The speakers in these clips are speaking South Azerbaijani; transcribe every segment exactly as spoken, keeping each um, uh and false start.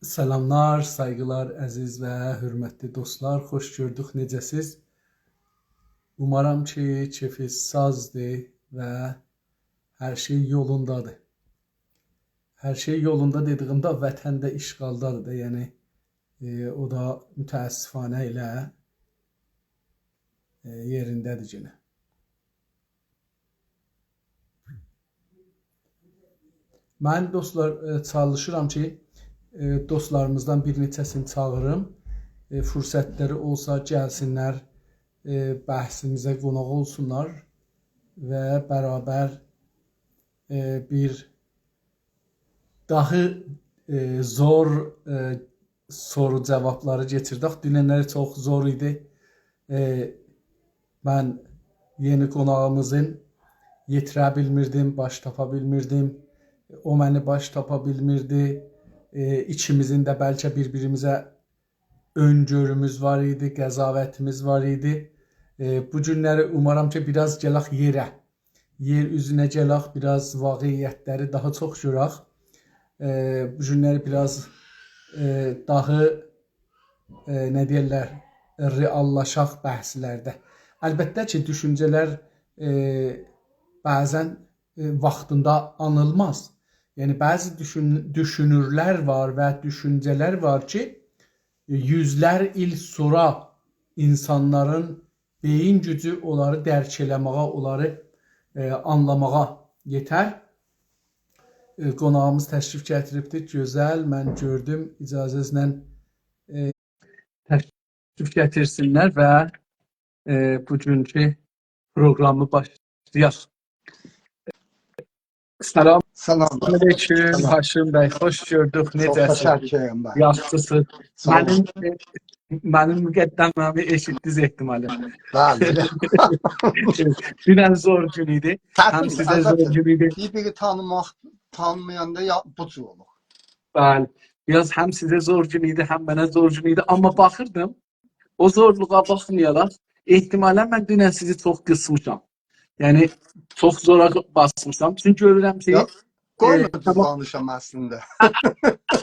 سلاملار، سایغیلار، عزیز و حؤرمتلی دوستلار. خوش گؤردوک، نئجه‌سیز؟ اومارام کی، کئفیز سازدیر و هر شئی یولوندادیر. هر شئی یولوندا دئدیییمده، وطن ده اشغالدادیر دا، یعنی، ائ، او دا متأسفانه ائله، ائ، یئرینده‌دیر یئنه. من، دوستلار، ائ، چالیشیرام کی، ائ، دوستلاریمیزدان بیر نئچه‌سینی چاغیریم. ائ، فرصتلری اولسا گلسینلر، ائ، بحثیمیزه قوناق اولسونلار و برابر، ائ، بیر داها، ائ، زور، ائ، سورو جاوابلاری کئچیردک. دوننلری چوخ زور ایدی. ائ، من یئنی قوناغیمیزین یئتیره بیلمیردیم، باش تاپا بیلمیردیم. او منی باش تاپا بیلمیردی. ائ، ایکیمیزین ده بلکه بیر-بیریمیزه اؤن‌گؤروموز وار ایدی، قضاوتیمیز وار ایدی. ائ، بو گونلری اومارام کی، بیر آز گلک یئره. یئر اوزونه گلک، بیر آز واقعیتلری داها چوخ گؤرک. ائ، بو گونلری بیر آز، ائ، داها، ائ، نه دئیرلر، رئاللاشاق بحثلرده. البته کی، دوشونجه‌لر، ائ، بعضا، ائ، واختیندا آنیلماز. یعنی، بعضی دوشون-، دوشونورلر وار و دوشونجه‌لر وار کی، یوزلر ایل سونرا اینسانلارین بئیین گوجو اونلاری درک ائله‌مه‌یه، اونلاری، ائ، آنلاماغا یئتر. ائ، قوناغیمیز تشریف گتیریبدیر. گؤزل، من گؤردوم. اجازه‌نیزله، ائ، تشریف گتیرسینلر و، ائ، بوگونکو پروگرامی باشلایاق. سلام. سلام. علیکم، سلام. هاشم بی، خوش گؤردوک. چوخ نئجه‌سیز؟ تشکر ائدیرم، بی. یاخشیسینیز؟ ساغ اولون. منیم، ائ، منیم مقدمه‌می ائشیتدینیز احتمالا. بلی. دونن زور گون ایدی. چتین، هم سیزه زور البته. گون ایدی. بیر-بیری تانیماق، تانیمایاندا یا، بو جور اولور. بلی. بیر آز هم سیزه زور گون ایدی، هم منه زور گون ایدی. آمما باخیردیم، او زورلوغا باخمایاراق، احتمالا من دونن سیزی چوخ قیسمیشام. یعنی، چوخ زورا باسمیشام. چونکی گؤرورم کی، یوخ، ائ، قویمادینیز تامام. دانیشام اصلینده.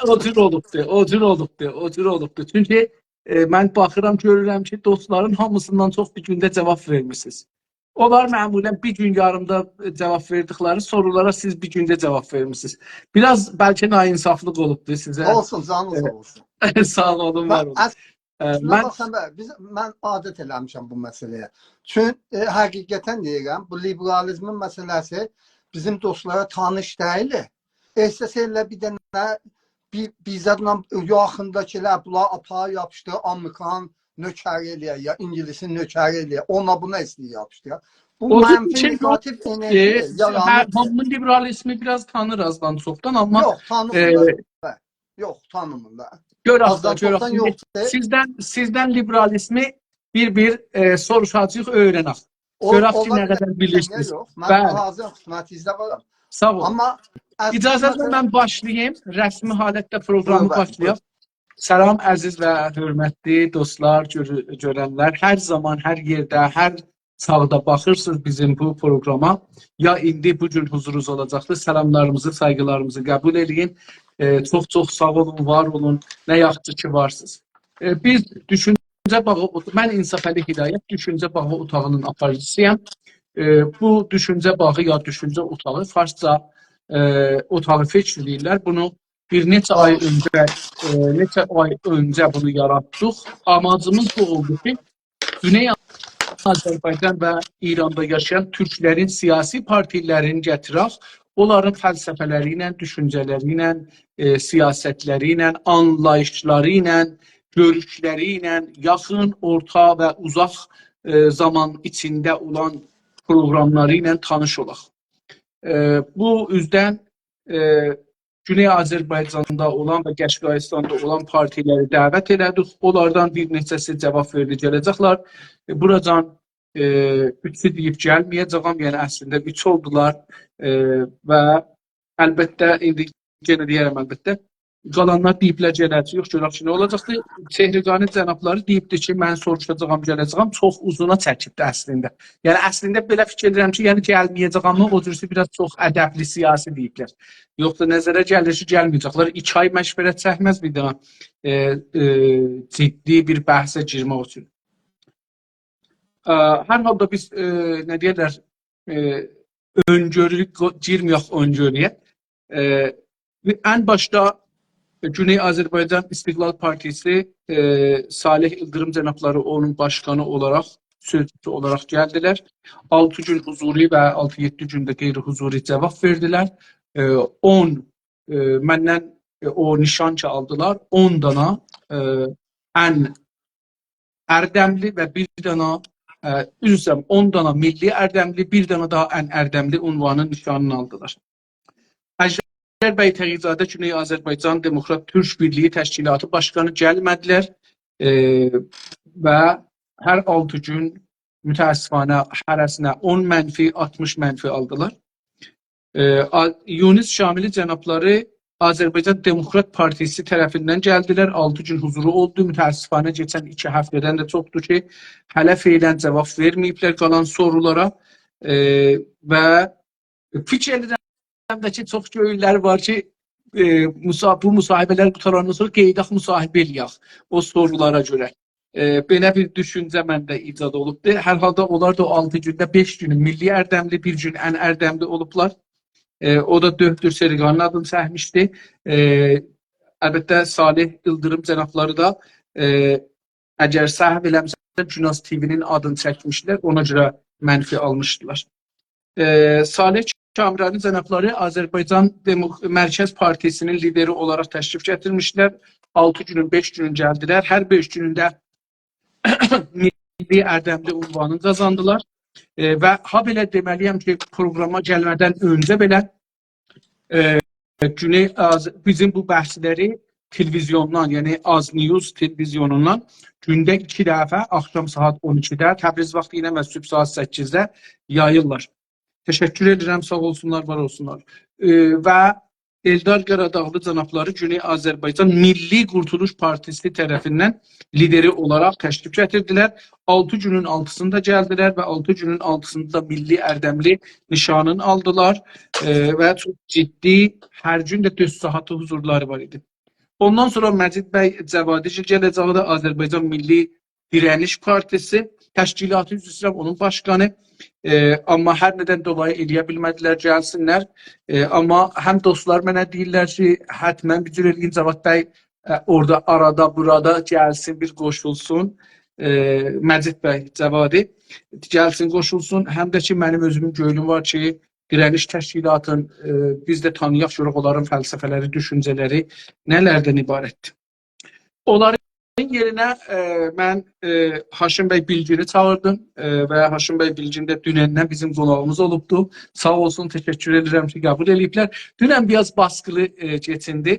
او جور اولوبدو، او جور اولوبدو، او جور اولوبدو. چونکی، ائ، من باخیرام، گؤرورم کی، دوستلارین هامیسیندان چوخ بیر گونده جاواب وئرمیسینیز. اونلار معمولا بیر گون یاریمدا، ائ، جاواب وئردیکلری سورولارا سیز بیر گونده جاواب وئرمیسینیز. بیر آز بلکه ناانصافلیق اولوبدو سیزه. اولسون، جانینیز، ائ، ساغ اولسون. ساغ اولون، وار اولون. من اصلینده، ائ، باخ، من سن ده، بیز، من عادت ائله‌میشم بو مسئله‌یه. چون، ائ، حقیقتا دئییرم، بو لیبرالیزمین مسئله‌سی بیزیم دوستلارا تانیش دئییل. احساس ائله بیر دنه بیر، بیر زادلا یاخینداکیلار بونلاری آپارا یاپیشدیرا آمریکانین نؤکری ائله‌یه، یا اینگیلیسین نؤکری ائله‌یه، اونا بونا ایسته‌ییر یاپیشدیرا. بو او منفی، کی، نگاتیو انرژی، ائ، یارانیر. هر، هامی لیبرالیزمی بیر آز تانیر آزدان چوخدان، آمما، یوخ، تانیمیر. ائ، یوخ، تانیمیرلار. گؤر آختا، آزدان گؤر چوخدان آختا. یوخدور. سیزدن، سیزدن لیبرالیزمی بیر-بیر، ائ، سوروشاجاغیق، اؤیرنک. او، گؤرک کی، اولا نه بیلر، قدر بیلیرسینیز. نییه یوخ؟ من، بلی، حاضرام خدمتینیزده وارام. ساغ اولون. آمما اصلینده اجازه‌نیزله من باشلاییم، رسمی حالتده پروگرامی، بویور، بلی، باشلایاق. بویور. سلام، عزیز و حؤرمتلی دوستلار، گؤر-، گؤرنلر. هر زامان، هر یئرده، هر چاغدا باخیرسینیز بیزیم بو پروگراما، یا ایندی بو گون حضورونوز اولاجاقدیر. سلاملاریمیزی، سایغیلاریمیزی قبول ائله‌یین. ائ، چوخ چوخ ساغ اولون، وار اولون. نه یاخشی کی، وارسینیز. ائ، بیز دوشونجه باغی اوت-، من انصافعلی هدایت، دوشونجه باغی اوتاغی‌نین آپاریجیسی‌یام. ائ، بو دوشونجه باغی یا دوشونجه اوتاغی، فارسجا، ائ، اتاق فکر دئییرلر. بونو بیر نئچه آی اؤنجه، ائ، نئچه آی اؤنجه بونو یاراتدیق. آماجیمیز بو اولدو کی، گونئی آذربایجان و ایراندا یاشایان تورکلرین سیاسی پارتیلرینی گتیرک، اونلارین فلسفه‌لری ایله، دوشونجه‌لری ایله، ائ، سیاستلری ایله، آنلاییشلاری ایله، گؤروشلری ایله، یاخین، اورتا و اوزاق، ائ، زامان ایچینده اولان پروگراملاری ایله تانیش اولاق. ائ، بو اوزدن، ائ، گونئی آذربایجاندا اولان و قشقایستاندا اولان پارتیلری دعوت ائله‌دیک. اونلاردان بیر نئچه‌سی جاواب وئردی، گله‌جکلر. ائ، بوراجان، ائ، اوچو دئییب گلمه‌یه‌جه‌یم، یعنی اصلینده اوچ اولدولار. ائ، و البته، ایندی یئنه دئیه‌رم، البته، قالانلار دئییبلر گله‌جه‌ییک، گؤرک کی، نه اولاجاقدیر. چهرگانی جنابلاری دئییبدی کی، من سوروشاجاغام، گله‌جه‌یم. چوخ اوزونا چکیبدی اصلینده. یعنی، اصلینده بئله فیکیر ائدیرم کی، یعنی، گلمه‌یه‌جک، آمما او جورسو بیر آز چوخ ادبلی سیاسی دئییبلر. یوخسا نظره گلیر کی، گلمه‌یه‌جکلر. ایکی آی مشورت چکمز بیر دنه، ائ، ائ، جدی بیر بحثه گیرمک اوچون. ا، هر حالدا بیز، ا، نه دئیرلر، ا، اؤن‌گؤرو، گیرمه‌یک اؤن‌گؤرویه. ا، ان باشدا گونئی آذربایجان استقلال پارتیسی، ا، صالح ایلدیریم جنابلاری اونون باشقانی اولاراق، سؤزچوسو اولاراق گلدیلر. آلتی گون حضوری و آلتی-یئددی گون ده غیر حضوری جواب وئردیلر. ا، اون، ا، مندن، ا، او نشان کی آلدیلار، اون دانا، ا، ان اردملی و بیر دانا، ا، عذر ایسته‌ییرم، اون دانا میللی اردملی، بیر دانا داها ان اردملی عنوانین نشانینی آلدیلار. اژدر بی تقی‌زاده گونئی آذربایجان دموکرات تورک بیرلیگی تشکیلاتی باشقانی گلمه‌دیلر، ا، و هر آلتی گون متأسفانه هره‌سینه اون منفی، آلتمیش منفی آلدیلار. ا، آ-، یونس شاملی جنابلاری آذربایجان دموکرات پارتیسی طرفیندن گلدیلر. آلتی گون حضورو اولدو. متأسفانه کئچن ایکی هفته‌دن ده چوخدور کی، هله فعلاً جواب وئرمه‌ییبلر قالان سورولارا. ا، و فیکیر ائدیرم ده کی، چوخ گؤیللری وار کی، ا، مصا-، بو مصاحبه‌لر قوتاراندان سونرا قئییداق، مصاحبه ائله‌یک او سورولارا گؤره. ا، بئله بیر دوشونجه منده ایجاد اولوبدور. هر حالدا اونلار دا او آلتی گونده بئش گونو میللی اردملی، بیر گون ان اردملی اولوبلار. ا، او دا دؤکتور سئرگانین آدینی چکمیشدی. ا، البته، صالح ایلدیریم جنابلاری دا، ا، اگر سهو ائله‌میرمسه، گوناز تی‌وی‌نین آدینی چکمیشدیلر، اونا گؤره منفی آلمیشدیلار. ا، صالح کامرانی جنابلاری آذربایجان دموک-، مرکز پارتیسی‌نین لیدری اولاراق تشریف گتیرمیشدیلر. آلتی گونون بئش گونون گلدیلر. هر بئش گونونده میللی اردملی عنوانینی قازاندیلار. ا، و هابئله دئمه‌لی‌یم کی، پروگراما گلمه‌دن اؤنجه بئله، ا، گونئی آز-، بیزیم بو بحثلری تلویزیوندان، یعنی آز نیوز تلویزیونوندان گونده ایکی دفعه، آخشام ساعات اون ایکیده تبریز واختی ایله و صبح ساعات سککیزده یاییرلار. تشکر ائدیرم، ساغ اولسونلار، وار اولسونلار. ا، و ائلدار قاراداغلی جنابلاری گونئی آذربایجان میللی قورتولوش پارتیسی طرفیندن لیدری اولاراق تشریف گتیردیلر. آلتی گونون آلتیسیندا گلدیلر و آلتی گونون آلتیسیندا دا میللی اردملی نشانینی آلدیلار، ا، و چوخ جدی، هر گون ده دؤرد ساعاتی حضورلاری وار ایدی. اوندان سونرا مجید بی جوادی‌گیل گله‌جکدی، آذربایجان میللی دیره‌نیش پارتیسی تشکیلاتی، عذر ایسته‌ییرم، اونون باشقانی. ا، آمما هر ندن دولایی ائلیه بیلمه‌دیلر گلسینلر. ا، آمما هم دوستلار منه دئییرلر کی، حتماً بیر جور ائله‌یین، جواد بی، ا، اورادا، آرادا، بورادا گلسین، بیر قوشولسون. ا، مجید بی جوادی گلسین، قوشولسون. هم ده کی، منیم اؤزومون گؤیلوم وار کی، دیره‌نیش تشکیلاتین، ا، بیز ده تانییاق، گؤرک اونلارین فلسفه‌لری، دوشونجه‌لری نه‌لردن عبارتدیر. اونلارین یئرینه، ا، من، ا، هاشم بی بیلگینی چاغیردیم، ا، و هاشم بی بیلگین ده دونندن بیزیم قوناغیمیز اولوبدو. ساغ اولسون، تشکر ائدیرم کی، قبول ائله‌ییبلر. دونن بیر آز باسقیلی، ا، کئچیندی.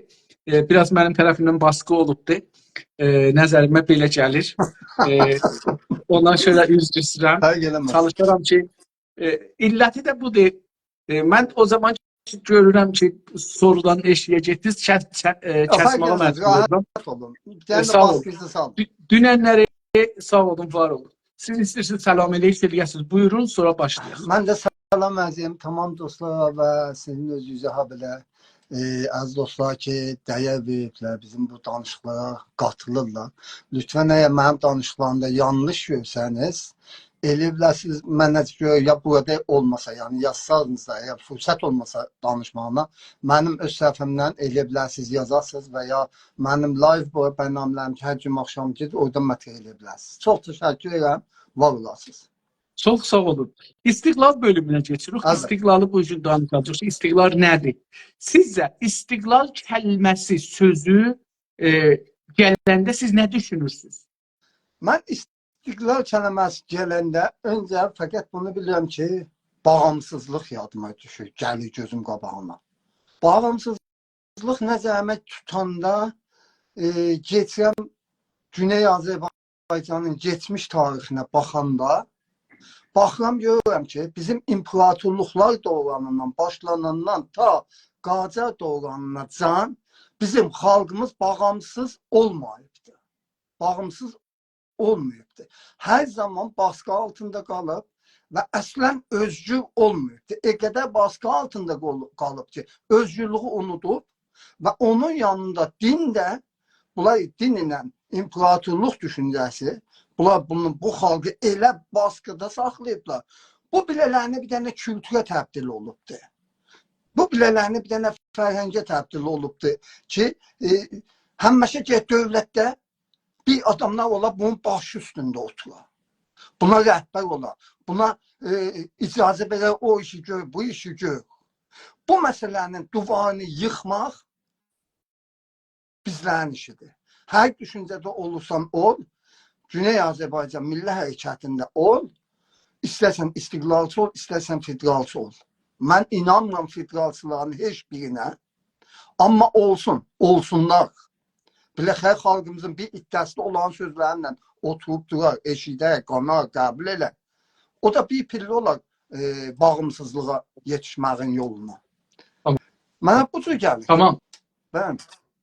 ا، بیر آز منیم طرفیمدن باسقی اولوبدو. ا، نظریمه بئله گلیر. ا، اوندان سونرا عذر ایسته‌ییرم. فرق ائله‌مز. چالیشارام کی، ا، علتی ده بودور. ا، من او زامان کی گؤرورم کی، سورودان ائشییه گئتدینیز، کس-، چه-، ا، یا، فرق کسمه‌یه ائله‌مز، مجبور راحت اولدوم. اولون. بیر دنه ا، ده ساغ اولون. باسقیزی ساغ اولون. دو-، دوننلری ساغ اولون، وار اولون. سیز ایسته‌ییرسینیز سلام علیک ائله‌یه‌سینیز. بویورون، سونرا باشلایاق. من ده سلام عرض ائدیرم تمام دوستلارا و سیزین اؤزونوزه، هابئله، ا، عزیز دوستلار کی، دَیَر وئریبلر بیزیم بو دانیشیقلارا، قاتیلیرلار. لطفاً، اگر منیم دانیشیقلاریمدا یانلیش گؤرسه‌نیز، ائلیه بیلرسینیز، منه گؤره یا بورادا اولماسا، یعنی یازسانیز دا، اگر فرصت اولماسا دانیشماغینا، منیم اؤز صفحه‌مدن ائلیه بیلرسینیز، یازاسینیز و یا منیم لایو بو برنامه‌لریم کی، هر جمعه آخشام گئدیر، اورادا مطرح ائلیه بیلرسینیز. چوخ تشکر ائدیرم، وار اولاسینیز. چوخ ساغ اولون. استقلال بؤلومونه کئچیریک. البته. استقلالی بو گون دانیشاجاغیق. استقلال نه‌دیر؟ سیزجه استقلال کلمه‌سی، سؤزو، ا، گلنده سیز نه دوشونورسونوز؟ من استقلال کلمه‌سی گلنده اؤنجه فقط بونو بیلیرم کی، باغیمسیزلیق یادیما دوشور، گلیر گؤزوم قاباغینا. باغیمسیزلیق نظریمه توتاندا، ائ، گئچیرم گونئی آذربایجانین کئچمیش تاریخینه باخاندا، باخیرام، گؤرورم کی، بیزیم ایمپراتورلوقلار دورانیندان، باشلاناندان تا قاجار دورانیناجان بیزیم خالقیمیز باغیمسیز اولماییبدیر. باغیمسیز اولماییبدیر. هر زامان باسقی آلتیندا قالیب و اصلاً اؤزگور اولماییبدیر. او قدر باسقی آلتیندا قال-، قالیب کی، اؤزگورلویو اونودوب و اونون یانیندا دین ده، بونلار دین ایله ایمپراتورلوق دوشونجه‌سی، بونلار بونو، بو خالقی ائله باسقیدا ساخلاییبلار. بو بیله‌لرینه بیر دنه کولتوره تبدیل اولوبدور. بو بیله‌لرینه بیر دنه فرهنگه تبدیل اولوبدور کی، ائ، همیشه کی، دؤولتده بیر آداملار اولا، بونون باشی اوستونده اوتورا. بونا رهبر اولا. بونا، ائ، اجازه وئره، او ایشی گؤر، بو ایشی گؤر. بو مسئله‌نین دیوارینی ییخماق بیزلرین ایشیدیر. هر دوشونجه‌ده اولورسان اول، گونئی آذربایجان میللی حرکتینده اول، ایسترسن استقلالچی اول، ایسترسن فدرالچی اول. من اینانمیرام فدرالچیلارین هئچ بیرینه. آمما اولسون، اولسونلار. بالاخره خالقیمیزین بیر حیصه‌سی ده اولارین سؤزلرینن اوتوروب دورار، ائشیدر، قانار، قبول ائلر. او دا بیر پله اولار، ائ، باغیمسیزلیغا یئتیشمه‌یین یولونا. تامام. منه بو جور گلیر. تامام. بلی.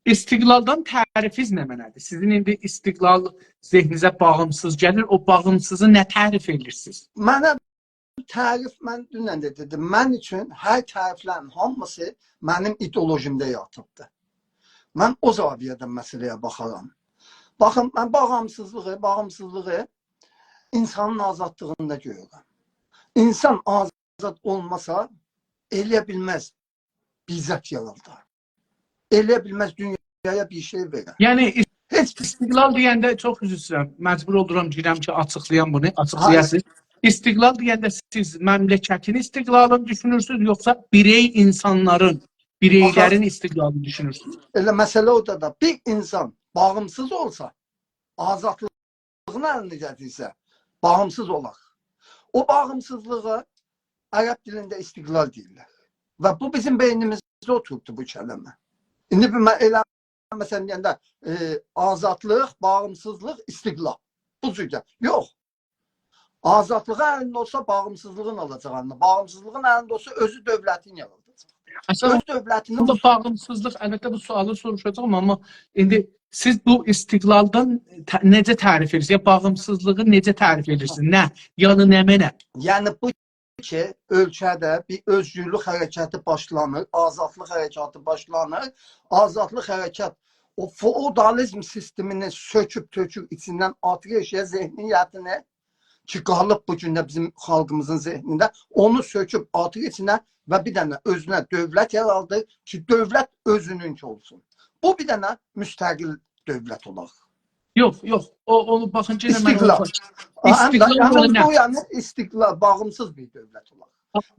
استقلالدان تعریفینیز نمنه‌دیر؟ سیزین ایندی استقلال ذهنینیزه باغیمسیز گلیر، او باغیمسیزی نه تعریف ائدیرسینیز؟ منه تعریف، من دونن ده دئدیم، من اوچون هر تعریفلرین هامیسی منیم ایدئولوژیمده یاتیبدیر. من او زاویه‌دن مسئله‌یه باخارام. باخین، من باغیمسیزلیغی، باغیمسیزلیغی اینسانین آزادلیغیندا گؤرورم. اینسان آزاد اولماسا، ائلیه بیلمز بیر زاد یارادا. ائلیه بیلمز دونیایا بیر شئی وئره. یعنی، هئچ. استقلال دئینده، چوخ عذر ایسته‌ییرم، مجبور اولورام گیرم کی، آچیقلایام بونو، آچیقلایاسینیز. هاییر. استقلال دئینده سیز مملکتین استقلالینی دوشونورسونوز، یوخسا بیرئی اینسانلارین، بیرئیلرین باخین، استقلالینی دوشونورسونوز؟ ائله مسئله اودادیر. بیر اینسان باغیمسیز اولسا، آزادلیغین الینه گتیرسه، باغیمسیز اولار. او باغیمسیزلیغی عرب دیلینده استقلال دئییرلر. و بو بیزیم بئینیمیزده اوتوروبدور بو کلمه. ایندی بیر من ائله، مثلا، دئینده، ائ، آزادلیق، باغیمسیزلیق، استقلال. بو جور گل-، یوخ. آزادلیغی الینده اولسا، باغیمسیزلیغین آلاجاق الینه. باغیمسیزلیغین الینده اولسا، اؤزو دؤولتین یاراداجاق. اصلاً، اؤز دؤولتینی بوندا باغیمسیزلیق، البته، بو سؤالی سوروشاجاغام، آمما ایندی سیز بو استقلالدان ته-، نئجه تعریف ائدیرسینیز؟ یا باغیمسیزلیغی نئجه تعریف ائدیرسینیز؟ نه؟ یعنی نمنه؟ یعنی بو کی، اؤلکه‌ده بیر اؤزگورلوک حرکتی باشلانیر، آزادلیق حرکتی باشلانیر. آزادلیق حرکت او فئودالیزم سیستمینی سؤکوب تؤکوب ایچیندن آتیر ائشیگه ذهنیتینی کی، قالیب بو گون ده بیزیم خالقیمیزین ذهنینده، اونو سؤکوب آتیر ایچینه و بیر دنه اؤزونه دؤولت یارادیر کی، دؤولت اؤزونونکی اولسون. بو بیر دنه مستقل دؤولت اولار. یوخ، یوخ. او، اونو باخین، یئنه من استقلال. اونو آها، هم ده، استقلال هم یعنی ده نه؟ بو، یعنی استقلال، باغیمسیز بیر دؤولت اولار.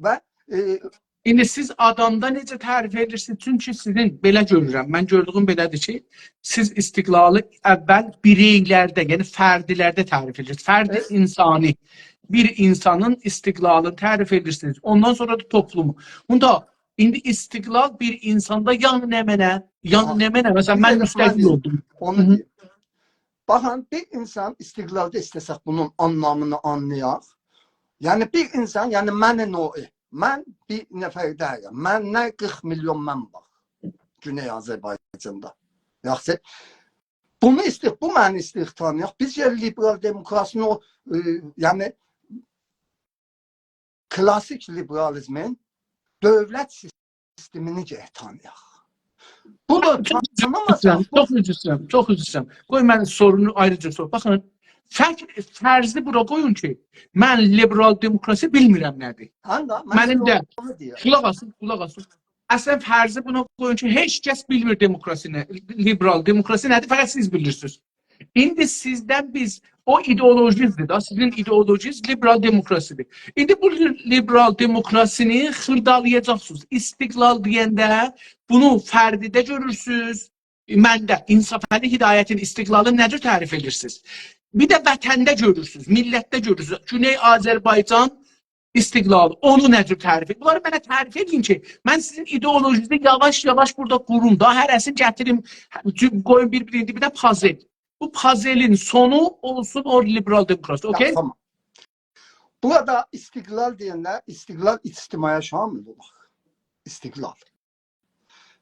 و، ائ، ایندی سیز آدامدا نئجه تعریف ائدیرسینیز؟ چونکی سیزین، بئله گؤرورم، من گؤردویوم بئله‌دیر کی، سیز استقلالی اول بیرئیلرده، یعنی فردلرده تعریف ائدیرسینیز. فرد، ائ، اینسانی، بیر اینسانین استقلالینی تعریف ائدیرسینیز. اوندان سونرا دا توپلومو. بوندا ایندی استقلال بیر اینساندا یعنی نمنه؟ یعنی، آ، نمنه؟ مثلا، بیر من دقیقه، مستقل، من دئییم، اولدوم. اونو، هی هی، دئییم. باخین، بیر اینسان استقلالدا ایسته‌سک بونون آنلامینی آنلایاق. یعنی بیر اینسان، یعنی من نوعی، من بیر نفر دئییلم. من نه قیرخ میلیون من وار گونئی آذربایجاندا. یاخشی، بونو ایسته‌ییریک، بو منی ایسته‌ییریک تانییاق. بیز گل لیبرال دموکراسینی او، ائ، یعنی کلاسیک لیبرالیزمین دؤولت سیستمینی گرک تانییاق. بو دا چوخ عذر ایسته‌ییرم، تانیماساق، بو چوخ عذر ایسته‌ییرم، چوخ عذر ایسته‌ییرم. قوی من سورونو آیریجا سور. باخین، فرق، فرضی بورا قویون کی، من لیبرال دموکراسی بیلمیرم نه‌دیر. هه ده، من منیم ده، اونو دئییرم. قولاق آسین، قولاق آسین. اصلاً فرضی بونا قویون کی، هئچ کس بیلمیر دموکراسی نه، لیبرال دموکراسی نه‌دیر، فقط سیز بیلیرسینیز. ایندی سیزدن بیز او ایدئولوژیزدیر دا، سیزین ایدئولوژیز لیبرال دموکراسیدیر. ایندی بو لی-، لیبرال دموکراسینی خیردالایاجاقسینیز. استقلال دئینده بونو فردده گؤرورسونوز، منده، انصافعلی هدایتین استقلالینی نه جور تعریف ائدیرسینیز؟ بیر ده وطنده گؤرورسونوز، میللتده گؤرورسونوز. گونئی آذربایجان استقلالی، اونو نه جور تعریف ائدیر؟ بونلاری منه تعریف ائدین کی، من سیزین ایدئولوژینیزی یاواش-یاواش بورادا قوروم دا، هره‌سینی گتیریم، قویوم بیر-بیرینی، بیر ده پازل. بو پازلین سونو اولسون او لیبرال دموکراسی، یاخشی، اوکئی؟ تامام. بورادا استقلال دئینده، استقلال اجتماعیه شامل اولار. استقلال.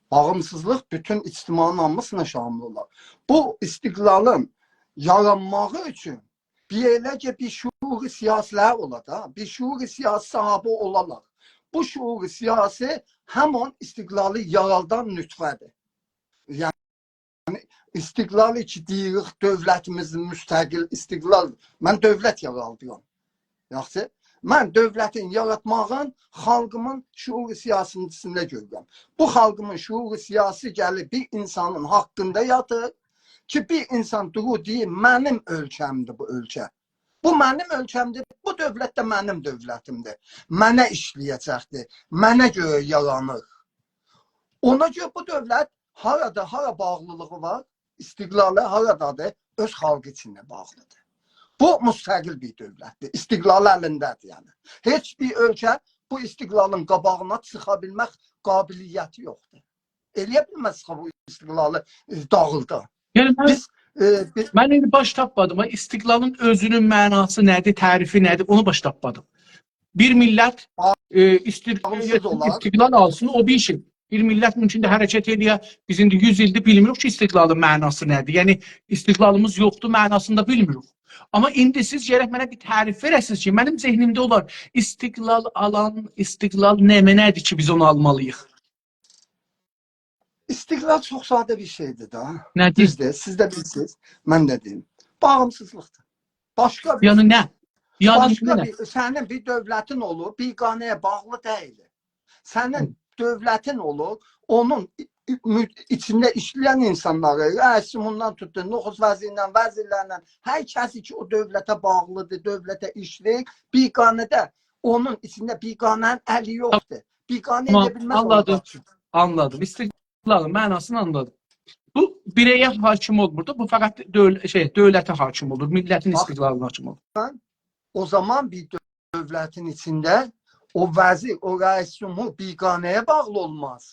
باغیمسیزلیق بوتون اجتماعین هامیسینا شامل اولار. بو استقلالین یارانماغی اوچون بیر ائله کی، بیر شعور سیاسی‌لر اولا دا. بیر شعور سیاسی صاحیبی اولالار. بو شعور سیاسی همین استقلالی یارادان نطفه‌دیر. یعنی، استقلالی کی، دئییریک، دؤولتیمیز مستقل، استقلال، من دؤولت یارادیرام. یاخشی، من دؤولتین یاراتماغین خالقیمین شعور سیاسی‌سینده گؤرورم. بو خالقیمین شعور سیاسی گلیب بیر اینسانین حاقیندا یاتیر کی، بیر اینسان دورور، دئییر، «منیم اؤلکه‌مدیر بو اؤلکه. بو منیم اؤلکه‌مدیر، بو دؤولت ده منیم دؤولتیمدیر. منه ایشله‌یه‌جکدیر، منه گؤره یارانیر.» اونا گؤره بو دؤولت هارادا، هارا باغلیلیغی وار، استقلالی هارادادیر؟ اؤز خالقی ایچینده باغلیدیر. بو مستقل بیر دؤولتدیر، استقلالی الینده‌دیر، یعنی. هئچ بیر اؤلکه بو استقلالین قاباغینا چیخا بیلمک قابلیتی یوخدور. ائلیه بیلمز کی، بو استقلالی، ائ، داغیلدا. یعنی من، بیز، ائ، بیز من ایندی باش تاپمادیم. آی، استقلالین اؤزونون معناسی نه‌دیر، تعریفی نه‌دیر، اونو باش تاپمادیم. بیر میللت، ائ، ایستیر-، باغیمسیز اولاق. استقلال آلسین، او بیر شئی. بیر میللت مومکوندور حرکت ائله‌یه، بیز ایندی یوز ایلدیر بیلمیریک کی، استقلالین معناسی نه‌دیر. یعنی، استقلالیمیز یوخدور معناسیندا بیلمیریک. آمما ایندی سیز گرک منه بیر تعریف وئره‌سینیز کی، منیم ذهنیمده اولار، استقلال آلان، استقلال نمنه‌دیر کی، بیز اونو آلمالی‌ییق؟ استقلال چوخ ساده بیر شئیدیر دا. نه‌دیر؟ دوزدور، سیز ده بیلیرسینیز، من ده دئییم. باغیمسیزلیقدیر. باشقا بیر، یعنی نه؟ یعنی باشقا نه؟ بیر، سنین بیر دؤولتین اولور، بیگانه‌یه باغلی دئییل. سنین، هی، دؤولتین اولور، اونون ای-، ای-، مو-، ایچینده ایشله‌ین اینسانلاری، رئیس جمهوروندان توتون، نخست وزیریندن، وزیرلریندن، هر کسی کی، او دؤولته باغلیدیر، دؤولته ایشله‌ییر، بیگانه‌ده، اونون ایچینده بیگانه‌نین الی یوخدور. بیگانه، تامام، ائلیه بیلمز اونو آنلادیم. قاچیر. آنلادیم. استقلالین معناسینی آنلادیم. بو بیره‌یه حاکم اولمور دا، بو فقط دؤول-، شئی، دؤولته حاکم اولور، میللتین، باخ، استقلالینا حاکم اولور. او زامان بیر دؤ-، دؤولتین ایچینده او وزیر، او رئیس جمهور بیگانه‌یه باغلی اولماز.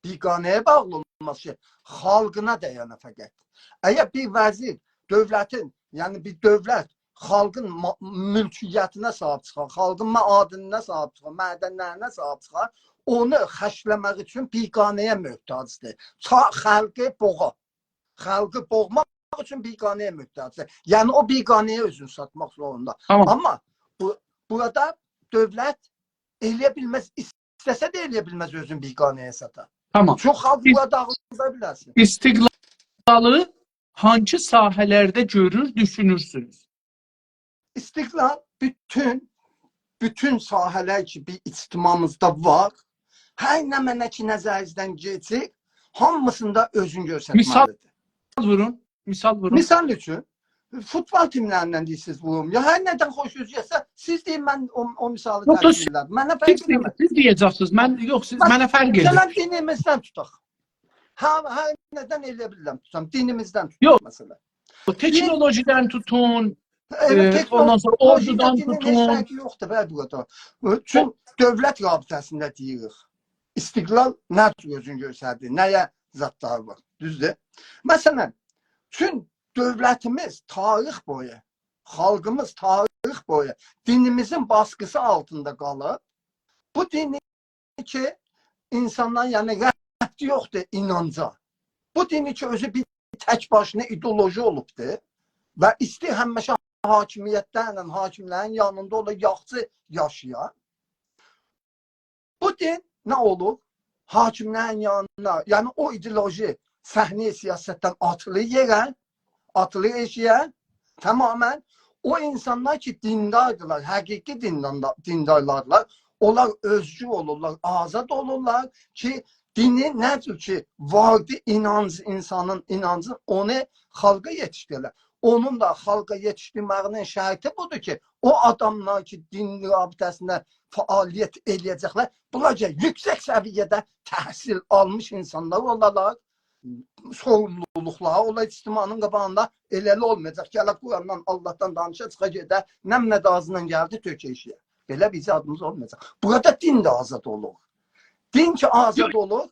بیگانه‌یه باغلی اولماز کی، خالقینا دایانا فقط. اگر بیر وزیر دؤولتین، یعنی بیر دؤولت خالقین ما-، مولکیتینه صاحیب چیخار، خالقین معادنینه صاحیب چیخار، معدنلرینه صاحیب چیخار، اونو خرجله‌مک اوچون بیگانه‌یه محتاجدیر. تا خالقی بوغا. خالقی بوغماق اوچون بیگانه‌یه محتاجدیر. یعنی او بیگانه‌یه اؤزونو ساتماق زوروندا. تامام. آمما بو، بورادا دؤولت ائلیه بیلمز، ایسته‌سه ده ائلیه بیلمز اؤزونو بیگانه‌یه ساتا. تامام. چوخ خالق، سیز بورا داغیلدا بیله‌سین. استقلالی هانسی ساحه‌لرده گؤرور، دوشونورسونوز؟ استقلال بوتون، بوتون ساحه‌لر کی، بیر اجتماعیمیزدا وار، هر نمنه کی، نظرینیزدن کئچیر، هامیسیندا اؤزونو، مثال، گؤسترمه‌لیدیر. وورون، مثال وورون. مثال اوچون، فوتبال تیملریندن دئییرسینیز، ووروم. یا هر نه‌دن خوشونوز گلسه، سیز دئیین، من او، او مثالی، یوخ، تشکیل ائدرم. منه فرق، سیز دئیین، ائله‌مز. سیز دئیه‌جکسینیز. من، یوخ، سیز، باخ، منه فرق ائدیر. مثلا، دینیمیزدن توتاق. هر، هر نه‌دن ائلیه بیلیرم توتام، دینیمیزدن توتاق، یوخ، مثلا. او تکنولوژیدن توتون، ائوت، ائ، اوندان سونرا تکنولوژی ایله اوردودان دینین هئچ توتون. فرقی یوخدور، بلی، بو قدر. چون، او دؤولت رابطه‌سینده دئییریک. استقلال نه جور اؤزونو گؤستردی، نه‌یه زادلار وار، دوزدور؟ مثلا، چون دؤولتیمیز تاریخ بویو، خالقیمیز تاریخ بویو دینیمیزین باسقیسی آلتیندا قالیب، بو دینی کی، اینسانلارین، یعنی، ربطی یوخدور اینانجا. بو دینی کی، اؤزو بیر تک باشینا ایدئولوژی اولوبدور و ایسته‌ییر همیشه حاکمیتلرله، حاکملرین یانیندا اولا، یاخشی یاشایا. بو دین نه اولور؟ حاکملرین یانینا، یعنی او ایدئولوژی صحنه‌ی سیاستدن آتیلیر یئره، آتیلیر ائشیگه، تماما. او اینسانلار کی، دینداردیلار، حقیقی دیندان-، دیندارلاردیلار، اونلار اؤزگور اولورلار، آزاد اولورلار کی، دینی نه جور کی، واردی اینانج، اینسانین اینانجی، اونو خالقا یئتیشدیره‌لر. اونون دا خالقا یئتیشدیرمه‌یینین شرطی بودور کی، او آداملار کی، دین رابطه‌سینده فعالیت ائله‌یه‌جکلر، بونلار کی، یوکسک سویه‌ده تحصیل آلمیش اینسانلار اولالار، سوروملولوقلاری اولا اجتماعین قاباغیندا، ائله ائله اولمایاجاق. گله قرآندان، آللاهدان دانیشا، چیخا گئده، نمنه ده آغزیندان گلدی، تؤکه ائشیگه. بئله بیر زادیمیز اولمایاجاق. بورادا دین ده آزاد اولور. دین کی آزاد، یوخ، اولور،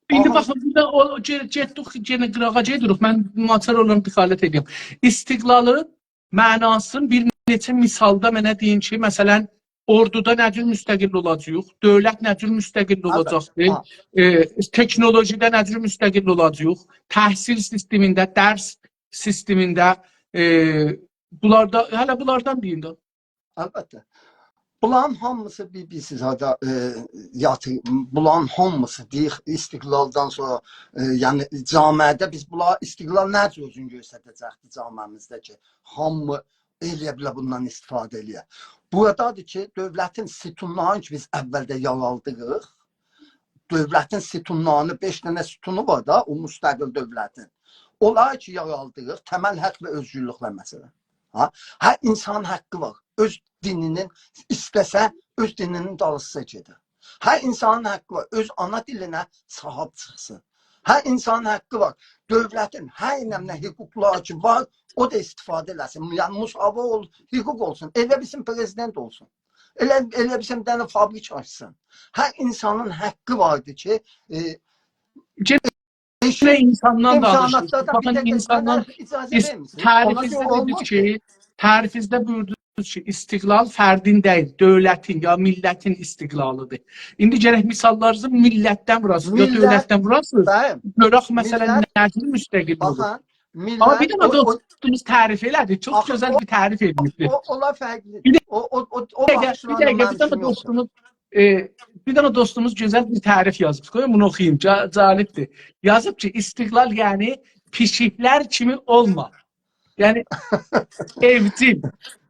ایندی آها، باخین، بورادا او، او گئ-، گئتدیک، یئنه قیراغا گئدیریک. من ناچار اولورام، دخالت ائدیرم. استقلالین معناسینی بیر نئچه مثالدا منه دئیین کی، مثلا، اوردودا نه جور مستقل اولاجاغیق، دؤولت نه جور مستقل اولاجاقدیر، ائ، تکنولوژی‌ده نه جور مستقل اولاجاغیق، تحصیل سیستمینده، درس سیستمینده، ائ، بونلاردا، هله بونلاردان بیرینده. البته. بونلارین هامیسی بیر، بیر سیز هادا، ائ، یاتی-، بونلارین هامیسی دئییر، استقلالدان سونرا، ائ، یعنی جامعه‌ده بیز بونلارا استقلال نه جور اؤزونو گؤستره‌جکدیر جامعه‌میزده کی، هامی ائلیه بیله بوندان استفاده ائلیه. بورادادیر کی، دؤولتین ستونلارینی کی، بیز اولده یارالدیریق، دؤولتین ستونلارینی، بئش دنه ستونو وار دا، او مستقل دؤولتین. اونلاری کی، یارالدیریق، تمل حق و اؤزگورلوکلر، مثلا. ها؟ هر اینسانین حقی وار اؤز دینینین، ایسته‌سه اؤز دینینین دالیسیجا گئده. هر اینسانین حقی وار اؤز آنا دیلینه صاحیب چیخسین. هر اینسانین حقی وار دؤولتین هر نمنه حقوقلاری کی وار، او دا استفاده ائله‌سین. یعنی، مساوی اول-، حقوق اولسون. ائله بیلسین پرزیدنت اولسون. ائله، ائله بیلسین بیر دنه فابریک آچسین. هر اینسانین حقی واردیر کی، ائ، گئنه ائشیک اینساندان دانیشیریق. امکاناتلاردان بیر باخین، دقیقه، اینساندان، منه اجازه ایس-، وئریر میسینیز؟ اونا تعریفینیزده گؤره دئدینیز اولماز کی، کی. تعریفینیزده بویوردونوز کی، استقلال فردین دئییل، دؤولتین یا میللتین استقلالیدیر. ایندی گرک مثاللارینیزی میللتدن ووراسینیز، یا میللت، دؤولتدن ووراسینیز. بلی. گؤرک، مثلا، میللت، نه جور مستقل اولور. باخین، آمما بیر میللت، دنه او، او، دوستوموز تعریف ائله‌دی، چوخ آخی گؤزل او، بیر تعریف ائتمیشدی. او، اونلار فرقلیدیر. بیر ده، او، او، او، او بیر دقیقه، باخیشلا بیر دقیقه، منیم بیر دنه اوچون یوخدور. دوستوموز، ائ، بیر دنه دوستوموز گؤزل بیر تعریف یازیب. قویون بونو اوخویوم، جا-، جالبدیر. یازیب کی، استقلال یعنی پیشیکلر کیمی اولما. یعنی ائوجیل،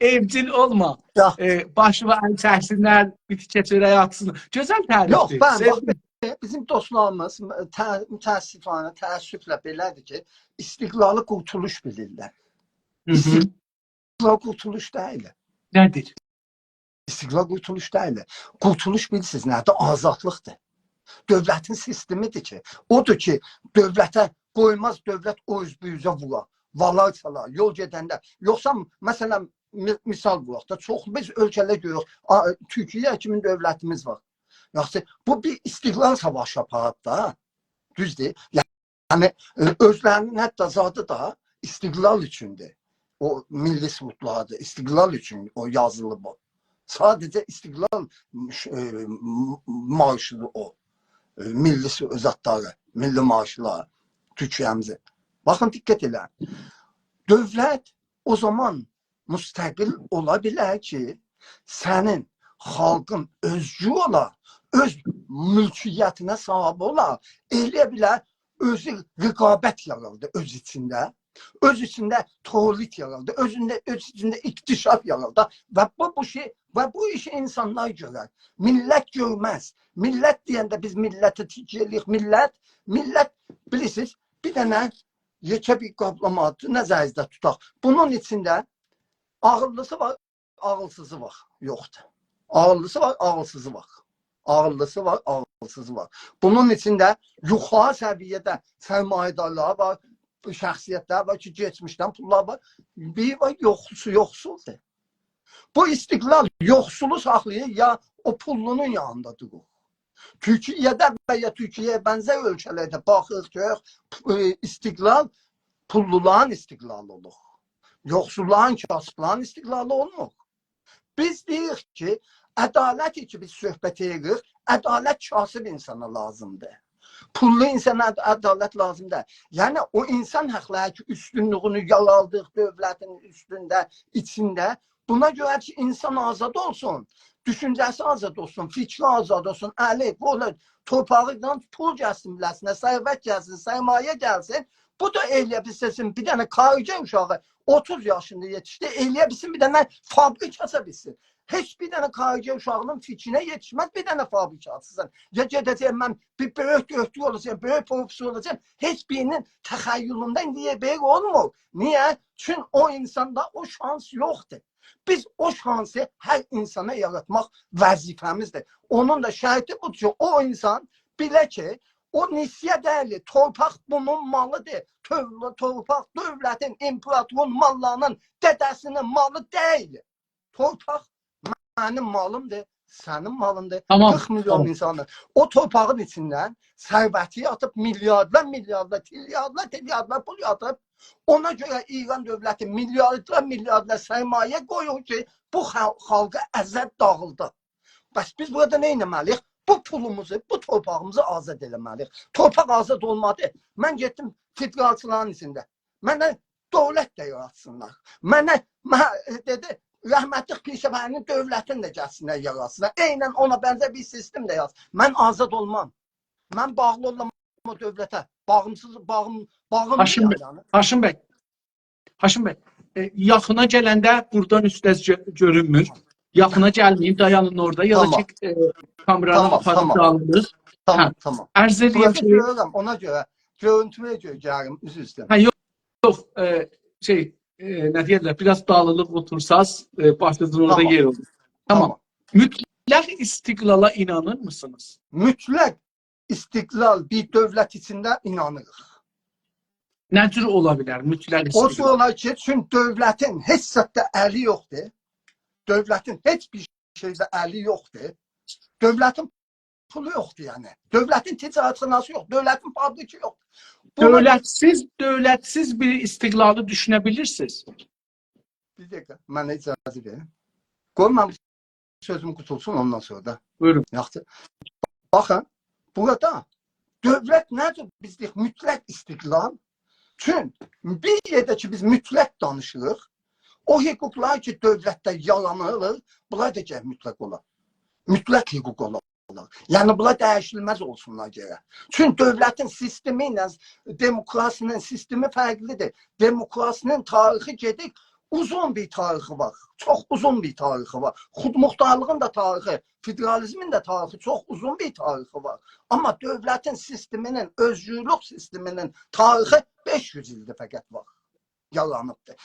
ائوجیل اولما. یا. ائ، باشیوا ال چکسینلر، بیر تیکه چؤرک آتسین. گؤزل تعریفدیر. یوخ، بلی، باخ، سئودیم. بئله بیزیم دوستلاریمیز، ته-، متأسفانه، تأسفله بئله‌دیر کی، استقلالی قورتولوش بیلیرلر. هی هی. استقلال قورتولوش دئییل. نه‌دیر؟ استقلال قورتولوش دئییل. قورتولوش بیلیرسینیز نه‌دیر؟ آزادلیقدیر. دؤولتین سیستمیدیر کی، اودور کی، دؤولته قویماز، دؤولت او اوز بو اوزه وورا، والار چالار، یول گئدنده. یوخسا، مثلا، می-، مثال ووراق دا، چوخ بیز اؤلکه‌لر گؤروروک، آ، تورکیه کیمی دؤولتیمیز وار. یاخشی، بو بیر استقلال ساواشی آپاریب دا. دوزدور؟ یعنی، ائ، اؤزلری‌نین حتی زادی دا استقلال اوچوندور. او میللی سرودلاریدیر، استقلال اوچون او یازیلیب او. ساده‌جه استقلال ش-، ائ، م-، مارشیدیر او. ائ، میللی س-، زادلاری، میللی مارشلاری، تورکیه‌میزی. باخین، دقت ائله‌یین. دؤولت او زامان مستقل اولا بیلر کی، سنین خالقین اؤزگور اولا، اؤز مولکیتینه صاحیب اولا، ائلیه بیلر اؤزو رقابت یارالدا اؤز ایچینده، اؤز ایچینده تولید یارالدا، اؤزونده، اؤز ایچینده اکتشاف یارالدا و بو، بو شئی، و بو ایشی اینسانلار گؤرر. میللت گؤرمز. میللت دئینده بیز میللته تکیه ائله‌ییریک. میللت، میللت، بیلیرسینیز، بیر دنه یئکه بیر قابلامادیر، نظرینیزده توتاق. بونون ایچینده عاغیللیسی وار، عاغیلسیزی وار، یوخدور. عاغیللیسی وار، عاغیلسیزی وار. عاغیللیسی وار، عاغیلسیزی وار. بونون ایچینده یوخاری سویه‌ده سرمایه‌دارلار وار، شخصیتلر وار کی، کئچمیشدن پوللار وار. بیر وار، یوخسو-، یوخسولدور. بو استقلال یوخسولو ساخلاییر، یا او پوللونون یانیندا دورور. تورکیه‌ده و یا تورکیه‌یه بنزر اؤلکه‌لرده باخیریق، گؤروروک، ائ، استقلال پوللولارین استقلالی اولور. یوخسوللارین، کاسیبلارین استقلالی اولمور. بیز دئییریک کی، عدالت کی، بیز صحبت ائدیریک، عدالت کاسیب اینسانا لازیمدیر. پوللو اینسانا عد-، عدالت لازیم دئییل. یعنی، او اینسان حاقلاری کی، اوستونلویونو یارالدیق دؤولتین اوستونده، ایچینده، بونا گؤره کی، اینسان آزاد اولسون، دوشونجه‌سی آزاد اولسون، فیکری آزاد اولسون، الی، قولو، تورپاغیندان پول گلسین بیله‌سینه، ثروت گلسین، سرمایه گلسین. بو دا ائلیه بیلسین، بیر دنه کارگر اوشاغی اوتوز یاشیندا یئتیشدی، ائلیه بیلسین، بیر دنه فابریک آچا بیلسین. هئچ بیر دنه کارگر اوشاغینین فیکرینه یئتیشمز بیر دنه فابریک آچسین. یا گئده‌جک، من بیر بؤیوک دؤکتور اولاجاغام، بؤیوک پروفسور اولاجاغام. هئچ بیرینین تخیلونده ایندییه بئله اولمور. نییه؟ چون او اینساندا او شانس یوخدور. بیز او شانسی هر اینسانا یاراتماق وظیفه‌میزدیر. اونون دا شرطی بودور کی، او اینسان بیله کی، او نسیه دئییل، تورپاق بونون مالیدیر. تور-، تورپاق دؤولتین، ایمپراتورون، ماللانین، دده‌سینین مالی دئییل. تورپاق منیم مالیمدیر، سنین مالیندیر. تامام، قیرخ میلیون تامام. اینسانین. او تورپاغین ایچیندن ثروتی یاتیب، میلیاردلار، میلیاردلار، تریلیاردلار، تریلیاردلار پول یاتیب. اونا گؤره ایران دؤولتی میلیاردلار، میلیاردلار سرمایه قویور کی، بو خال-، خالقی ازه، داغیلدا. بس بیز بورادا نه ائتمه‌لی‌ییک؟ بو پولوموزو، بو تورپاغیمیزی آزاد ائله‌مه‌لی‌ییک. تورپاق آزاد اولمادی. من گئتدیم فدرالچیلارین ایچینده. منه دؤولت ده یاراتسینلار. منه، مه-، دئدی، رحمتلیک پیشه‌وری‌نین دؤولتینی ده گلسینلر، یاراتسینلار. عیناً اونا بنزر بیر سیستم ده یاراتسین. من آزاد اولمام. من باغلی اولام او دؤولته. باغیمسیز، باغیم، باغیملی‌یام، هاشیم بی، یعنی. هاشیم بی، هاشیم بی، ائ، یاخینا گلنده بورادان اوسته‌ز گؤ-، گؤرونمور. یاخینا گلمه‌یین، دایانین اورادا. یا دا، تامام، کی، ائ، کامئرانی، تامام، آپاریب، تامام، داغیلیر. تامام، هه، تامام. عرض ائدیرم بورادا کی، گؤرورم، اونا گؤره گؤرونتویه گؤره گلرم، عذر ایسته‌ییرم. هه، یوخ، یوخ، ائ، شئی، ائ، نه دئیرلر، بیر آز داغیلیق اوتورساز، ائ، باشینیزین اورادا، تامام، یئر اولور. تامام. تامام. مطلق استقلالا اینانیرمیسینیز؟ مطلق استقلال بیر دؤولت ایچینده اینانیریق. نه جور اولا بیلر مطلق استقلال؟ او جور اولار کی، چون دؤولتین هئچ زاددا الی یوخدور. دؤولتین هئچ بیر شئیده الی یوخدور. دؤولتین پولو یوخدور، یعنی. دؤولتین تجارتخاناسی یوخ، دؤولتین فابریکی یوخ. بونلار دؤولتسیز، دؤولتسیز بیر استقلالی دوشونه بیلیرسینیز؟ بیر دقیقه، منه اجازه وئرین. قوی من سؤزوم قوتولسون، اوندان سونرا دا. بویورون. یاخشی. باخین، بورادا دؤولت نه جور بیز دئییک، مطلق استقلال. چون بیر یئرده کی، بیز مطلق دانیشیریق، او حقوقلار کی، دؤولتده یارانیر، بونلار دا گرک مطلق اولا. مطلق حقوق اولا. یعنی، بونلار دییشیلمز اولسونلار گرک. چون دؤولتین سیستمی ایله دموکراسی‌نین سیستمی فرقلیدیر. دموکراسی‌نین تاریخی گئدیب، اوزون بیر تاریخی وار. چوخ اوزون بیر تاریخی وار. خودمختارلیغین دا تاریخی، فدرالیزمین ده تاریخی، چوخ اوزون بیر تاریخی وار. آمما دؤولتین سیستمی‌نین، اؤزگورلوک سیستمی‌نین تاریخی بئش یوز ایلدیر فقط وار. یارانیبدیر.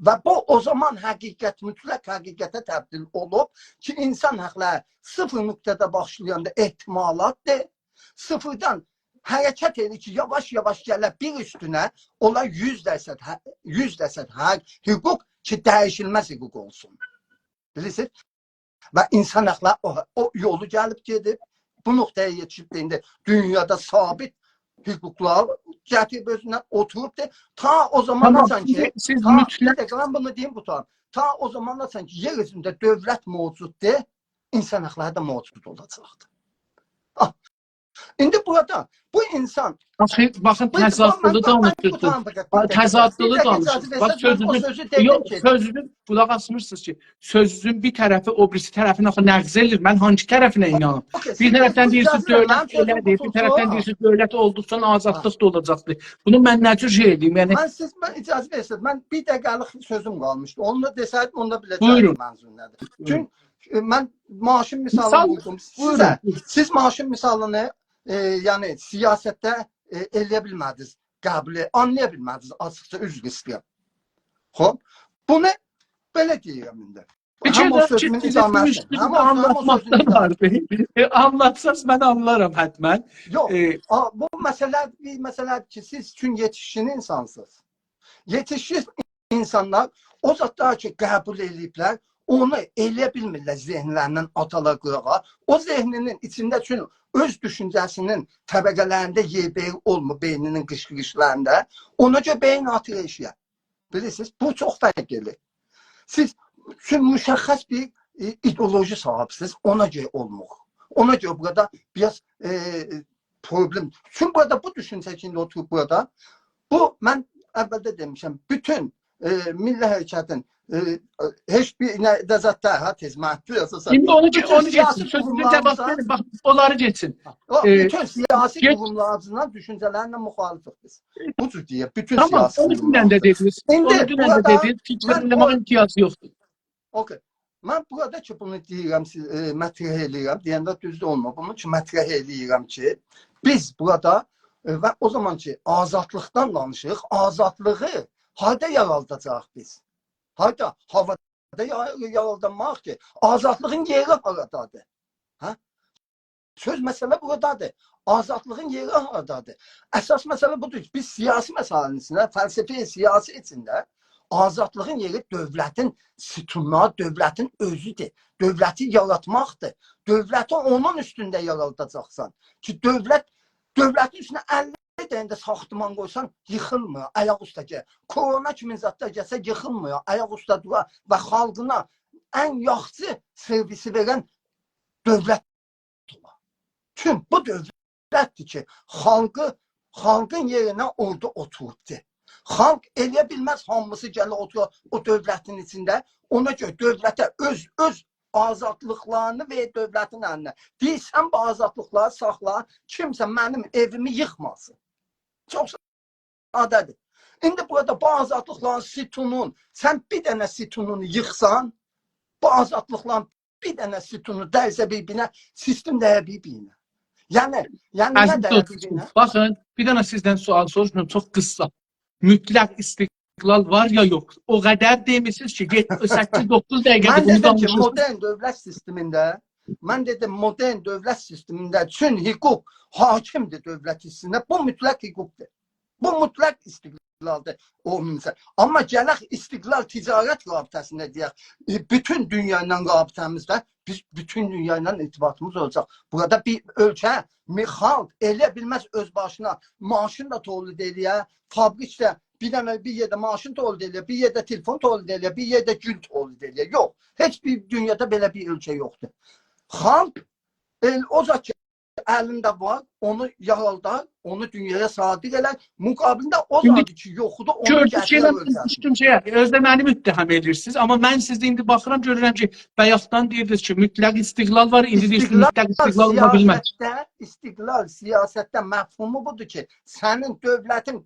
و بو، او زامان حقیقت، مطلق حقیقته تبدیل اولوب کی، اینسان حاقلاری صفر نقطه‌ده باشلایاندا احتمالاتدیر. صفردن حرکت ائدیر کی، یاواش-یاواش گله بیر اوستونه، اولا یوز درصد حق، یوز درصد حق، حقوق کی، دییشیلمز حقوق اولسون. بیلیرسینیز؟ و اینسان حاقلاری او، او یولو گلیب گئدیب، بو نقطه‌یه یئتیشیب ده ایندی دونیادا ثابت حقوقلار گتیریب اؤزونه، اوتوروبدور. تا او زاماندان، تامام، سون کی، سیز، سیز تا، مطلق، بیر دقیقه، من بونو دئییم، قوتاریم. تا او زاماندان، سون کی، یئر اوزونده دؤولت موجوددور، اینسان حاقلاری دا موجود اولاجاقدیر. آه، ایندی بورادا بو اینسان، آخی، باخین، بو، تضادلی، باخ، من، من، من دانیشیرسینیز. قوتاریم، بیر دقیقه، بیر دقیقه. تضادلی، بیر دقیقه دانیشیرسینیز. اجازه وئرسز، باخ، من او سؤزو، سؤزو دئدیم، یوخ، کی، سؤزونو قولاق آسمیرسینیز کی. سؤزونون بیر طرفی او بیریسی طرفین آخی نقض ائدیر. من هانسی طرفینه اینانیم؟ اوکی، بیر طرفین، طرفدن بو دئییرسینیز، اجازه وئرسز، دؤولت من سؤزوم ائله‌دیر، بیر طرفدن قوتولسون. دئییرسینیز، دؤولت اولدوقجا آزادلیق، هه، دا اولاجاقدیر. بونو من نه جور شئی ائدیم؟ یعنی، من سیز، من اجازه وئرسز، من بیر دقیقه‌لیک سؤزوم قالمیشدی. اونو دا دئسه‌یدیم، اونو دا بیله‌جکدیم، بویورون، منظور نه‌دیر. بویورون. چون، ائ، من ماشین مثالینی، مثال، ووردوم. بویورون، سیزه، بویورون. سیز ماشین مثالینی، ائ، یعنی، سیاستده، ائ، ائله‌یه بیلمه‌دینیز قبول، آنلایا بیلمه‌دینیز، آچیقجا عذر ایسته‌ییرم. خوب، بونو بئله دئییرم ایندی. بیر کره هامی او ده سؤزومون کی، سیزین ادامه‌سی. مشکلینیز، هامی او، هامی او سؤزومون آنلاتماقدا ادامه‌سی وار. ائ، آنلاتساز، من آنلارام حتماً. یوخ، ائ، آ، بو مسئله بیر مسئله‌دیر کی، سیز چون یئتیشکین اینسانسینیز. یئتیشکین اینسانلار او زادلاری کی، قبول ائله‌ییبلر، اونو ائله‌یه بیلمیرلر ذهنلریندن آتالار قیراغا. او ذهنینین ایچینده چون اؤز دوشونجه‌سینین طبقه‌لرینده یئربه‌یئر اولمور، بئینینین قیشقیریشلاریندا. اونا گؤره بئیین آتیر ائشیگه. بیلیرسینیز، بو چوخ فرقلی‌دیر. سیز چون مشخص بیر، ائ، ایدئولوژی صاحیبسینیز، اونا گؤره اولمور. اونا گؤره بورادا بیر آز، ائ، پروبلم. چون بورادا بو دوشونجه کی، ایندی اوتوروب بورادا، بو، من اولده دئمیشم، بوتون، ائ، میللی حرکتین، ائ، هئچ بیر نه، ده زاد دا، ها، تئز محدود اساساً. ایندی اونو کی، بوتون اونو سیاسی کئچین، سؤزونو جاواب قوروملاریمیزین، وئرین، باخ، اونلاری کئچین. او، ائ، بوتون سیاسی گئت- قوروملاریمیزلا، دوشونجه‌لرله مخالفیک بیز. بو جور دئیک، بوتون، تامام، سیاسی اونو دونن ده قوروملاریمیزلا. دئدینیز. ایندی اونو دونن ده بورادا دئدینیز. کی، من چؤنله‌مه‌یین او احتیاجی یوخدور. اوکی. من بورادا کی، بونو دئییرم، سیز، ائ، مطرح ائله‌ییرم، دئینده دوز ده اولمور. بونو کی، مطرح ائله‌ییرم کی، بیز بورادا، ائ، و او زامان کی، آزادلیقدان دانیشیریق، آزادلیغی هاردا یارالداجاغیق بیز؟ هاردا؟ هاوادا یا-، یارالدانماق کی، آزادلیغین یئری هارادادیر؟ هه؟ سؤز، مسئله بورادادیر. آزادلیغین یئری هارادادیر؟ اساس مسئله بودور کی، بیز سیاسی مسئله‌نین ایچینده، فلسفه‌ی سیاسی ایچینده آزادلیغین یئری دؤولتین ستونلاری، دؤولتین اؤزودور. دؤولتی یاراتماقدیر. دؤولتی اونون اوستونده یارالداجاقسان کی، دؤولت، دؤولتین اوستونه اللی دنه ده ساختمان قویسان، ییخیلمیر، آیاق اوسته گلیر. کرونا کیمی زادلار گلسه، ییخیلمیر، آیاق اوسته دورار و خالقینا ان یاخشی سرویسی وئرن دؤولت اولا. چون بو دؤولتدیر کی، خالقی، خالقین یئرینه اورادا اوتوروبدور. خالق ائلیه بیلمز هامیسی گله اوتورا او دؤولتین ایچینده. اونا گؤره دؤولته اؤز، اؤز آزادلیقلارینی وئر دؤولتین الینه. دئییر، سن بو آزادلیقلاری ساخلا، کیمسه منیم ائویمی ییخماسین. چوخ ساده‌دیر. ایندی بورادا بو آزادلیقلارین ستونون، سن بیر دنه ستونونو ییخسان، بو آزادلیقلارین بیر دنه ستونو دَیسه بیر-بیرینه، سیستم دَیه بیر-بیرینه. یعنی، یعنی نه عزیز دَیه دوستوم، بیر-بیرینه؟ باخین، بیر دنه سیزدن سؤال سوروشوم، چوخ قیسا. مطلق استقلال وار یا یوخ؟ او قدر دئمیسینیز کی، یئت-، سککیز، دوققوز دقیقه‌دیر من بونو دئدیم کی، دانیشیرسینیز. مدرن دؤولت سیستمینده، من دئدیم، مدرن دؤولت سیستمینده چون حقوق حاکمدیر دؤولت ایچینده، بو مطلق حقوقدور. بو مطلق استقلالدیر او مثال. آمما گلک استقلال تجارت رابطه‌سینده دئیک، ائ، بوتون دونیا ایله رابطه‌میزده بیز بوتون دونیا ایله ارتباطیمیز اولاجاق. بورادا بیر اؤلکه، می-، خالق ائلیه بیلمز اؤز باشینا ماشین دا تولید ائلیه، فابریک ده بیر دنه بیر یئرده ماشین تولید ائلیه، بیر یئرده تلفون تولید ائلیه، بیر یئرده گول تولید ائلیه. یوخ، هئچ بیر دونیادا بئله بیر اؤلکه یوخدور. خالق ائل-، او زاد کی، الینده وار، اونو یارادار، اونو دونیایا صادر ائلر. مقابلینده او ایندی زادی کی یوخدور، اونو گؤردوک کی، گتیره ائله اؤلکه‌سینه. دوشدوم شئیه، اؤز ده منی متهم ائله‌ییرسینیز، آمما من سیزی ایندی باخیرام، گؤرورم کی، بایاقدان دئییردینیز کی، مطلق استقلال وار، ایندی دئییرسینیز، استقلال مطلق استقلال اولا بیلمز. سیاستده، استقلال سیاستده مفهومو بودور کی، سنین دؤولتین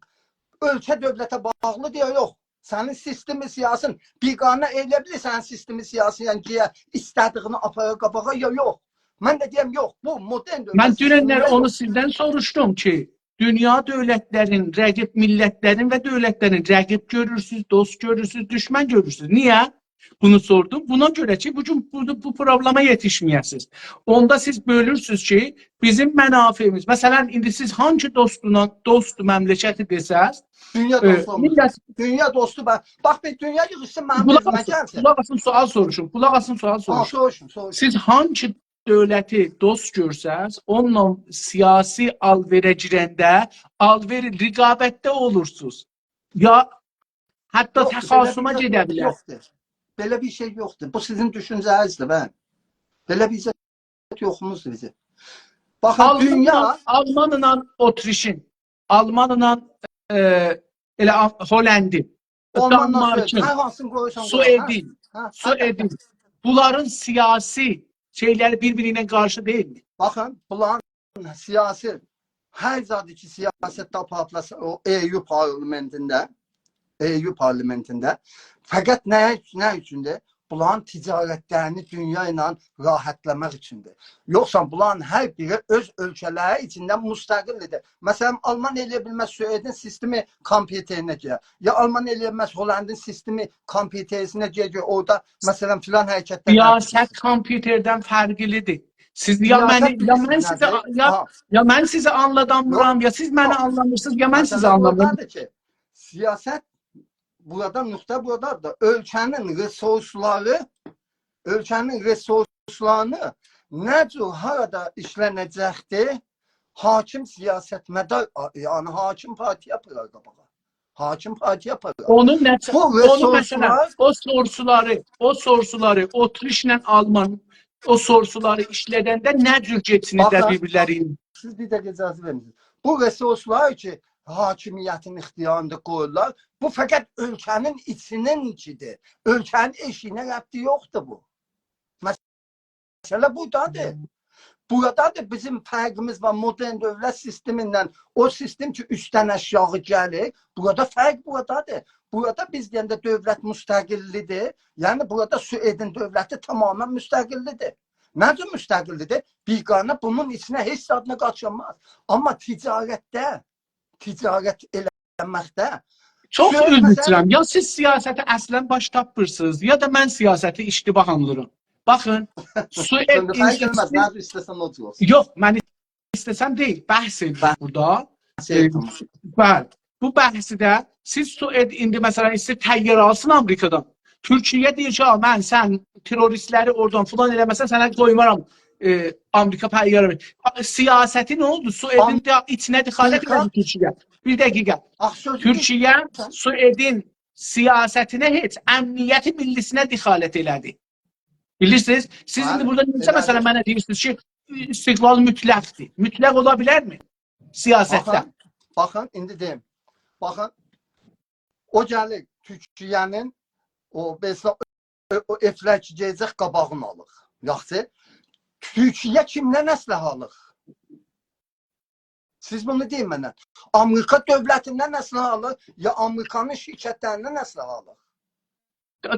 اؤلکه دؤولته باغلی دئیه یوخ. سنین سیستم سیاسین بیگانه ائلیه بیلیر، سنین سیستم سیاسین، یعنی کی، ایسته‌دیگینی آپارا قاباغا، یا یوخ. من ده دئیم، یوخ، بو مدرن دؤولت سیستمینده یوخ. من دوننلر اونو سیزدن سوروشدوم کی، دونیا دؤولتلرین، رقیب میللتلرین و دؤولتلرین رقیب گؤرورسوز، دوست گؤرورسوز، دوشمن گؤرورسوز. نییه؟ بونو سوردوم. بونا گؤره کی، بو گون بو، بو پروگراما یئتیشمه‌یه‌سینیز. اوندا سیز بؤلورسوز کی، بیزیم منافعیمیز. مثلا، ایندی سیز هانسی دوستونا، دوست مملکتی دئسز، دونیا ائ، دوستو اولمور. میللت دونیا دوستو، باخ، باخ، بیر دونیا ییغیشسین منیم قولاق اؤزومه آسین، گلسین. قولاق آسین، سؤال سوروشوم. قولاق آسین، سؤال ها، سوروشوم. سوروشون، سوروشون. سیز هانسی دؤولتی دوست گؤرسز، اونونلا سیاسی آل‌وئره گیرنده، آل‌وئر رقابتده اولورسونوز. یا حتی یوخدور، بئله بیر تخاصما شئی گئده بیلر. یوخدور. بئله بیر شئی یوخدور. بو سیزین دوشونجه‌نیزدیر، به. بئله بیر شئی یوخوموزدور بیزیم. باخین، آلمانلا، دونیا آلمانلا اتریشین، آلمانلا، ائ، ائله آ-، هلندین، اونلاردان سونرا دانمارکین، هر هانسینی قویورسان قوی. هه؟ سوئدین، هه، هه، سوئدین. هه. بونلارین سیاسی شئیلری بیر-بیری ایله قارشی دئییلمی؟ باخین، بونلارین سیاسی، هر زادی کی، سیاستده آپاردیلار او ائی‌یو پارلامنتینده، ائی‌یو پارلامنتینده. فقط نه، نه اوچوندور؟ بونلارین تجارتلرینی دونیا ایله راحتلاماق اوچوندور. یوخسا بونلارین هر بیری اؤز اؤلکه‌لری ایچینده مستقلدیر. مثلا، آلمان ائلیه بیلمز سوئدین سیستمی کامپیوترینه گیره. یا آلمان ائلیه بیلمز هلندین سیستمی کامپیوترینه گیره، گیره. اورادا، مثلا، فلان حرکتلر سیاست کامپیوتردن فرقلیدیر. سیز یا سیاست منی، یا من بیلیرسینیز سیزی، نه‌دیر؟ یا، ها. یا من سیزی آنلادامیرام، یوخ، یا سیز منی یوخ. آنلامیرسینیز، یا من سیزی آنلامیرام. مسئله بورادادیر کی، سیاست بورادا، نقطه بورادادیر. اؤلکه‌نین رسورسلاری، اؤلکه‌نین رسورسلارینی نه جور، هارادا ایشلنه‌جکدیر، حاکم سیاستمدار، یعنی حاکم پارتیا آپارار قاباغا. حاکم پارتیا آپارار. اونون نه، بو اونون رسورسلار مثلا، او سورسولاری، او سورسولاری، اتریشله آلمان، او سورسولاری ایشلدنده نه جور گئچینیرلر، باخین، بیر-بیرلری ایله؟ سیز بیر دقیقه اجازه وئرین. بو رسورسلار کی، حاکمیتین اختیاریندا قویورلار، بو فقط اؤلکه‌نین ایچینین ایچیدیر. اؤلکه‌نین ائشیگینه ربطی یوخدور بو. مسئله بورادادیر. بورادادیر بیزیم فرقیمیز وار مدرن دؤولت سیستمیندن. او سیستم کی، اوستدن آشاغی گلیر، بورادا فرق بورادادیر. بورادا بیز دئینده دؤولت مستقلدیر. یعنی بورادا سوئدین دؤولتی تمامیله مستقلدیر. نه جور مستقلدیر؟ بیگانه بونون ایچینه هئچ زادینا قاریشانماز. آمما تجارتده، تجارت ائله‌مکده چوخ سوئد، عذر مثلا، ایسته‌ییرم. یا سیز سیاستی اصلا باش تاپمیرسینیز، یا دا من سیاستی اشتباه آنلیرام. باخین، سوئد، سونرا فرق ائله‌مز، انگلیس، نه جور ایسته‌سن او جور اولسون. یوخ، من ایسته‌سم دئییل، بحث ائدیریک، هه، بورادا. بحث ائ، ائدیریک. بلی. بو بحثده سیز سوئد ایندی، مثلا، ایسته‌ییر طیاره آلسین آمریکادان. تورکیه دئییر کی، «آ، من سن تروریستلری اورادان فلان ائله‌مه‌سن، سنه قویمارام، ائ، آمریکا پیغمبر. سیاستی نه اولدو؟ سوئدین آم- ده ایچینه دخالت آمریکا ائله‌دی تورکیه. بیر دقیقه. آخ، سؤزو تورکیه سوئدین سیاستینه هئچ، امنیت ملی‌سینه دخالت ائله‌دی. بیلیرسینیز؟ سیز ایندی بلی، بورادا نئجه ائله‌دی. مثلا منه دئییرسینیز کی، استقلال مطلق‌دیر؟ مطلق اولا بیلرمی؟ سیاستده. باخین، باخین، ایندی دئییم. باخین، او گلیر تورکیه‌نین او، مثلا، او، او ائفلر کی گئده‌جک قاباغینی آلیر. یاخشی، تورکیه کیمدن اسلحه آلیر؟ سیز بونو دئیین منه. آمریکا دؤولتیندن اسلحه آلیر، یا آمریکانین شرکتلریندن اسلحه آلیر؟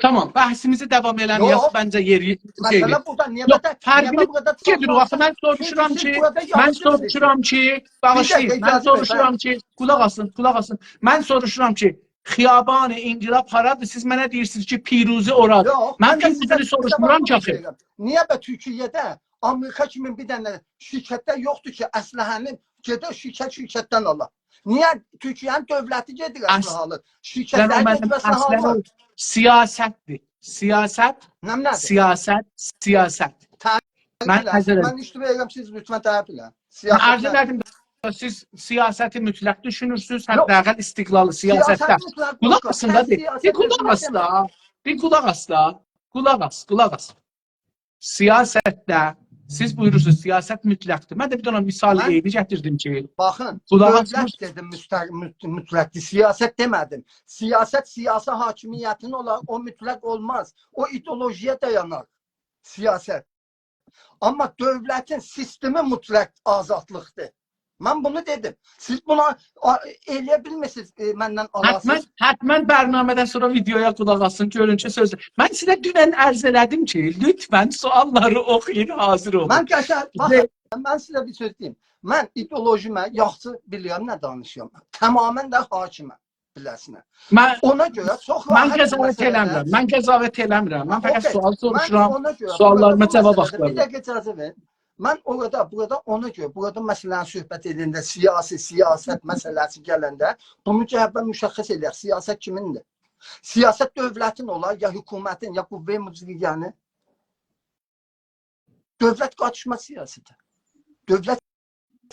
تامام، بحثیمیزی داوام ائله‌مه‌یک. یوخ. منجه یئری دئییل. مثلا بورادا نییه یوخ، بورادا، فرقی نییه بورادا گئدیر؟ آخی من سوروشورام کی، من سوروشورام کی، باغیشلایین، من سوروشورام کی، قولاق آسین، قولاق آسین. من سوروشورام کی، خیابان انقلاب هارادیر؟ سیز منه دئییرسینیز کی، پیروزی اورادیر. یوخ، من پیروزینی سوروشمورام کی آخی. نییه به تورکیه‌ده آمریکا کیمی بیر دنه شرکتده یوخدور کی، اسلحه‌نی گئده شرکت شرکتدن آلا؟ نییه تورکیه‌نین دؤولتی گئدیر اسلحه آلیر؟ شرکتلر گئدیر اسلحه آلیر. سیاستدیر. سیاست، نه، نه‌دیر؟ سیاست، سیاست. تعبیر ائله. من اشتباه ائله‌ییرم، سیز لطفا تعبیر ائله‌یین. سیاست نه‌دیر؟ من عرض ائله‌دیم، سیز سیاستی مطلق دوشونورسونوز، حداقل استقلالی سیاستده. قولاق آسین دا، بیر قولاق آس دا. بیر قولاق آس دا. قولاق آس، قولاق آس. سیاستده سیز بویورورسونوز، سیاست مطلق‌دیر. من ده بیر دنه مثال عینی گتیردیم کی، باخین، قولاق آسین. دؤولت دئدیم مطلق، مط-، مطلق‌دیر. سیاست دئمه‌دیم. سیاست، سیاسی حاکمیتین اولار، او مطلق اولماز. او ایدئولوژی‌یه دایانار سیاست. آمما دؤولتین سیستمی مطلق آزادلیق‌دیر. من بونو دئدیم. سیز بونا، آ، ائلیه بیلمیرسینیز، ائ، مندن آلاسینیز. حتما، حتما برنامه‌دن سونرا ویدئویا قولاق آسین، گؤرون کی، سؤز. من سیزه دونن عرض ائله‌دیم کی، لطفا سؤاللاری اوخویون، حاضر اولون. من قشنگ، باخین، من سیزه بیر سؤز دئییم. من ایدئولوژیمه یاخشی بیلیرم، نه دانیشیرام. تمامیله ده حاکمم، بیله‌سینه. من، اونا گؤره چوخ من راحت قضاوت ائله‌میرم. من قضاوت ائله‌میرم. من فقط سؤال سوروشورام. سؤاللاریما جاواب آختاریرام. بیر دقیقه اجازه وئرین. من اورادا، بورادا اونا گؤره، بورادا مثلا صحبت ائدنده سیاسی، سیاست مسئله‌سی گلنده بونو گرک اول مشخص ائله‌یک. سیاست کیمین‌دیر؟ سیاست دؤولتین اولار، یا حکومتین، یا قوه مجری‌یه‌نین؟ دؤولت قاریشماز سیاسته. دؤولت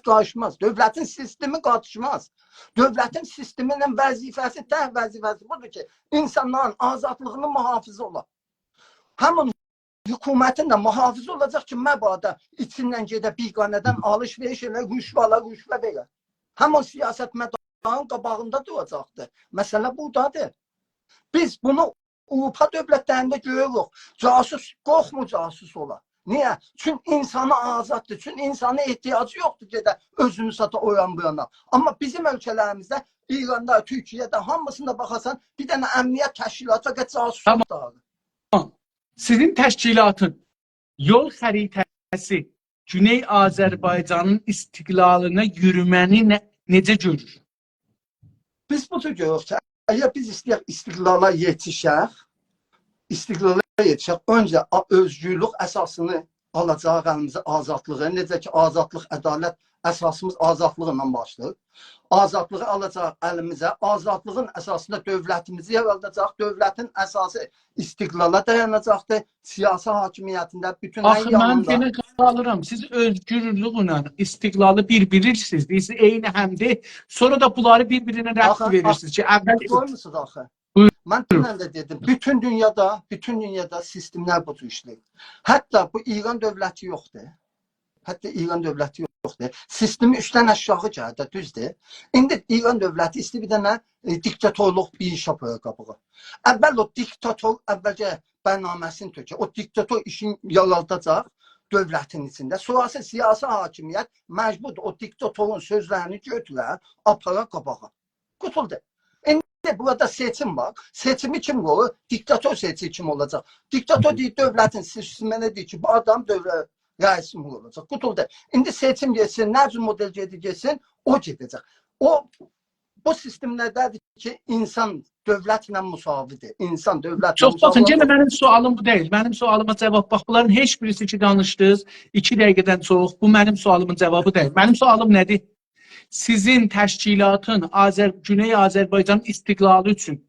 قاریشماز. دؤولتین سیستمی قاریشماز. دؤولتین سیستمی‌نین وظیفه‌سی، تک وظیفه‌سی بودور کی، اینسانلارین آزادلیغینی محافظه اولا. همین حکومتین ده محافظه اولاجاق کی، مبادا ایچیندن گئده بیگانه‌دن آلیش-وئریش ائله، رشوه آلا، رشوه وئره. همین سیاستمدارین قاباغیندا دوراجاقدیر. مسئله بورادادیر. بیز بونو آوروپا دؤولتلرینده گؤروروک. جاسوس قورخمور جاسوس اولا. نییه؟ چون اینسانی آزاددیر. چون اینسانین احتیاجی یوخدور گئده اؤزونو ساتا او یان بو یانا. آمما بیزیم اؤلکه‌لریمیزده، ایراندا، تورکیه‌ده، هامیسیندا باخاسان، بیر دنه امنیت تشکیلاتی فقط جاسوس آختاریر. سیزین تشکیلاتین یول خریطه‌سی گونئی آذربایجانین استقلالینا یورومه‌نی نه، نئجه گؤرور؟ بیز بو جور گؤروروک کی، اگر بیز ایسته‌یک استقلالا یئتیشک، استقلالا یئتیشک، اؤنجه آ-، اؤزگورلوک اساسینی آلاجاق الیمیزه، آزادلیغی. نئجه کی، آزادلیق، عدالت، اساسیمیز آزادلیقلا باشلاییر. آزادلیغی آلاجاق الیمیزه، آزادلیغین اساسیندا دؤولتیمیزی یاراداجاق. دؤولتین اساسی استقلالا دایاناجاقدیر. سیاسی حاکمیتینده بوتون هر یانیندا. آخی من یئنه قالیرام. سیز اؤزگورلوکله استقلالی بیر-بیریسینیز. دئییرسینیز، عینی همدیر. سونرا دا بونلاری بیر-بیرینه ربط وئریرسینیز کی، اول قویموسونوز آخی. بویورون. من دونن ده دئدیم، بوتون دونیادا، بوتون دونیادا سیستملر بو جور ایشله‌ییر. حتی بو ایران دؤولتی یوخدور. حتی ایران دؤولتی یوخدور. سیستمی اوستدن آشاغی گلیر ده، دوزدور. ایندی ایران دؤولتی ایسته‌ییر بیر دنه، ائ، دیکتاتورلوق بیر ایش آپارا قاباغا. اول او دیکتاتور اولجه برنامه‌سینی تؤکه. او دیکتاتور ایشین یاراداجاق دؤولتین ایچینده. سونراسی سیاسی حاکمیت مجبوردور او دیکتاتورون سؤزلرینی گؤتوره، آپارا قاباغا. قوتولدو. ایندی بورادا سئچیم وار. سئچیمی کیم قویور؟ دیکتاتور سئچیر کیم اولاجاق. دیکتاتور دئییر، دؤولتین سیستمینه دئییر کی، بو آدام دؤولت رئیسی اولاجاق. قوتولدو. ایندی سئچیم گئتسین، نه جور مدل گئدیر گئتسین، او گئده‌جک. او، بو سیستملرده‌دیر کی، اینسان دؤولتله مساوی‌دیر. اینسان دؤولتله مساوی اولماز. چوخ باخین، یئنه منیم سؤالیم بو دئییل. منیم سؤالیما جاواب، باخ، بونلارین هئچ بیریسی کی دانیشدینیز ایکی دقیقه‌دن چوخ، بو منیم سؤالیمین جاوابی دئییل. منیم سؤالیم نه‌دیر؟ سیزین تشکیلاتین آذر-، گونئی آذربایجان استقلالی اوچون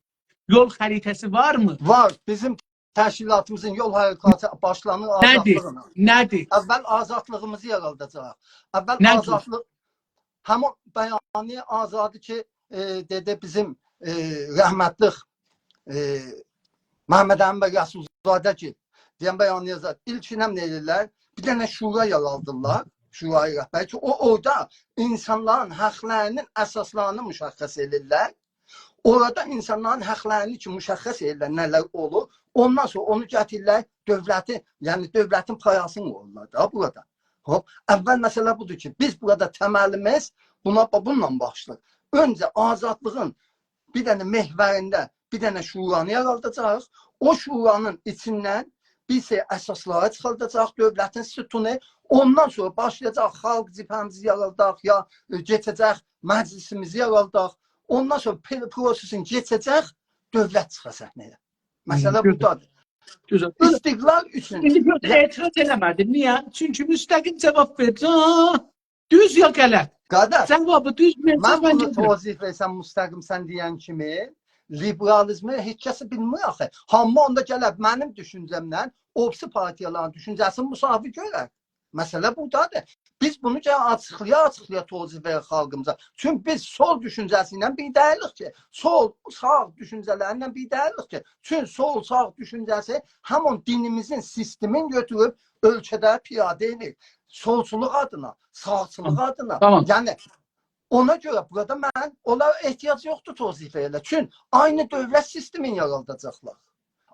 یول خریطه‌سی وارمی؟ وار. بیزیم تشکیلاتیمیزین یول حرکاتی باشلانیر آزادلیغینا. اول آزادلیغیمیزی یارالداجاق. اول آزادلیق، همین بیانیه آزادی کی، ائ، دئدی بیزیم، ائ، رحمتلیک، ائ، محمد امین بی رسولزاده کی، دئین بیانیه زاد. ایلکینن نه ائدیرلر؟ بیر دنه شورا یارادیرلار، شورای رهبری کی، او اورادا اینسانلارین حاقلاری‌نین اساسلارینی مشخص ائدیرلر. اورادا اینسانلارین حاقلارینی کی، مشخص ائدیرلر، نه‌لر اولور. اوندان سونرا اونو گتیریرلر دؤولتین، یعنی دؤولتین پایه‌سینی وورورلار دا بورادا. هوپ، اول مسئله بودور کی، بیز بورادا تملیمیز بونا، بونونلا باشلاییر. اؤنجه آزادلیغین بیر دنه محورینده بیر دنه شورانی یارالداجاغیق. او شورانین ایچیندن بیر سری اساسلاری چیخارداجاق دؤولتین ستونو. اوندان سونرا باشلایاجاق خالق جبهه‌میزی یارالداق، یا، ائ، کئچه‌جک مجلسیمیزی یارالداق. اوندان سونرا پئ-، پروسئسین کئچه‌جک، دؤولت چیخا صحنه‌یه. مسئله بودادیر. گؤزل. گؤزل. استقلال اوچون. ایندی بورادا اعتراض ائله‌مه‌دیم. نییه؟ چونکی مستقیم جاواب وئره‌جم. دوز یا غلط؟ قارداش، جاوابی دوز وئره‌جم، من بونو توضیح وئرسم مستقیم، سن دئین کیمی، لیبرالیزمی هئچ کس بیلمیر آخی. هامی اوندا گلر منیم دوشونجه‌مدن، اوبسی پارتیالارین دوشونجه‌سینی مساوی گؤرر. مسئله بودادیر. بیز بونو گرک آچیقلایا-آچیقلایا توضیح وئرک خالقیمیزا. چونکی بیز سول دوشونجه‌سی ایله بیر دئییلیک کی، سول، ساغ دوشونجه‌لری ایله بیر دئییلیک کی. چونکی سول، ساغ دوشونجه‌سی همین دینیمیزین سیستمین گؤتوروب اؤلکه‌ده پیاده ائدیر. سولچولوق آدینا، ساغچیلیق آدینا. تامام. یعنی، اونا گؤره بورادا من، اونلارا احتیاج یوخدور توضیح وئره‌لر. چونکی عینی دؤولت سیستمینی یارالداجاقلار.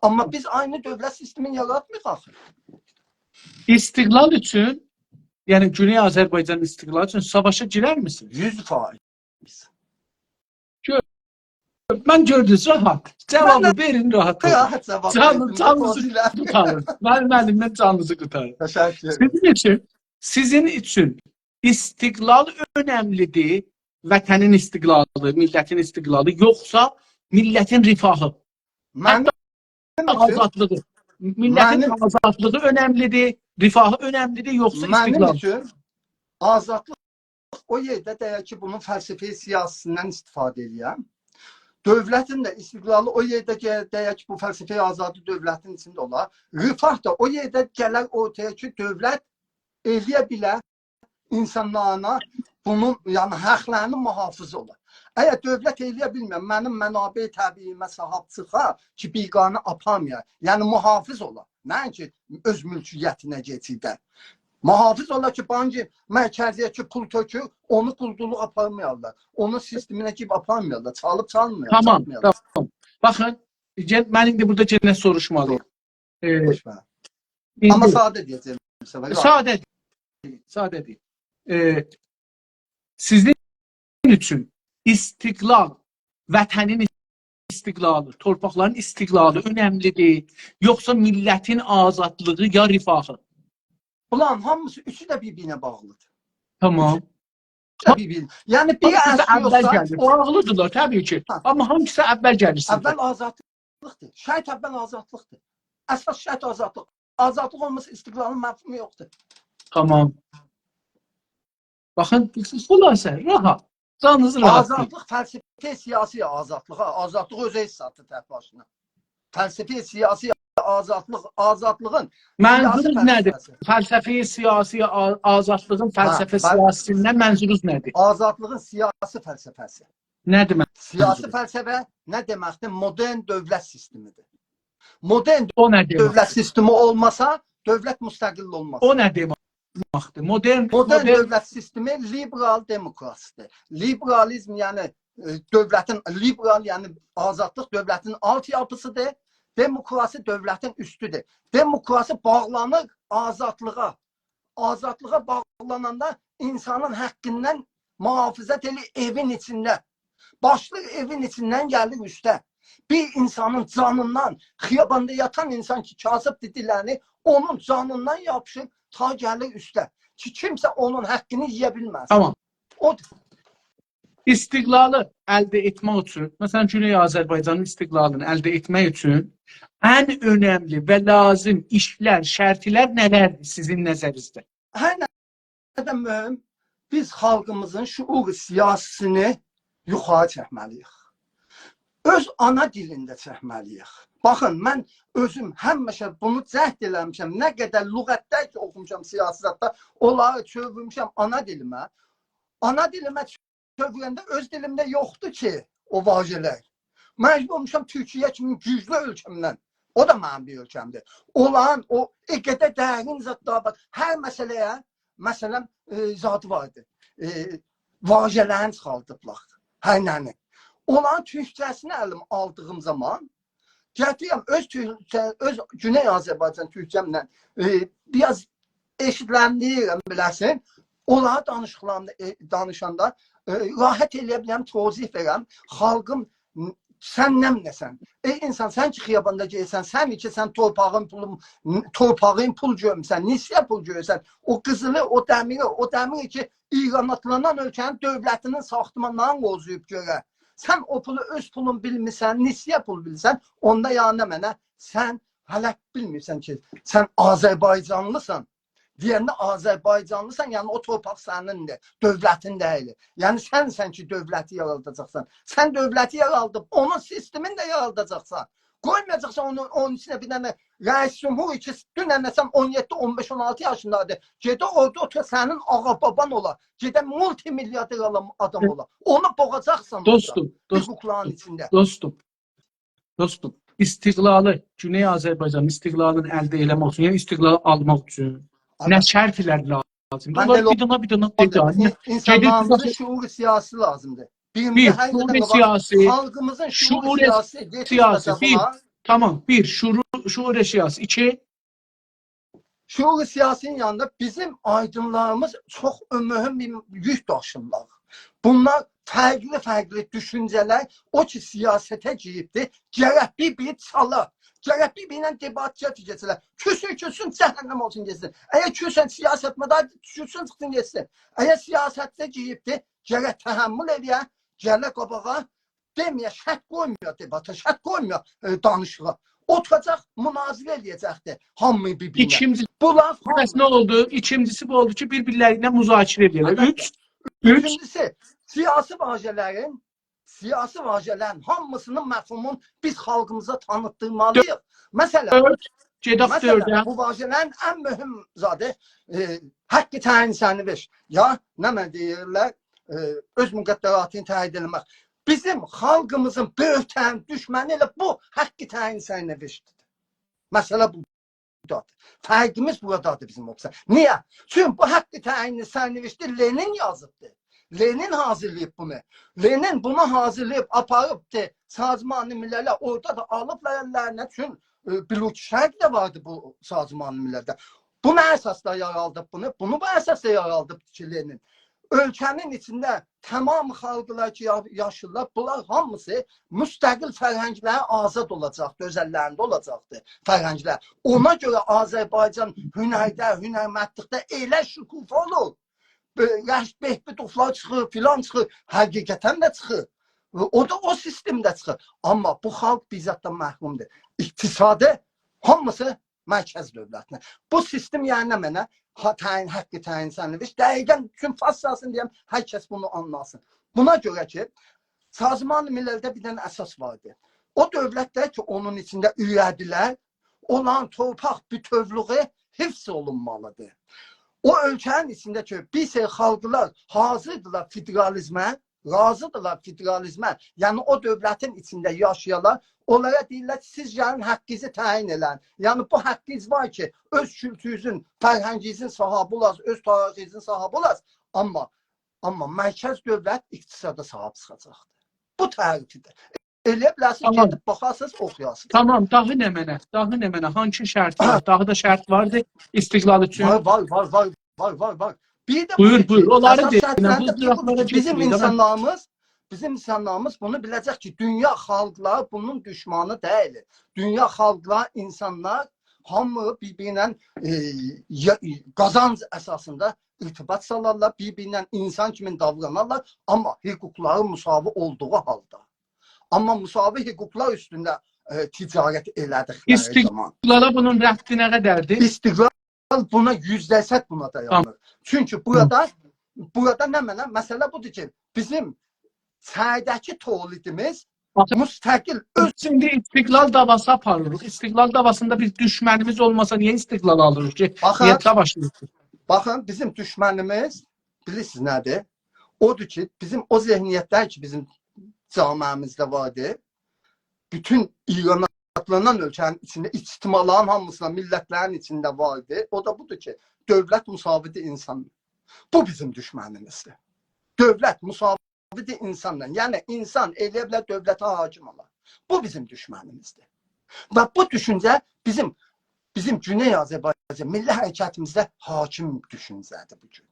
آمما بیز عینی دؤولت سیستمینی یاراتمیریق آخی. استقلال اوچون، یعنی گونئی آذربایجان استقلالی اوچون ساواشا گیررمیسینیز؟ یوز فایز. گؤر-، من گؤردونوز، راحت. جاوابی وئرین، راحت اولون. راحت جاواب وئردیم. جانینیزی قورتارین. منیم الیمدن جانینیزی قورتارین. تشکر ائدیرم. سیزین اوچون، سیزین اوچون استقلال اؤنملی‌دیر، وطنین استقلالی، میللتین استقلالی، یوخسا میللتین رفاهی؟ منیم اوچون، آزادلیغی. میللتین آزادلیغی اؤنملی‌دیر، رفاهی اؤنملی‌دیر، یوخسا استقلال؟ منیم اوچون آزادلیق او یئرده دَیَر کی، بونون فلسفه‌ی سیاسی‌سیندن استفاده ائله‌یم. دؤولتین ده استقلالی او یئرده گه-، دَیَر کی، بو فلسفه‌ی آزادی دؤولتین ایچینده اولا. رفاه دا او یئرده گلر اورتایا کی، دؤولت ائله‌یه بیله اینسانلارینا بونون، یعنی حاقلارینی محافظ اولا. اگر دؤولت ائله‌یه بیلمیر، منیم منابع طبیعی‌مه صاحیب چیخا کی، بیگانه آپارمایا، یعنی محافظ اولا. نه‌اینکی اؤز مولکیتینه کئچیر ده. محافظ اولا کی، بانک مرکزی‌یه کی، پول تؤکور، اونو قولدورلوق آپارمایارلار. اونو سیستمینه گیریب آپارمایارلار. چالیب چالمایار، تامام، چالمایارلار. تامام. باخین، گل، من ایندی بورادا یئنه سوروشمالی‌یام. بویور. ائ، بوش وئر. ایندی آمما ساده دئیه‌جم بو سفر. ساده دئییل، ساده دئییل. ائ، سیزین اوچون استقلال، وطنین استقلالی، تورپاقلارین استقلالی اؤنملی‌دیر، یوخسا میللتین آزادلیغی یا رفاهی؟ بونلارین هامیسی، اوچو ده بیر-بیرینه باغلی‌دیر. تامام. اوچو ده بیر-بیرینه. یعنی، بیر... هامیسی اصلی اول یوخسا، گلیر. او باغلی‌دیرلار، طبیعی کی. هه. آمما هامیسی اول گلیر سیزه؟ اول آزادلیقدیر. شرط اول آزادلیقدیر. اساس شرط آزادلیق. آزادلیق اولماسا استقلالین مفهومو یوخدور. تامام. باخین، خلاصه، راحت. جانینیز راحت دئیین. آزادلیق فلسفه‌ی سیاسی آزادلیق، ها. آزادلیق اؤزو هئچ زاددیر تک باشینا. فلسفه‌ی سیاسی آزادلیق، آزادلیغین سیاسی فلسفه‌سی. منظوروز نه‌دیر؟ فلسفه‌ی سیاسی آ-، آزادلیغین، هه، فلسفه سیاسی‌سیندن منظوروز نه‌دیر؟ آزادلیغین سیاسی فلسفه‌سی. نه دئمک؟ سیاسی فلسفه نه دئمکدیر؟ مدرن دؤولت سیستمی‌دیر. مدرن دؤولت سیستمی اولماسا، دؤولت مستقل اولماز. او نه دئمکدیر؟ مدرن، مدرن دؤولت سیستمی لیبرال دموکراسی‌دیر. لیبرالیزم، یعنی، ائ، دؤولتین، لیبرال، یعنی آزادلیق دؤولتین آلت یاپی‌سی‌دیر. دموکراسی دؤولتین اوستودور. دموکراسی باغلانیر آزادلیغا. آزادلیغا باغلاناندا اینسانین حاققیندان محافظت ائله‌ییر ائوین ایچینده. باشلاییر ائوین ایچیندن گلیر اوسته. بیر اینسانین جانیندان، خیاباندا یاتان اینسان کی، کاذبدیر دیلنیر، اونون جانیندان یاپیشیر، تا گلیر اوسته. کی، کیمسه اونون حاققینی یئیه بیلمه‌سین. تامام. او استقلالی الده ائتمک اوچون، مثلا، گونئی آذربایجانین استقلالینی الده ائتمک اوچون ان اؤنملی و لازیم ایشلر، شرطلر نه‌لردیر سیزین نظرینیزده؟ هر نه‌دن مهم، بیز خالقیمیزین شعور سیاسی‌سینی یوخاری چکمه‌لی‌ییک. اؤز آنا دیلینده چکمه‌لی‌ییک. باخین، من اؤزوم همیشه بونو جهد ائله‌میشم. نه قدر لغتده کی اوخوموشام سیاسی زاددا، اونلاری چئویرمیشم آنا دیلیمه. آنا دیلیمه چئویرنده اؤز دیلیمده یوخدور کی او واژه‌لر. مجبور اولموشام تورکیه کیمی گوجلو اؤلکه‌مدن، او دا منیم بیر اؤلکه‌مدیر، اولان او ائ قدر درین زادلار وار. هر مسئله‌یه، مثلا، ائ، زادی واردی. ائ، واژه‌لرینی چیخاردیبلار. هر نه‌نی. اونلارین تورکجه‌سینی الیمه آلدیغیم زامان، گتیریرم اؤز تورکجه، اؤز گونئی آذربایجان تورکجه‌مله، ائ، بیر آز ائشیتلندیریرم، بیله‌سین. اونلارا دانیشیقلاریندا، ائ، دانیشاندا، ائ، راحت ائلیه بیلرم، توضیح وئرم. خالقیم، سن نمنه‌سن؟ ای اینسان، سن کی خیاباندا گئدیرسن، سن کی سن تورپاغین پولون، تورپاغین پول گؤرموسن، نسیه پول گؤرورسن، او قیزیلی، او دمیری، او دمیری کی ایران آدلانان اؤلکه‌نین دؤولتینین ساختمانلارینی قوزویوب گؤره. سن او پولو اؤز پولون بیلمیرسن، نسیه پول بیلیرسن، اوندا یعنی نمنه؟ سن هله بیلمیرسن کی سن آذربایجانلیسان. دئینده آذربایجانلیسان، یعنی او تورپاق سنیندیر، دؤولتین دئییل. یعنی سنسن کی دؤولتی یاراداجاقسان. سن دؤولتی یارادیب، اونون سیستمینی ده یاراداجاقسان. قویمایاجاقسان اونون، اونون ایچینه بیر دنه رئیس جمهور کی دونن سن اون یئددی، اون بئش، اون آلتی یاشیندایدی. گئده اورادا اوتور، سنین آغا بابان اولا. گئده مولتی میلیاردر آلان آدام اولا. اونو بوغاجاقسان اورادا، دوستوم، بیر دوستوم، کوکلانین ایچینده. دوستوم، دوستوم، استقلالی، گونئی آذربایجان استقلالینی الده ائله‌مک اوچون، یعنی استقلالی آلماق اوچون نه شرطلر لازیمدیر؟ اونلاری بیر دنه، بیر دنه دئ. این-، اینسانلاریمیزین شعور سیاسی لازیمدیر. بیر، شعور سیاسی، خالقیمیزین شعور سیاسی، بیر، تامام، بیر، شعور، شعور سیاسی، ایکی، شعور سیاسی‌نین یانیندا بیزیم آیدینلاریمیز چوخ مهم بیر یوک داشیرلار. بونلار فرقلی-فرقلی دوشونجه‌لر، او کی سیاسته گیریبدیر، گرک بیر-بیر چالا، گرک بیر-بیرینن دباتا کئچیرلر. کوسسون، کوسسون، جهنم اولسون، گئتسین. اگر کوسسون، سیاستمدار کوسسون، چیخسین، گئتسین. اگر سیاسته گیریبدیر، گرک تحمل ائلیه، گله قاباغا، دئمه‌یه، شرط قویمایا دباتا، شرط قویمایا، ائ، دانیشیغا. اوتوراجاق، مناظره ائلیه‌جکدیر هامی بیر-بیرینه. ایکینجی، بونلار بس نه اولدو؟ ایکینجیسی بو اولدو کی بیر-بیرلری ایله مذاکره ائلیه‌لر. البته. اوچ، اوچ. اوچونجوسو، سیاسی واژه‌لرین، سیاسی واژه‌لرین هامیسینین مفهومون بیز خالقیمیزا تانیتدیرمالی‌ییق. مثلا، دؤرد، گئدک مثلا، دؤرده. بو واژه‌لرین ان مهم زادی، ائ، حق تعیین سرنوشت. یا، نمنه دئییرلر، ائ، اؤز مقدراتینی تعیین ائله‌مک. بیزیم خالقیمیزین بؤیوک دوشمنی ائله بو حق تعیین سرنوشتدیر. مسئله بودادیر. فرقیمیز بورادادیر بیزیم اوخوسا. نییه؟ چونکی بو حق تعیین سرنوشتی لنین یازیبدی. لنین حاضیرلاییب بونو. لنین بونو حاضیرلاییب، آپاریبدی سازمان ملله، اورادا دا آلیبلار اللرینه، چون، ائ، بلوک شرق ده واردی بو سازمان مللده. بو نه اساسدا یارادیب بونو؟ بونو بو اساسدا یارادیب کی لنین. اؤلکه‌نین ایچینده تمام خالقلار کی یا-، یاشاییرلار، بونلار هامیسی مستقل فرهنگلره آزاد اولاجاقدیر، اؤز اللرینده اولاجاقدیر فرهنگلر. اونا گؤره آذربایجان هنرده، هنرمندلیکده ائله شکوفا اولور. بؤ-، رشت بهبودوولار چیخیر، فلان چیخیر، حقیقتا ده چیخیر. او دا او سیستمده چیخیر. آمما بو خالق بیر زاددان محرومدور. اقتصادی هامیسی مرکز دؤولتینه. بو سیستم، یعنی نمنه؟ ها، تعیین، حق تعیین سرنوشت. دقیقا، چون فارسجاسینی دئیم، هر کس بونو آنلاسین. بونا گؤره کی سازمان مللده بیر دنه اساس واردی. او دؤولتلر کی اونون ایچینده اویه‌دیرلر، اولارین تورپاق بوتؤولویو حفظ اولونمالیدیر. او اؤلکه‌نین ایچینده کی بیر سری خالقلار حاضیردیرلار فدرالیزمه، راضیدیرلار فدرالیزمه، یعنی او دؤولتین ایچینده یاشایالار، اونلارا دئییرلر کی سیز گلین حقینیزی تعیین ائله‌یین. یعنی بو حقینیز وار کی اؤز کولتورونوزون، فرهنگینیزین صاحیبی اولاسینیز، اؤز تاریخینیزین صاحیبی اولاسینیز. آمما، آمما مرکز دؤولت اقتصادا صاحیب چیخاجاقدیر. بو تعریفیدیر. ائلیه بیلرسینیز، تامام. گئدیب باخارسینیز، اوخویارسینیز. تامام، داها نمنه؟ داها نمنه؟ هانسی شرط وار؟ داها دا شرط واردی استقلال اوچون؟ وار، وار، وار، وار، وار، وار، وار. بیر ده بو بویور، کی بویور. اونلاری اساس دئیین، شرطلرینده بو بیر، بیر، بیر، بیر، بیزیم بیر، اینسانلاریمیز، بیزیم اینسانلاریمیز بونو بیله‌جک کی دونیا خالقلاری بونون دوشمانی دئییل. دونیا خالقلاری، اینسانلار هامی بیر-بیرینن، ائ، یا-، قازانج اساسیندا ارتباط سالارلار، بیر-بیرینن اینسان کیمی داورانارلار، آمما حقوقلاری مساوی اولدوغو حالدا. آمما مساوی حقوقلار اوستونده، ائ، تجارت ائله‌دیکلری زامان. استقلالا بونون ربطی نه قدردیر؟ استقلال بونا یوزده صد بونا دایانیر. تامام. چونکی بورادا، هی، بورادا نمنه؟ مسئله بودور کی بیزیم سره‌ده‌کی تولیدیمیز باخین، مستقل اؤز بیز ایندی استقلال دعواسی آپاریریق. استقلال دعواسیندا بیز دوشمنیمیز اولماسا نییه استقلال آلیریق کی؟ باخین، نییه ساواشیریق؟ باخین، بیزیم دوشمنیمیز، بیلیرسینیز نه‌دیر؟ اودور کی، بیزیم او ذهنیتلر کی، بیزیم جامعه‌میزده واردی. بوتون ایران آدلانان اؤلکه‌نین ایچینده اجتماعلارین هامیسینا، میللتلرین ایچینده واردی. او دا بودور کی، دؤولت مساوی‌دیر اینسانلا. بو بیزیم دوشمنیمیزدیر. دؤولت مساوی‌دیر اینسانلا. یعنی، اینسان ائلیه بیلر دؤولته حاکم اولا. بو بیزیم دوشمنیمیزدیر. و بو دوشونجه بیزیم، بیزیم گونئی آذربایجان میللی حرکتیمیزده حاکم دوشونجه‌دیر بو گون.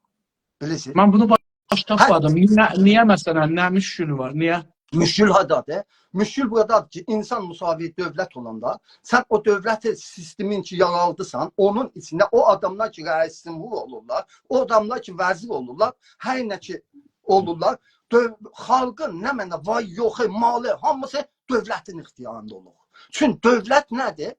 بیلیرسینیز؟ من بونو باش تاپمادیم. هه. نییه، نییه مثلا، نه مشکلی وار؟ نییه؟ مشکل هاردادیر؟ مشکل بورادادیر کی، اینسان مساوی دؤولت اولاندا، سن او دؤولت سیستمین کی یارادیرسان، اونون ایچینده او آداملار کی رئیس جمهور اولورلار، او آداملار کی وزیر اولورلار، هر نه کی اولورلار، دؤو-، خالقین نمنه وار یوخو، مالی، هامیسی دؤولتین اختیاریندا اولور. چون دؤولت نه‌دیر؟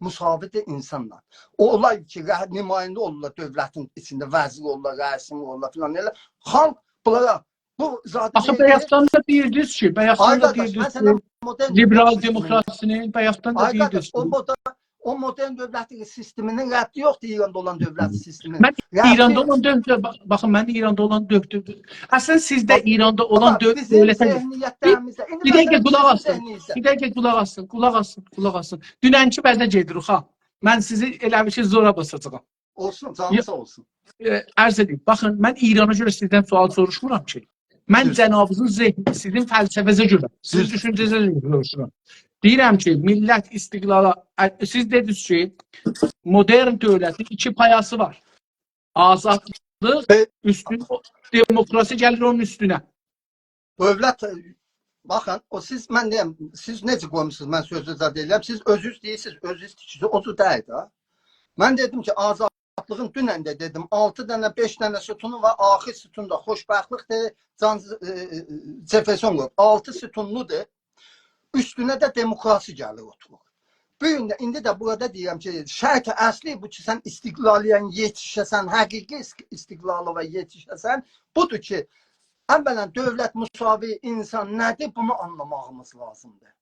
مساوی‌دیر اینسانلا. اولار کی، ره-، نماینده اولورلار دؤولتین ایچینده، وزیر اولورلار، رئیس جمهور اولورلار فلان ائله. خالق بونلارا بو زادی آخی دئییر کی، بایاقدان دا دئییردینیز کی، بایاقدان آی دا قارداش، دئییردینیز من کی، سنه مدرن لیبرال دؤولت سیستمینی دئموکراسینی، بایاقدان دا آی دئییردینیز قارداش، کی، او مدرن، او مدرن دؤولت سیستمینین ربطی یوخدور ایراندا اولان دؤولت سیستمینین. من ربطی ایراندا اولان دؤولت، باخ-، باخین، من ایراندا اولان دؤولت، اصلا سیز ده باخ، ایراندا اولان باخ، دؤولت، بیزیم دؤولته ذهنیتلریمیزده، بیر، ایندی بیر دقیقه مثلا قولاق بیزیم آسین، ذهنیمیزده بیر دقیقه قولاق آسین، قولاق آسین، قولاق آسین. دوننکی وضعه گئدیریک ها. من سیزی ائله بیر شئی زورا باساجاغام. اولسون، جانی یا، ساغ اولسون. ائ، عرض ائدیم، باخین، من ایرانا گؤره سیزدن سؤال سوروشمورام کی. من دوز. جنابینیزین ذهنی، سیزین فلسفه‌نیزه گؤره، سیزین دوز. دوشونجه‌نیزه گؤره سوروشورام. دئییرم کی، میللت استقلالا، ا، سیز دئدینیز کی، مدرن دؤولتین ایکی پایاسی وار. آزادلیق، ائ، اوستون، دموکراسی گلیر اونون اوستونه. دؤولت، باخین، او سیز، من دئیم، سیز نئجه قویموسونوز، من سؤزو زاد ائله‌یم، سیز اؤزونوز دئییرسینیز، اؤزونوز تیکیرسینیز، او جور دئییل ده. من دئدیم کی، آزادلیغین دونن ده دئدیم، آلتی دنه، بئش دنه ستونو وار، آخیر ستون دا خوشبختلیکدیر، جان، ائ، ائ، جفرسون قویوب. آلتی ستونلودور، اوستونه ده دموکراسی گلیر اوتورور. بو گون ده، ایندی ده بورادا دئییرم کی، شرط اصلی بو کی، سن استقلالیان یئتیشه‌سن، حقیقی است-، استقلالا یئتیشه‌سن، بودور کی، اولاً دؤولت مساوی اینسان نه‌دیر، بونو آنلاماغیمیز لازیمدیر.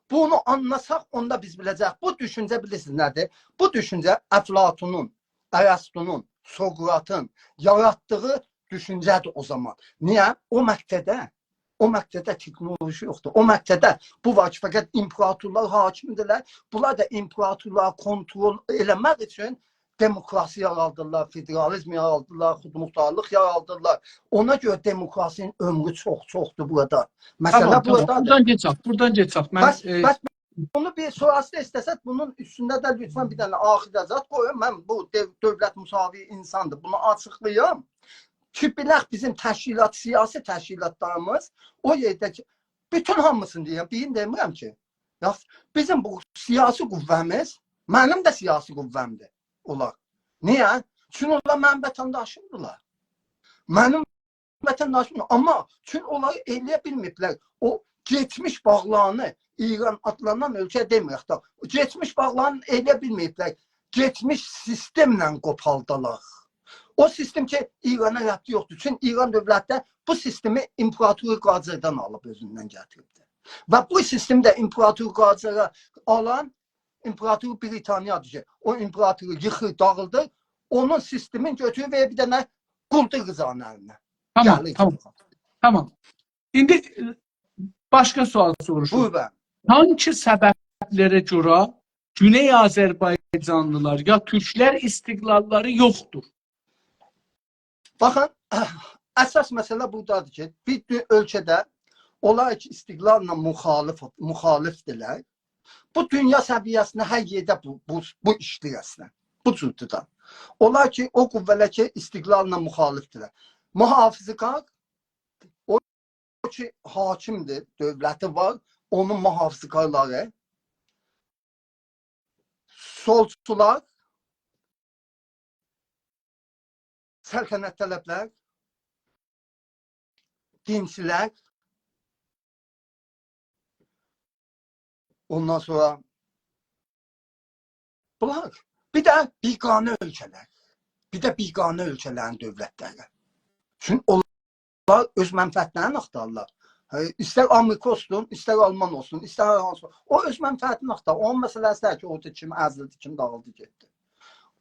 بونو آنلاساق، اوندا بیز بیله‌جک. بو دوشونجه بیلیرسینیز نه‌دیر؟ بو دوشونجه افلاطونون، ارسطونون، سقراطین یاراتدیغی دوشونجه‌دیر او زامان. نییه؟ او مقطعده، او مقطعده تکنولوژی یوخدور. او مقطعده بو وار کی، فقط ایمپراتورلار حاکمدیرلر. بونلار دا ایمپراتورلاری کنترل ائله‌مک اوچون دموکراسی یارادیرلار، فدرالیزم یارادیرلار، خودمختارلیق یارادیرلار. اونا گؤره دموکراسی‌نین عؤمرو چوخ، چوخدور بورادا. مسئله تامام، تامام. بورادادیر. بورادان کئچک، بورادان کئچک. من، بس، ائ، بس بونو بیر سونراسی دا ایسته‌سز، بونون اوستونده ده لطفاً بیر دنه آخیرده زاد قویون. من بو دؤ-، دؤولت مساوی اینساندیر، بونو آچیقلاییم. کی، بیلک بیزیم تشکیلات، سیاسی تشکیلاتلاریمیز او یئرده کی، بوتون هامیسینی دئییرم، بیرینی دئمیرم کی. یاخشی، بیزیم بو سیاسی قوه‌میز، منیم ده سیاسی قوه‌مدیر اونلار. نییه؟ چون اونلار منیم وطنداشیمدیرلار. منیم وطنداشیم، آمما چون اونلاری ائلیه بیلمه‌ییبلر او کئچمیش باغلارینی، ایران آدلانان اؤلکه دئمیرک ده، کئچمیش باغلارینی ائلیه بیلمه‌ییبلر کئچمیش سیستمله قوپالدالار. او سیستم کی، ایرانا ربطی یوخدور. چون ایران دؤولتی ده بو سیستمی ایمپراتور قاجاردان آلیب اؤزوندن گتیریبدیر. و بو سیستمی ده ایمپراتور قاجارا آلان ایمپراتور بریتانیادیر کی، او ایمپراتورو ییخیر، داغیلدیر، اونون سیستمین گؤتورور و بیر دنه قولدور قیزانین الینه. تامام، گلیر. تامام. تامام. ایندی، ائ، باشقا سؤال سوروشوم. بویور، بی. هانسی سببلره گؤره گونئی آذربایجانلیلار یا تورکلر استقلاللاری یوخدور؟ باخین، اساس مسئله بورادادیر کی، بیر دو-، اؤلکه‌ده اولار کی، استقلاللا مخالف، مخالفدیرلر. بو دونیا سویه‌سینده هر یئرده بو، بو، بو ایشله‌ییر اصلاً. بو جوردور دا. اولار کی، او قوه‌لر کی، استقلاللا مخالفدیرلر. محافظه‌کار، او کی، حاکمدیر، دؤولتی وار، اونون محافظه‌کارلاری، سولچولار، سلطنت‌طلبلر، دینچیلر، اوندان سونرا بونلار، بیر ده بیگانه اؤلکه‌لر، بیر ده بیگانه اؤلکه‌لرین دؤولتلری. چون اونلار اؤز منفعتلرینی آختاریرلار. هه، ایستر آمریکا اولسون، ایستر آلمان اولسون، ایستر هر هانسی اولسون. او اؤز منفعتینی آختاریر. اونون مسئله‌سی دئییل کی، اوردا کیم ازیلدی، کیم داغیلدی، گئتدی.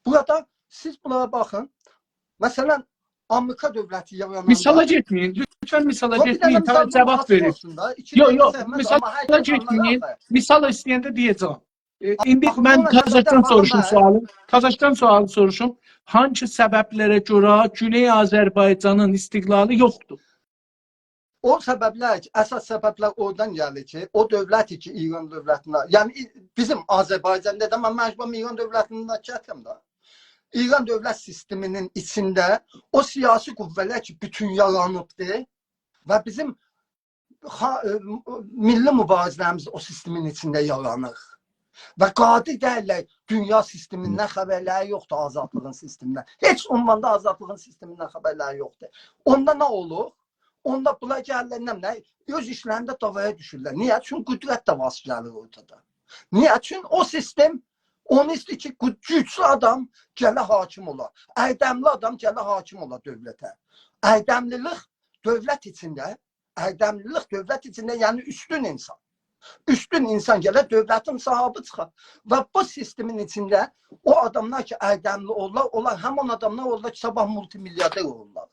بورادا سیز بونلارا باخین. مثلا، آمریکا دؤولتی یاراناندا مثالا گئتمه‌یین. لطفا مثالا یوخ، بیر دنه گئتمه‌یین. مثال، تمام، بونون جاواب آخیری وئرین. اولسون دا. ایکی یوخ، دقیقه یوخ، چکمز، آمما هر مثالا شئی گئتمه‌یین. آنلانار. مثال ایسته‌ینده دئیه‌جم. ائ، ایندی آخی من اونا گؤره تازادان ده سوروشوم باخما. سؤالی. تازادان سؤالی سوروشوم. هانسی سببلره گؤره گونئی آذربایجانین استقلالی یوخدور؟ او سببلر کی، اساس سببلر اورادان گلیر کی، او دؤولت کی، ایران دؤولتینه، یعنی ای-، بیزیم آذربایجاندا دا، من مجبورام ایران دؤولتینی ده گتیرم ده. ایران دؤولت سیستمینین ایچینده او سیاسی قوه‌لر کی، بوتون یارانیبدیر و بیزیم خا-، ائ، میللی مبارزه‌لریمیز او سیستمین ایچینده یارانیر. و قادر دئییللر، دونیا سیستمیندن خبرلری یوخدور، آزادلیغین سیستمیندن. هئچ عنواندا آزادلیغین سیستمیندن خبرلری یوخدور. اوندا نه اولور؟ اوندا بونلار گلیرلر، نه، نه، اؤز ایچلرینده دعوایا دوشورلر. نییه؟ چونکی قدرت دعواسی گلیر اورتادا. نییه؟ چون او سیستم اونو ایسته‌ییر کی، گو-، گوجلو آدام گله حاکم اولا. اردملی آدام گله حاکم اولا دؤولته. اردملیلیک دؤولت ایچینده، اردملیلیک دؤولت ایچینده، یعنی اوستون اینسان. اوستون اینسان گله دؤولتین صاحیبی چیخا. و بو سیستمین ایچینده او آداملار کی، اردملی اولورلار، اونلار همان آداملار اولورلار کی، صاباح مولتی‌میلیاردر اولورلار.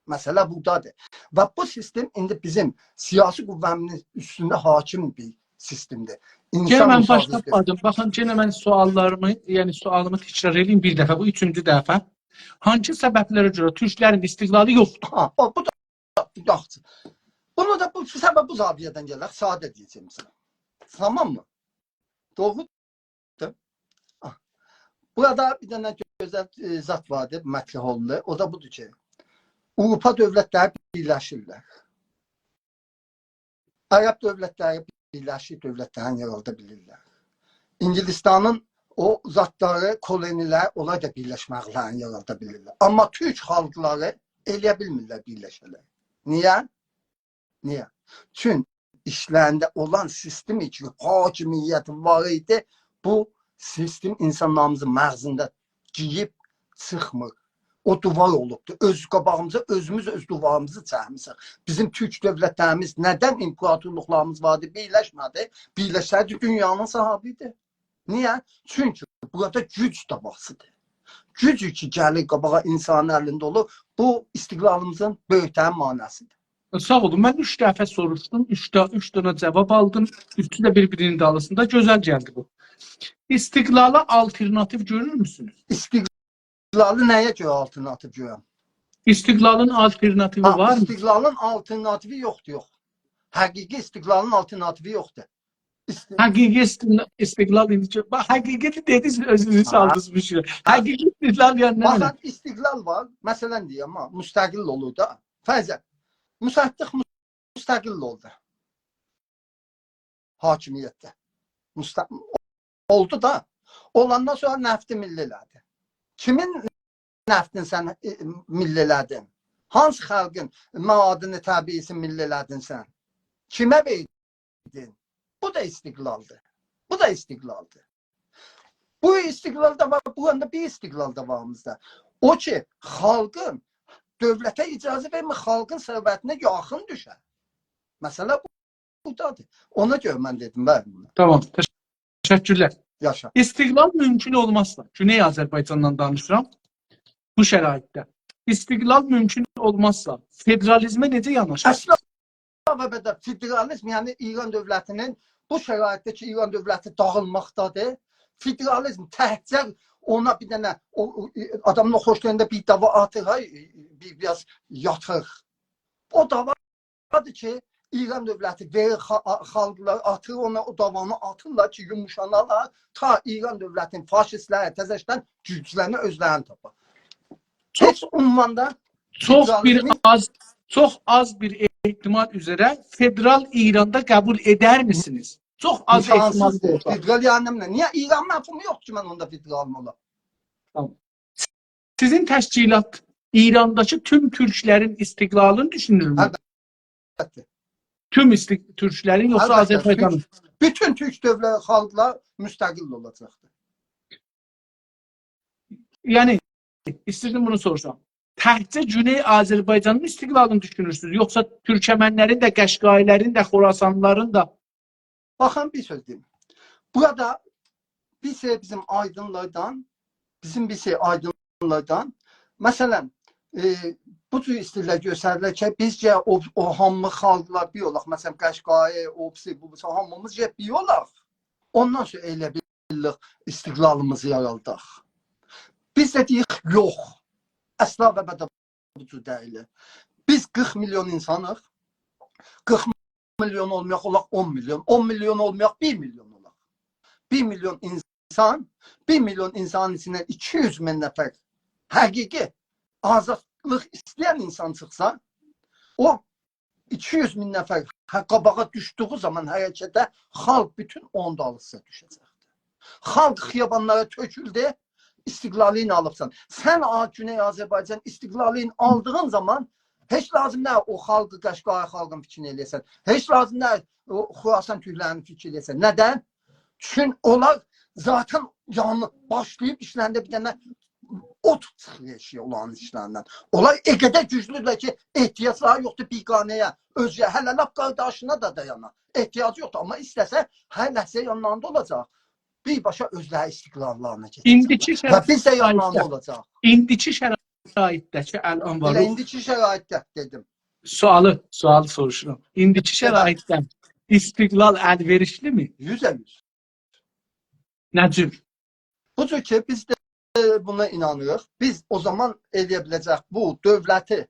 مسئله بورادادیر. و بو سیستم ایندی بیزیم سیاسی قوه‌میزین اوستونده حاکم بیر سیستمدیر. گئنه اینسان من باش مساوی‌دیر. تاپمادیم. باخین، گئنه من سؤاللاریمی، یعنی سؤالیمی تکرار ائدیم بیر دفعه، بو اوچونجو دفعه. هانسی سببلره گؤره تورکلرین استقلالی یوخدور؟ ها، او، بو دا یاخشی. بونو دا بو سبب، بو زاویه‌دن گلک، ساده دئیه‌جم سنه. تامام‌می؟ دوغرو؟ آه. بورادا بیر دنه گؤزل، ائ، زاد واردی، مطرح اولدو. او دا بودور کی، آوروپا دؤولتلری بیرلشیرلر. عرب دؤولتلری بیرلشیب دؤولتلرینی یارادا بیلیرلر. اینگیلیستانین او زادلاری، کولونی‌لر، اونلار دا بیرلشمکلرینی یارادا بیلیرلر. آمما تورک خالقلاری ائلیه بیلمیرلر بیرلشه‌لر. نییه؟ نییه؟ چون ایچلرینده اولان سیستم کی، حاکمیت وار ایدی، بو سیستم اینسانلاریمیزین مغزینده گیریب چیخمیر. او دیوار اولوبدور. اؤز قاباغیمیزا، اؤزوموز اؤز دیواریمیزی چکمیشیک. بیزیم تورک دؤولتلریمیز، ندن ایمپراتورلوقلاریمیز واردی، بیرلشمه‌دی؟ بیرلشسه‌یدی، دونیانین صاحیبی ایدی. نییه؟ چونکی بورادا گوج دعواسیدیر. گوج کی، گلیر قاباغا اینسانین الینده اولور، بو استقلالیمیزین بؤیوک‌ترین مانعسیدیر. ساغ اولون. من اوچ دفعه سوروشدوم، اوچ دا-، اوچ دنه جاواب آلدیم. اوچو ده بیر-بیرینین دالیسیندا. گؤزل گلدی بو. استقلالا آلترناتیو گؤرورموسونوز؟ استقلالی نه‌یه گؤره آلترناتیو گؤرم؟ استقلالین آلترناتیوی ها، وارمی؟ استقلالین آلترناتیوی یوخدور، یوخ. حقیقی استقلالین آلترناتیوی یوخدور. است- حقیقی است-، استقلال ایندی کی، باخ، حقیقی دئدینیز، اؤزونوزو ها. سالدینیز بو ایشه. ها. حقیقی استقلال یعنی نه باخین، دئمک؟ استقلال وار. مثلا دئییرم، ها، مستقل اولور دا. فرضاً، مصدق مستقل اولدو. حاکمیتده. مست-، اولدو دا. اولاندان سونرا نفتی میللی ائله‌دی. کیمین نفتینی سن، ائ، میللی ائله‌دین؟ هانسی خالقین معادن طبیعی‌سینی میللی ائله‌دین سن؟ کیمه وئردین؟ بو دا استقلالدیر. بو دا استقلالدیر. بو استقلال دا وار، بو یاندا بیر استقلال دا واریمیزدا. او کی، خالقین، دؤولته اجازه وئرمیر خالقین ثروتینه یاخین دوشه. مسئله بو، بورادادیر. اونا گؤره من دئدیم، بلی، بونو. تامام، تشکرلر. یاشا. استقلال مومکون اولمازسا، گونئی آذربایجاندان دانیشیرام، بو شرایطده. استقلال مومکون اولمازسا، فدرالیزمه نئجه یاناشیرسینیز؟ اصلا و بده فدرالیزم، یعنی ایران دؤولتینین بو شرایطده کی، ایران دؤولتی داغیلماقدادیر، فدرالیزم تکجه اونا بیر دنه، او، او، آدامین او خوش گلنده بیر دعوا آتیر، های، بیر، بیر آز یاتیر. او دعوادیر کی، ایران دؤولتی وئریر خا-، آ-، خالقلاری آتیر، اونا او دعوانی آتیرلار کی، یوموشانالار، تا ایران دؤولتین فاشیستلری تزه‌دن گوجلرینی اؤزلرینی تاپار. چوخ، هئچ عنواندا چوخ بیر فدرالیزمی آز، چوخ آز بیر احتمال اوزره فدرال ایراندا قبول ائدرمیسینیز؟ چوخ آز احتمال امکانسیزدیر. اولسا. فدرال یعنی نه؟ نییه؟ ایران مفهومو یوخدور کی، من اوندا فدرالیم اولا. تامام. سیزین تشکیلات ایرانداکی توم تورکلرین استقلالینی دوشونورمو؟ البته. توم ایستیق-، تورکلرین، یوخسا البته، آذربایجانین؟ بوت-، بوتون تورک دؤولت خالقلار مستقل اولاجاقدیر. یعنی، ایسته‌ییردیم بونو سوروشام. تکجه گونئی آذربایجانین استقلالینی دوشونورسونوز، یوخسا تورکمنلرین ده، قشقایی‌لرین ده، خوراسانلی‌لارین دا؟ باخین، بیر سؤز دئییم. بورادا بیر سری بیزیم آیدینلاردان، بیزیم بیر سری آیدینلاردان، مثلا، ائ، بو جور ایسته‌ییرلر گؤستریرلر کی، بیز گرک او، او هامی خالقلار بیر اولاق، مثلا، قشقایی، او بیریسی، بو بیریسی، هامیمیز گرک بیر اولاق. اوندان سونرا ائلیه بیلیریک استقلالیمیزی یاراداق. بیز ده دئییریک، یوخ. اصلا و ابدا بو جور دئییل. بیز قیرخ میلیون اینسانیق. قیرخ میلیون اولمایاق، اولاق اون میلیون. اون میلیون اولمایاق، بیر میلیون اولاق. بیر میلیون اینسان، بیر میلیون اینسانین ایچیندن ایکی یوز مین نفر حقیقی آزادلیق ایسته‌ین اینسان چیخسا، او ایکی یوز مین نفر هه، قاباغا دوشدویو زامان حرکته، خالق بوتون اونون دالیسینا دوشه‌جکدیر. خالق خیابانلارا تؤکولدو، استقلالینی آلیبسان. سن آ-، گونئی آذربایجان استقلالینی آلدیغین زامان هئچ لازیم نه او خالقی، قشقایی خالقین فیکرینی ائله‌یه‌سن. هئچ لازیم نه او خوراسان تورکلرینین فیکرینی ائله‌یه‌سن. ندن؟ چون اونلار ذاتا یانی باشلاییب ایچلرینده بیر دنه اوت چیخیر ائشییه اونلارین ایچلریندن. اونلار او قدر گوجلودورلر کی، احتیاجلاری یوخدور بیگانه‌یه، اؤزگه، هله لاپ قارداشینا دا دایانا. احتیاجی یوخدور، آمما ایسته‌سه هر لحظه یانلاریندا اولاجاق. بیرباشا اؤزلری استقلاللارینا گئده‌جکلر. ایندیکی و بیز ده یانلاریندا شرایطده، اولاجاق. ایندیکی شرایطده کی، الان ائله واریق. ایندیکی شرایطده دئدیم. سؤالی، سؤالی سوروشورام. ایندیکی شرایطده استقلال الوئریشلی‌می؟ یوزده یوز. نه جور؟ بو جور کی، بیز ده بونا اینانیریق. بیز او زامان ائلیه بیله‌جک بو دؤولتی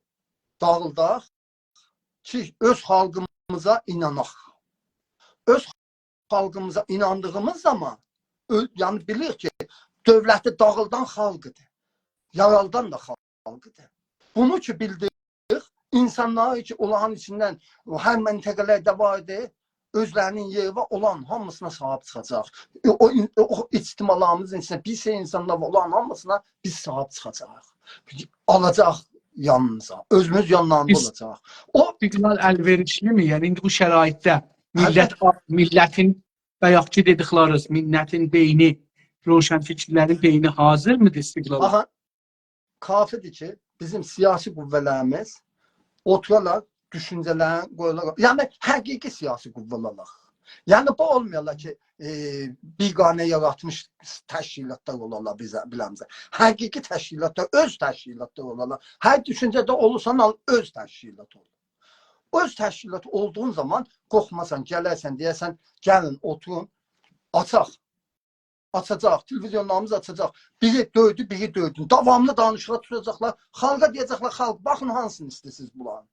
داغیلداق کی، اؤز خالقیمیزا ایناناق. اؤز خالقیمیزا ایناندیغیمیز زامان، اؤ-، یعنی بیلیریک کی، دؤولتی داغیلدان خالقیدیر. یارالدان دا خالقیدیر. بونو کی بیلدیک، اینسانلار کی، اونلارین ایچیندن هر منطقه‌لرده واردی، اؤزلرینین یئری وار، اولارین هامیسینا صاحیب چیخاجاق. او، او، او اجتماعلاریمیزین ایچینده بیر سری اینسانلار وار، اونلارین هامیسینا بیز صاحیب چیخاجاغیق. آلاجاق یانیمیزا، اؤزوموز یانلاریندا اولاجاق. او استقلال الوئریشلی‌می؟ یعنی ایندی بو شرایطده میللت، میللتین، بایاقکی دئدیکلریز، میللتین بئینی، روشنفکرلرین بئینی حاضرمیدیر استقلالا؟ آها، کافیدیر کی، بیزیم سیاسی قوه‌لریمیز اوتورالار، دوشونجه‌لرین قویالار. یعنی، حقیقی سیاسی قوه‌لر اولاق. یعنی، بو اولمایالار کی، ائ، بیگانه یاراتمیش تشکیلاتلار اولالار بیزه، بیله‌میزه. حقیقی تشکیلاتلار، اؤز تشکیلاتلار اولالار. هر دوشونجه‌ده اولورسان، اول اؤز تشکیلات اول. اؤز تشکیلات اولدوغون زامان قورخماسان، گلرسن، دئیرسن، گلین، اوتورون، آچاق. آچاجاق، تلویزیونلاریمیز آچاجاق. بیری دؤردو، بیری دؤردون. داواملی دانیشیغا توتاجاقلار. خالقا دئیه‌جکلر، خالق، باخین هانسینی ایسته‌ییرسینیز بونلارین.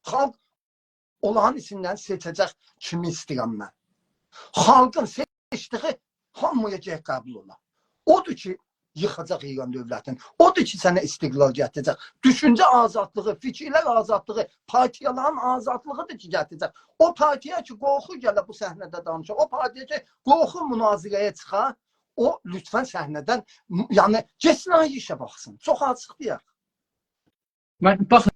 خالق اونلارین ایچیندن سئچه‌جک کیمی ایسته‌ییرم من. خالقین سئچدیگی هامییا گرک قبول اولا. اودور کی، ییخاجاق ایران دؤولتینی. اودور کی، سنه استقلال گتیره‌جک. دوشونجه آزادلیغی، فیکیرلر آزادلیغی، پارتیالارین آزادلیغیدیر کی، گتیره‌جک. او پارتییا کی، قورخور گله بو صحنه‌ده دانیشا، او پارتییا کی، قورخور مناظره‌یه چیخا، او لطفا صحنه‌دن، م-، یعنی، گئتسین آیری ایشه باخسین. چوخ آچیق دئیک. من، باخین،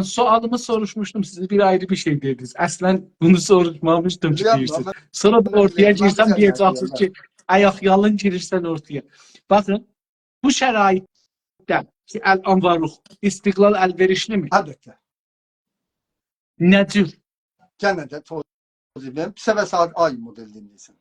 سؤالیمی سوروشموشدوم، سیز بیر آیری بیر شئی دئدینیز. اصلا بونو سوروشمامیشدیم کی، یوخ، دئییرسینیز. من، سونرا دا من، اورتایا من، گیرسم، من، دئیه‌جکسینیز کی، آیاق‌یالین گیریرسن اورتایا. باخین، بو شرایطده کی، الان واریق، استقلال الوئریشلی‌می؟ البته. نه جور؟ گئنه ده توضیح وئریم. بو سفر ساعت آی مدل دینله‌ییرسن.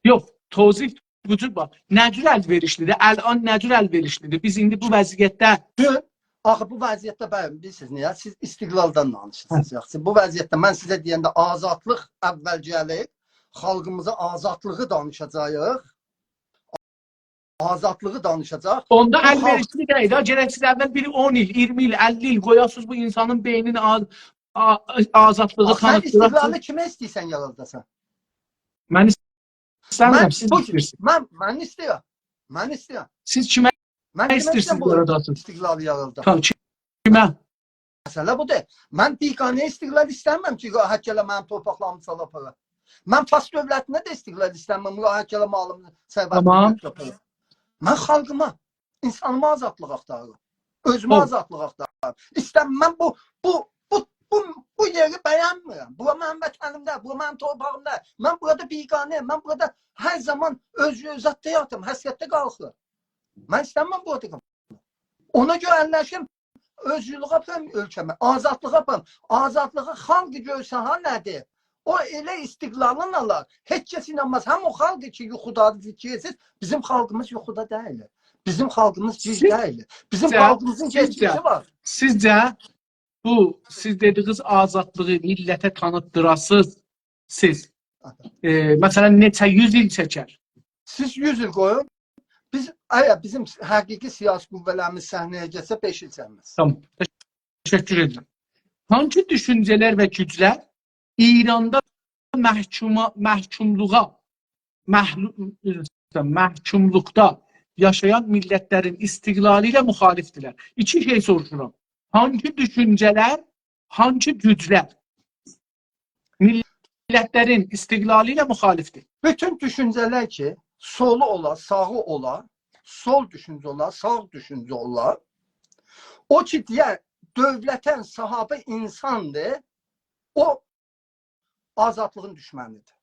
یوخ، توضیح بو جور باخ. نه جور الوئریشلی‌دیر؟ الان نه جور الوئریشلی‌دیر؟ بیز ایندی بو وضعیتده چون، آخی بو وضعیتده، بلی، بیلیرسینیز نییه؟ سیز استقلالدان دانیشیرسینیز، یاخشی. بو وضعیتده من سیزه دئینده آزادلیق اول گلیر، خالقیمیزا آزادلیغی دانیشاجاغیق. آزادلیغی دانیشاجاق. اوندا بو خالق الوئریشلی دئییل ده، گرک سیز اول بیر اون ایل، اییرمی ایل، اللی ایل قویاسینیز بو اینسانین بئینینی آز-، آ-، آزادلیغی آخی سن تانیتدیراسینیز. استقلالی کیمه ایسته‌ییرسن یاراداسان؟ من ایسته‌میرم، من، سیز بو، ایسته‌ییرسینیز. من، من ایسته‌ییرم. من ایسته‌ییرم. سیز کیمه من کیمه ایسته‌ییرسینیز ایسته‌ییرم بو یاراداسین؟ استقلالی یارادام؟ تامام، کیمه؟ مسئله بودور. من بیگانه استقلال ایسته‌میرم کی، راحت گله منیم تورپاقلاریمی چالا آپارا. من فارس دؤولتینه ده استقلال ایسته‌میرم، راحت گله مالیمی، ثروتیمی تامام. گؤتوره آپارا. من خالقیما، اینسانیما آزادلیق آختاریرام. اؤزومه خوب. آزادلیق آختاریرام. ایسته‌میرم، من بو، بو، بو، بو، بو یئری بینمیرم. بورا منیم وطنیم دئییل، بورا منیم تورپاغیم دئییل. من بورادا بیگانه‌یم، من بورادا هر زامان اؤز، اؤز زاددا یاتیرام، حسرتده قالخیرام. من ایسته‌میرم بورادا قالام. اونا گؤره اللشیم، اؤزگورلویه آپاریم اؤلکه‌می، آزادلیغا آپاریم. آزادلیغی خالق گؤرسه ها نه‌دیر؟ او ائله استقلالین آلار. هئچ کس اینانماز. هم او خالق کی یوخودادیر، فیکیرسیز، بیزیم خالقیمیز یوخودا دئییل. بیزیم خالقیمیز گیج سیز-، دئییل. بیزیم سیزجه، خالقیمیزین سیزجه، گئچمیشی وار. سیزجه بو سیز دئدیگینیز آزادلیغی میللته تانیتدیراسینیز سیز، ائ، مثلا، نئچه یوز ایل چکر؟ سیز یوز ایل قویون. بیز، اگر بیزیم حقیقی سیاسی قوه‌لریمیز صحنه‌یه گلسه، بئش ایل چکمز. تامام. تشکر ائدیرم. هانسی دوشونجه‌لر و گوجلر ایراندا محکوما-، محکوملوغا، محلو-، محکوملوقدا یاشایان میللتلرین استقلالی ایله مخالفدیرلر؟ ایکی شئی سوروشورام. هانسی دوشونجه‌لر، هانسی گوجلر میللتلرین استقلالی ایله مخالفدیر؟ بوتون دوشونجه‌لر کی، سولو اولا، ساغی اولا، سول دوشونجه اولا، ساغ دوشونجه اولا، او کی دئیر، دؤولتین صاحابی اینساندیر، او آزادلیغین دوشمنیدیر.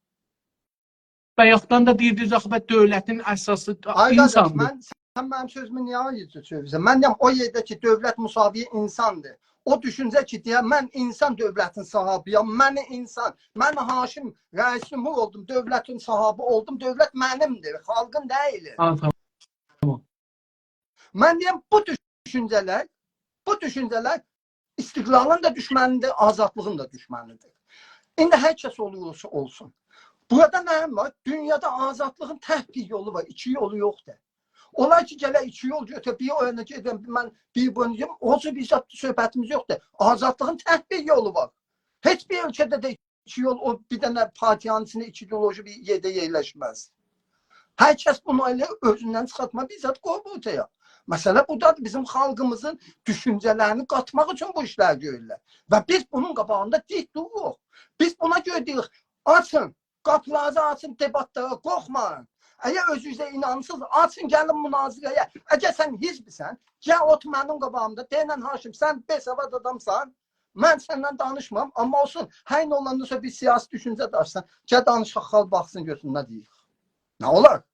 بایاقدان دا دئییردینیز، آخی، به دؤولتین اساسی آی قارداش، اینساندیر. من، سن منیم سؤزومو نییه آیریجا چئویریرسن؟ من دئییرم، او یئرده کی، دؤولت مساوی اینساندیر. او دوشونجه کی، دئیر، من اینسان دؤولتین صاحابی‌یم، من اینسان، من هاشم رئیس جمهور اولدوم، دؤولتین صاحابی اولدوم، دؤولت منیمدیر، خالقین دئییل. ها، تامام. من دئییرم، بو دوشونجه‌لر، بو دوشونجه‌لر استقلالین دا دوشمنیدیر، آزادلیغین دا دوشمنیدیر. ایندی هر کس اولورسا اولسون. بورادا نه وار؟ دونیادا آزادلیغین تک بیر یولو وار، ایکی یولو یوخدور. اولار کی، گله ایکی یول گؤتوره، بیر او یانا گئدم، من بیر بو یانا گئدم، او جور بیر زاد صحبتیمیز یوخدور. آزادلیغین تک بیر یولو وار. هئچ بیر اؤلکه‌ده ده ایکی یول، او بیر دنه پارتیانین ایچینده ایکی ایدئولوژی بیر یئرده یئرلشمز. هر کس بونو ائله اؤزوندن چیخارتما بیر زاد قویوب اورتایا. مسئله بودادیر، بیزیم خالقیمیزین دوشونجه‌لرینی قاتماق اوچون بو ایشلری گؤرورلر. و بیز بونون قاباغیندا دیک دوروروق. بیز بونا گؤره دئییریک، آچین، قاپیلارینیزی آچین، دئباتلارا، قورخمایین. اگر اؤزونوزه اینانیرسینیز، آچین، گلین مناظره‌یه. اگر سن حزبسن، گل اوتور منیم قاباغیمدا، دئینن هاشم، سن بی‌سواد آدامسان، من سنن دانیشمیرام، آمما اولسون، هر نه اولاندان سونرا بیر سیاسی دوشونجه داشیسان، گل دانیشاق، خالق باخسین گؤزونه، نه دئییر؟ نه اولار؟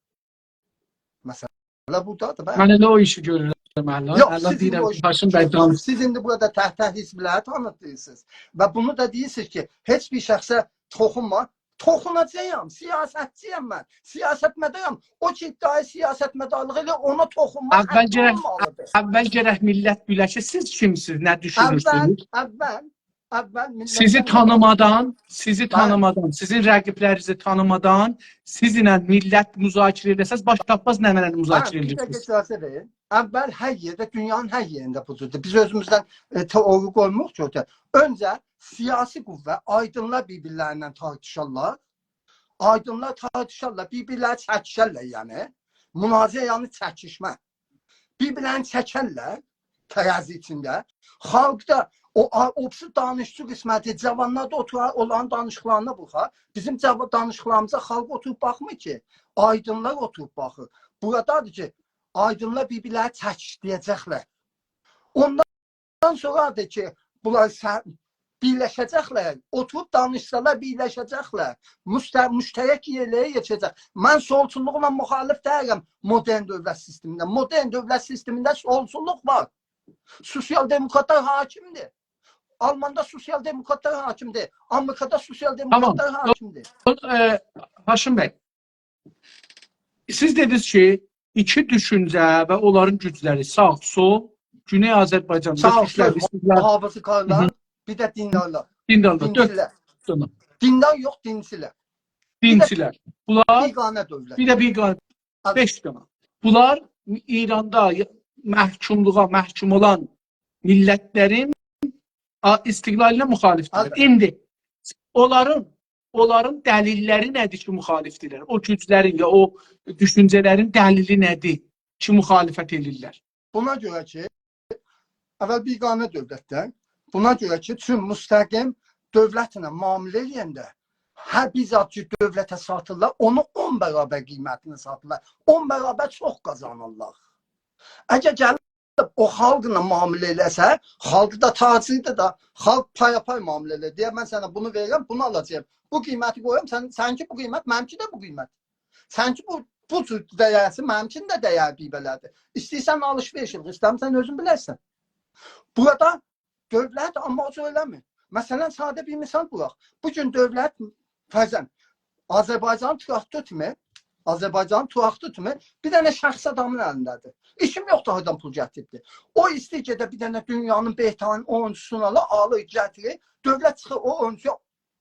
مسئله بودادیر، بلی. من ائله او ایشی گؤرورم، الله. یوخ، الله سیز ایندی دئییرم، او ایشی، هاشم بی، دانیش. سیز ایندی بورادا تک-تک حزبلری تانیتدیرسینیز. و بونو دا دئییرسینیز کی، هئچ بیر شخصه توخونما. توخوناجاغام، سیاستچی‌یم من، سیاستمدارام. او کی ادعای سیاستمدارلیق ائله‌ییر، اونا توخونماق حقی اولمالیدیر. اول گرک، اول گرک میللت بیله کی، سیز کیمسینیز، نه دوشونورسونوز؟ اول، اول، اول میللتدن، سیزی تانیمادان، سیزی، بلی، تانیمادان، سیزین رقیبلرینیزی تانیمادان، سیز ایله میللت مذاکره ائله‌سز، باش تاپماز نمنه‌نی مذاکره ائله‌یه‌سینیز. هه، بیر دقیقه اجازه وئرین. اول هر یئرده، دونیانین هر یئرینده بو جوردور. بیز اؤزوموزدن، ائ، تئوری قویموروق کی اورتایا. اؤنجه سیاسی قوه، آیدینلار بیر-بیرلرینن تارتیشارلار. آیدینلار تارتیشارلار، بیر-بیرلری چکیشرلر، یعنی. مناظره، یعنی چکیشمه. بیر-بیرلرینی چکرلر ترازی ایچینده. خالق دا او، آ-، او بیریسی دانیشیجی قسمتی، جاوانلار دا اوتورار، اونلارین دانیشیقلارینا باخار. بیزیم جاوا-، دانیشیقلاریمیزا خالق اوتوروب باخمیر کی، آیدینلار اوتوروب باخیر. بورادادیر کی، آیدینلار بیر-بیرلری چکیشدیره‌جکلر. اوندان سونرادیر کی، بونلار سه-، بیرلشه‌جکلر، اوتوروب دانیشسالار، بیرلشه‌جکلر. مشت-، مشترک یئرلره یئتیشه‌جک. من سولچولوغونا مخالف دئییلم مدرن دؤولت سیستمینده. مدرن دؤولت سیستمینده سولچولوق وار. سوسیال دموکراتلار حاکمدیر. آلماندا سوسیال دموکراتلار حاکمدیر. آمریکادا سوسیال دموکراتلار، تامام، حاکمدیر. ائ، هاشم بی، سیز دئدینیز کی، ایکی دوشونجه و اونلارین گوجلری، ساغ، سول، گونئی آذربایجاندا، ساغ، تورکلر، سول، ایستیکلال، محافظه‌کارلار، بیر ده دیندارلار. دیندارلار، دؤرد دینچیلر. دنه. دیندار یوخ، دینچیلر. بیر ده دینچیلر. بونلار بیگانه دؤولت. بیر ده بیگانه. آد- بئش دنه. بونلار ایراندا محکوملوغا محکوم اولان میللتلرین، آ، استقلالینا مخالفدیرلر. آد- ایندی اونلارین، اونلارین دلیللری نه‌دیر کی، مخالفدیرلر؟ او گوجلرین یا او دوشونجه‌لرین دلیلی نه‌دیر کی، مخالفت ائدیرلر؟ بونا گؤره کی، اول بیگانه دؤولتدن، بونا گؤره کی، چون مستقیم دؤولتله معامله ائله‌ینده هر بیر زاد کی، دؤولته ساتیرلار، اونو اون برابر قیمتینه ساتیرلار. اون برابر چوخ قازانیرلار. اگر گلیب او خالقلا معامله ائله‌سه، خالق دا تاجردیر دا، خالق پایاپای معامله ائله‌ییر. دئیر، من سنه بونو وئریرم، بونو آلاجاغام. بو قیمتی قویورام، سن، سنینکی بو قیمت، منیمکی ده بو قیمت. سنینکی بو، بو جور دَیرسی، منیمکینین ده دَیری بیر بئله‌دیر. ایسته‌ییرسن آلیش-وئریش ائله، ایسته‌میرسن اؤزون بیلرسن. بورادا دؤولت، آمما او جور ائله‌میر. مثلا، ساده بیر مثال ووراق. بو گون دؤولت، فرضاً، آذربایجان تراکتور کیمی، آذربایجان تراکتور کیمی بیر دنه شخص آدامین الینده‌دیر. ایشیم یوخدور، هاردان پول گتیریبدیر. او ایسته‌ییر گئده بیر دنه دونیانین بهترین اویونجوسونو آلا، آلیر، گتیریر. دؤولت چیخیر، او اویونجویا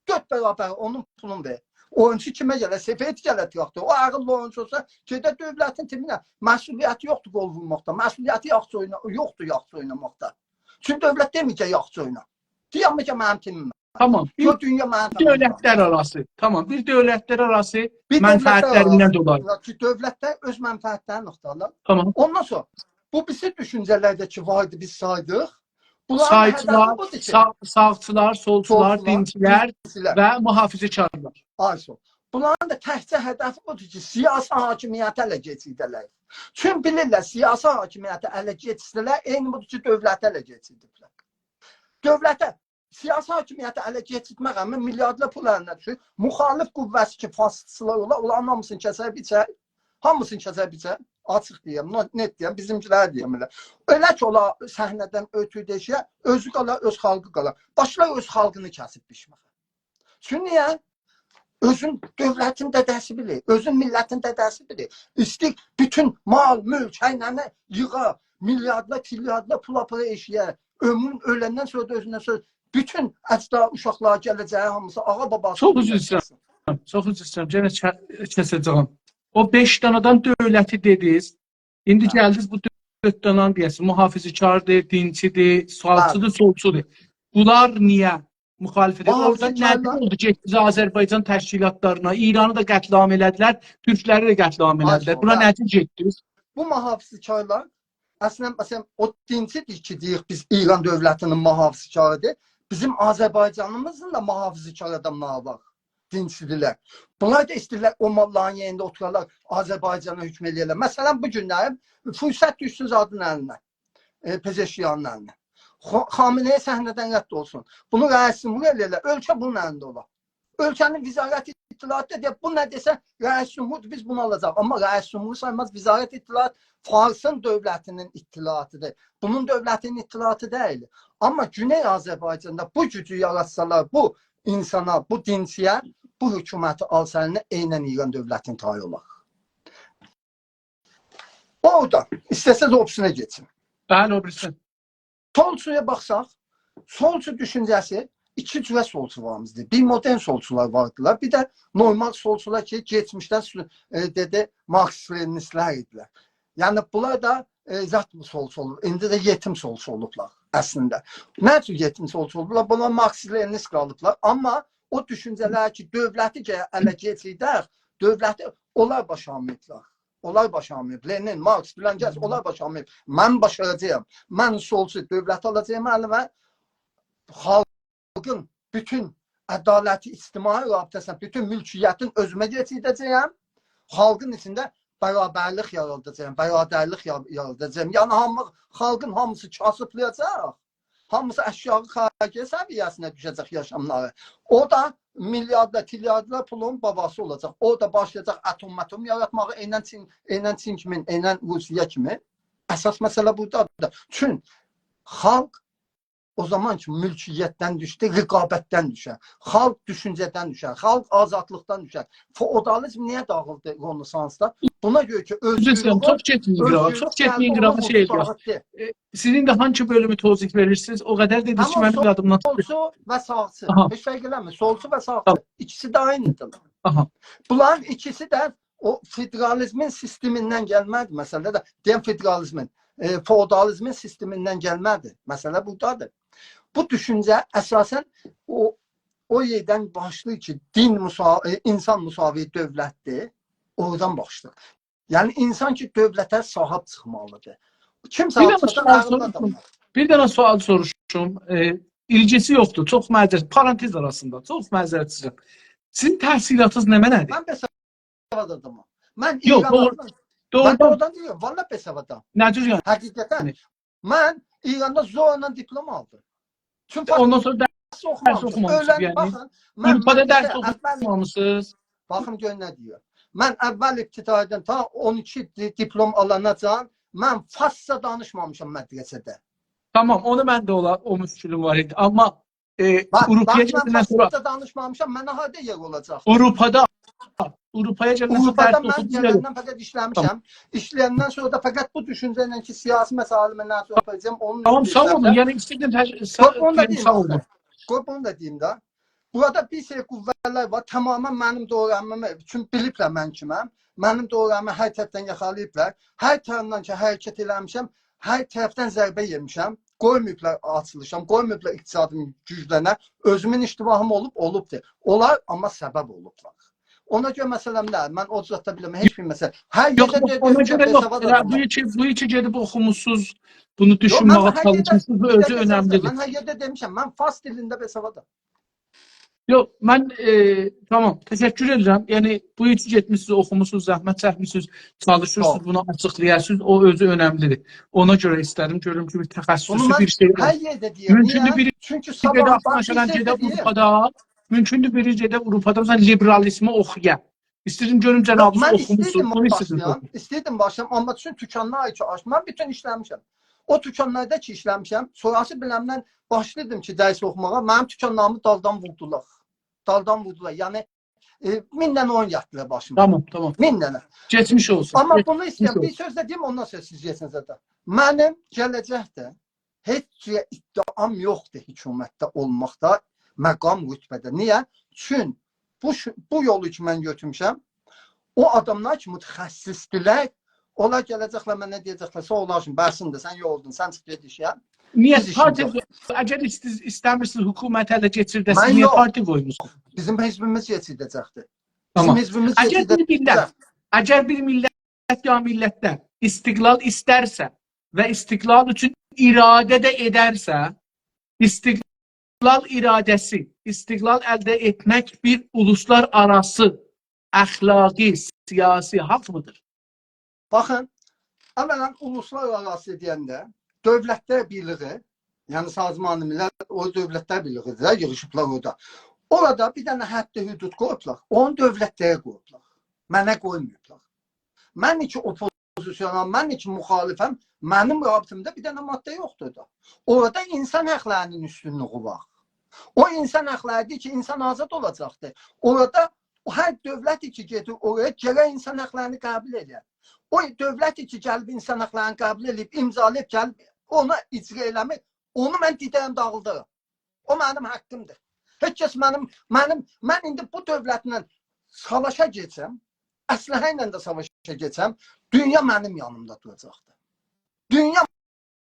دؤرد برابر اونون پولونو وئریر. اویونجو کیمه گلر؟ سفید گلر تراکتور. او عاغیللی اویونجو اولسا، گئدر دؤولتین تیمینه. مسئولیتی یوخدور گول وورماقدا. مسئولیتی یاخشی اوینا-، یوخدور یاخشی اویناماقدا. چونکی دؤولت دئمیر کی، یاخشی اوینا. دئییر کی، منیم تیمیم. تامام. بیر یوخ، دونیا منیم تیمیم. دؤولتلر آراسی. تامام. بیر دؤولتلر آراسی بیر دؤولتلر منفعتلریندن آراسی دولایی. کی، دؤولتلر اؤز منفعتلرینی آختارلار. تامام. اوندان سونرا بو بیریسی دوشونجه‌لرده کی واردی، بیز سایدیق. بونلارین دا هدفی سایچیلار، بودور کی، سا-، ساغچیلار، سولچولار، سولچولار، دینچیلر دینچیلر. و محافظه‌کارلار. آی ساغ اول. بونلارین دا تکجه هدفی بودور کی، سیاسی حاکمیتی اله کئچیرده‌لر. چون بیلیرلر، سیاسی حاکمیتی اله کئچیرسه‌لر، عینی بودور کی، دؤولتی اله کئچیردیبلر. دؤولته، سیاسی حاکمیتی اله کئچیرتمک همین میلیاردلار پول الینه دوشور. مخالف قوه‌سی کی، فاشیستلر اولا، اونلارین هامیسینی کسر بیچر. هامیسینی کسر بیچر. آچیق دئیم، نه، نئت دئیم، بیزیمکیلر دئیم ائله. ائله کی، اولا صحنه‌دن اؤتور دئشیه، اؤزو قالار، اؤز خالقی قالار. باشلار اؤز خالقینی کسیب بیچمه‌یه. چونکی نییه؟ اؤزون دؤولتین دده‌سی بیلیر، اؤزون میللتین دده‌سی بیلیر. ایسته‌ییر بوتون مال، مولک، هر نه‌نی ییغا، میلیاردلار، تریلیاردلار پول آپارا ائشییه. عؤمرون اؤلندن سونرا دا اؤزوندن سونرا بوتون اجداد، اوشاقلار، گله‌جه‌یی هامیسی آغا باباسی چوخ عذر ایسته‌ییرم. چوخ عذر ایسته‌ییرم، یئنه چه-، کسه‌جه‌یم. او بئش دانادان دؤولتی دئدینیز. ایندی، هه، گلدینیز بو دؤرد دانانی دئیه‌سیز. محافظه‌کاردیر، دینچیدیر، ساغچیدیر، بلی، سولچودور. بونلار نییه مخالف ائدیر؟ اورادا نه محافظه‌کارلار اولدو کی، گئتدینیز آذربایجان تشکیلاتلارینا، ایرانی دا قتل‌عام ائله‌دیلر، تورکلری ده قتل‌عام ائله‌دیلر. آیسون، بونا، بلی، نه‌جور گئتدینیز؟ بو محافظه‌کارلار، اصلاً، مثلا، او دینچیدیر کی، دئییریک بیز ایران دؤولتینین محافظه‌کاریدیر. بیزیم آذربایجانیمیزین دا محافظه‌کار آداملاری وار، دینچیدیرلر. بونلار دا ایسته‌ییرلر او موللانین یئرینده اوتورالار، آذربایجانا حکم ائله‌یه‌لر. مثلا، بو گونلری فرصت دوشسون زادین الینه، ائ، پزشکیانین الینه. خا-، خامنه‌ای صحنه‌دن رد اولسون. بونو رئیس جمهور ائله‌یه‌لر، اؤلکه بونون الینده اولار. اؤلکه‌نین وزارت اطلاعاتی دا دئیر، بو نه دئسه، رئیس جمهوردور، بیز بونو آلاجاغیق. آمما رئیس جمهورو سایماز، وزارت اطلاعات فارسین دؤولتینین اطلاعاتیدیر. بونون دؤولتینین اطلاعاتی دئییل. آمما گونئی آذربایجاندا بو گوجو یاراتسالار، بو اینسانا، بو دینچییه، بو حکومتی آلسا الینه، عیناً ایران دؤولتینین تایی اولار. اورادا، ایسته‌سز او بیریسینه کئچیم. بلی، او بیریسی. سولچویا باخساق، سولچو دوشونجه‌سی، ایکی جوره سولچولاریمیزدیر. بیر مدرن سولچولار واردیلار، بیر ده نورمال سولچولار کی، کئچمیشده سو-، ائ، دئدی، مارکسیست-لنینیستلر ایدیلر. یعنی، بونلار دا، ائ، زاد بو سولچو اولوب، ایندی ده یئتیم سولچو اولوبلار اصلینده. نه اوچون یئتیم سولچو اولوبلار؟ بونلار مارکسیست-لنینیست قالیبلار. آمما او دوشونجه‌لر کی، دؤولتی گرک اله کئچیردک، دؤولتی اونلار باشارمیبلار. اونلار باشارماییب. لنین، مارکس، فلان کس، اونلار باشارماییب. من باشاراجاغام. من سولچو دؤولتی آلاجاغام الیمه. خالقین بوتون عدالتی اجتماعی رابطه‌سینی، بوتون مولکیتین اؤزومه کئچیرده‌جه‌یم. خالقین ایچینده برابرلیک یاراداجاغام، برادرلیک یا-، یاراداجاغام. یعنی، هامی، خالقین هامیسی کاسیبلایاجاق. هامیسی آشاغی خارجه سویه‌سینه دوشه‌جک یاشاملاری. او دا میلیاردلار، تریلیاردلار پولون باباسی اولاجاق. او دا باشلایاجاق اتم متم یاراتماغا، عیناً چین، عیناً چین کیمی، عیناً روسیه کیمی. اساس مسئله بورادادیر. چون خالق او زامان کی، مولکیتدن دوشدو، رقابتدن دوشر. خالق دوشونجه‌دن دوشر. خالق آزادلیقدان دوشر. فئودالیزم نییه داغیلدی رنسانسدا؟ بونا گؤره کی، عذر ایسته‌ییرم، اؤزگورلوک چوخ اولور، گئتمه‌یین قیراغا، اؤزگورلوک چوخ گئتمه‌یین گلدی، قیراغا، اونو شئی ائله‌یک. قورتاردی. ائ، سیزین ده هانسی بؤلومو توضیح وئریرسینیز، او قدر دئدینیز کی، تامام، منیم سول-، یادیمدان چیخدی. سولچو و ساغچی. آها. هئچ فرق ائله‌میر. سولچو و ساغچی. تامام. ایکیسی ده عینیدیر. آها. بونلارین ایکیسی ده او فدرالیزمین سیستمیندن گلمه‌دی مسئله ده. دئیم، فدرالیزمین، ائ، فئودالیزمین سیستمیندن گلمه‌دی. مسئله بورادادیر. بو دوشونجه اساساً او، او یئردن باشلاییر کی، دین مسا-، ائ، اینسان مساوی دؤولتدیر. اورادان باشلاییر. یعنی، اینسان کی، دؤولته صاحیب چیخمالیدیر. کیم بیر صاحیب دنه چیخسا، سؤال عاغیللی سوروشوم. آداملار. بیر دنه سؤال سوروشوم. ائ، ایلگیسی یوخدور. چوخ معذرت، پارانتز آراسیندا. چوخ معذرت ایسته‌ییرم. سیزین تحصیلاتینیز نمنه‌دیر؟ من بئسواد آدامام. من یوخ، ایران دوغرو-، آدامی، دوغرودان، من دوغرودان دئییرم، والله بئسوادام. نه جور یعنی؟ حقیقتاً. یعنی؟ من ایراندا زورلا دیپلم آلدیم. چون اوندان سونرا درس اوخومامیشام. درس اوخومامیسینیز، اؤیرن، یعنی؟ باخین، من، اورپادا من درس بیر شئی، اول اوخومامیسینیز؟ باخین، گؤر نه دئییر. من اول ابتدایی‌دن تا اون ایکی دی-، دیپلم آلاناجان من فارسجا دانیشمامیشام مدرسه‌ده. تامام، اونو من ده اولا، او مشکلیم وار ایدی. آمما، ائ، باخ، آوروپایا باخ، من گلندن سونرا فارسجا دانیشمامیشام، منه هاردا یئر اولاجاق؟ آوروپادا، آوروپایا گلندن سونرا، آوروپادا درس من اوخودوم، یئر گلندن فقط ایشله‌میشم. تامام. ایشله‌یندن سونرا دا فقط بو دوشونجه ایله کی، سیاسی مسائلی من نه جور آپاراجاغام، اونون تامام، ساغ اولون. اوچون ایشله‌میشم. یعنی، ایسته‌ییردیم، تش-، سا-، قوی، اونو دا دئییم، دئییم، ساغ اولون. آخی. قوی، اونو دا دئییم ده. بورادا بیر سری قوه‌لر وار، تمامیله منیم دوره‌میمی، چونکی بیلیبلر من کیمم. منیم دوره‌می هر طرفدن یاخالاییبلار. هر طرفدن کی، حرکت ائله‌میشم، هر طرفدن ضربه یئمیشم. قویماییبلار آچیلیشام، قویماییبلار اقتصادیم گوجلنه. اؤزومون اشتباهیم اولوب، اولوبدور. اونلار آمما سبب اولوبلار. اونا گؤره مسئله‌م دئییل. من او زاددا بیلمم، هئچ بیر مسئله. هر یوخ، یئرده یوخ، دئ-، اونا دئمیشم، گؤره یوخ. بئساوادام. ائله بو کی، بو کی گئدیب اوخوموسوز، بونو دوشونمه‌یه چالیشمیسینیز، بو اؤزو اؤنملی‌دیر. یوخ، من هر یئرده، بیر دقیقه، بیر دقیقه، سن، من هر یئرده دئمیشم، من فارس دیلینده بئساوادام. یوخ، من، ائ، تامام، تشکر ائدیرم. یعنی، بو کی گئتمیسینیز، اوخوموسونوز، زحمت چکمیسینیز، چالیشیرسینیز، ساغ اول. بونو آچیقلایاسینیز، او اؤزو اؤنملی‌دیر. اونا گؤره ایسته‌دیم، گؤروم کی، بیر تخصصی بونو من بیر شئی وار. هر یئرده دئییرم. مومکوندور، نییه؟ بیری چونکی گئده صاباح باخ، بیر آفریقایا، شئی گئده دئییم. آوروپادا، مومکون‌دور، بیری گئده آوروپادا، مثلا، لیبرالیزمی اوخویا. ایسته‌ییرم گؤروم، یوخ، جنابینیز، من اوخوموسونوز، ایسته‌ییردیم بونو ایسته‌ییردیم باشلایام، اوخویون. ایسته‌ییردیم باشلایام، آمما چون توکانلار کی آچدیم، من بوتون ایشله‌میشم. او توکانلاردا کی ایشله‌میشم، سونراسی بیلمم باش-، باشلاییردیم کی، درس اوخوماغا، منیم توکانلاریمی دالدان ووردولار. دالدان ووردولار. یعنی، ائ، مین دنه اویون یاتدیلار باشیما. تامام، تامام. مین دنه. کئچمیش اولسون. آمما بونو کئچمیش ایسته‌ییرم، بیر اولسون. سؤز ده دئییم، اوندان سونرا سیز گئچسینیز زاتا. منیم گله‌جکده هئچ جوره ادعام یوخدور حکومتده اولماقدا، مقام، رتبه‌ده. نییه؟ چون بو ش-، بو یولو کی من گؤتورموشم، او آداملار کی متخصص‌دیرلر، اونلار گله‌جکلر منه دئیه‌جکلر: «ساغ اولاسین، بسیندیر، سن یوروردون، سن چیخ گئت ایشه.» نییه؟ بیز ایشیمیز پارتی یوخ. قوی-، اگر ایست-، ایسته‌میرسینیز حکومتی اله کئچیرده‌سینیز، من نییه یوخ. پارتی قویموسونوز؟ بیزیم حزبیمیز کئچیرده‌جکدیر. بیزیم تامام. حزبیمیز اگر بیر کئچیرده‌جکدیر. میللت، اگر بیر میللت یا میللتلر استقلال ایسترسه و استقلال اوچون اراده ده ائدرسه، استقلال اراده‌سی، استقلال الده ائتمک بیر اولوسلارآراسی اخلاقی، سیاسی حاقمی‌دیر؟ باخین، اولاً اولوسلارآراسی دئینده دؤولتلر بیرلیگی، یعنی سازمان ملل، او دؤولتلر بیرلیگی‌دیر ده، ییغیشیبلار اورادا. اورادا بیر دنه حد حدود قویوبلار، اونو دؤولتلره قویوبلار. منه قویماییبلار. من کی اوپوزیسیونام، من کی مخالفم، منیم رابطه‌مده بیر دنه ماده یوخدور دا. اورادا انسان حاقلارینین اوستونلوگو وار. او انسان حاقلاری‌دیر کی، انسان آزاد اولاجاقدیر. اورادا او هر دؤولت کی گئدیر اورایا، گرک انسان حاقلارینی قبول ائله‌یه. او دؤولت کی گلیب انسان حاقلارینی قبول ائله‌ییب، امضالاییب، گلیب اونو اجرا ائله‌میر، اونو من دیده‌رم، داغیلدارام. او منیم حاقیمدیر. هئچ کس منیم، منیم، من ایندی بو دؤولتله ساواشا گئچم، اسلحه ایله ده ساواشا گئچم، دونیا منیم یانیمدا دوراجاقدیر. دونیا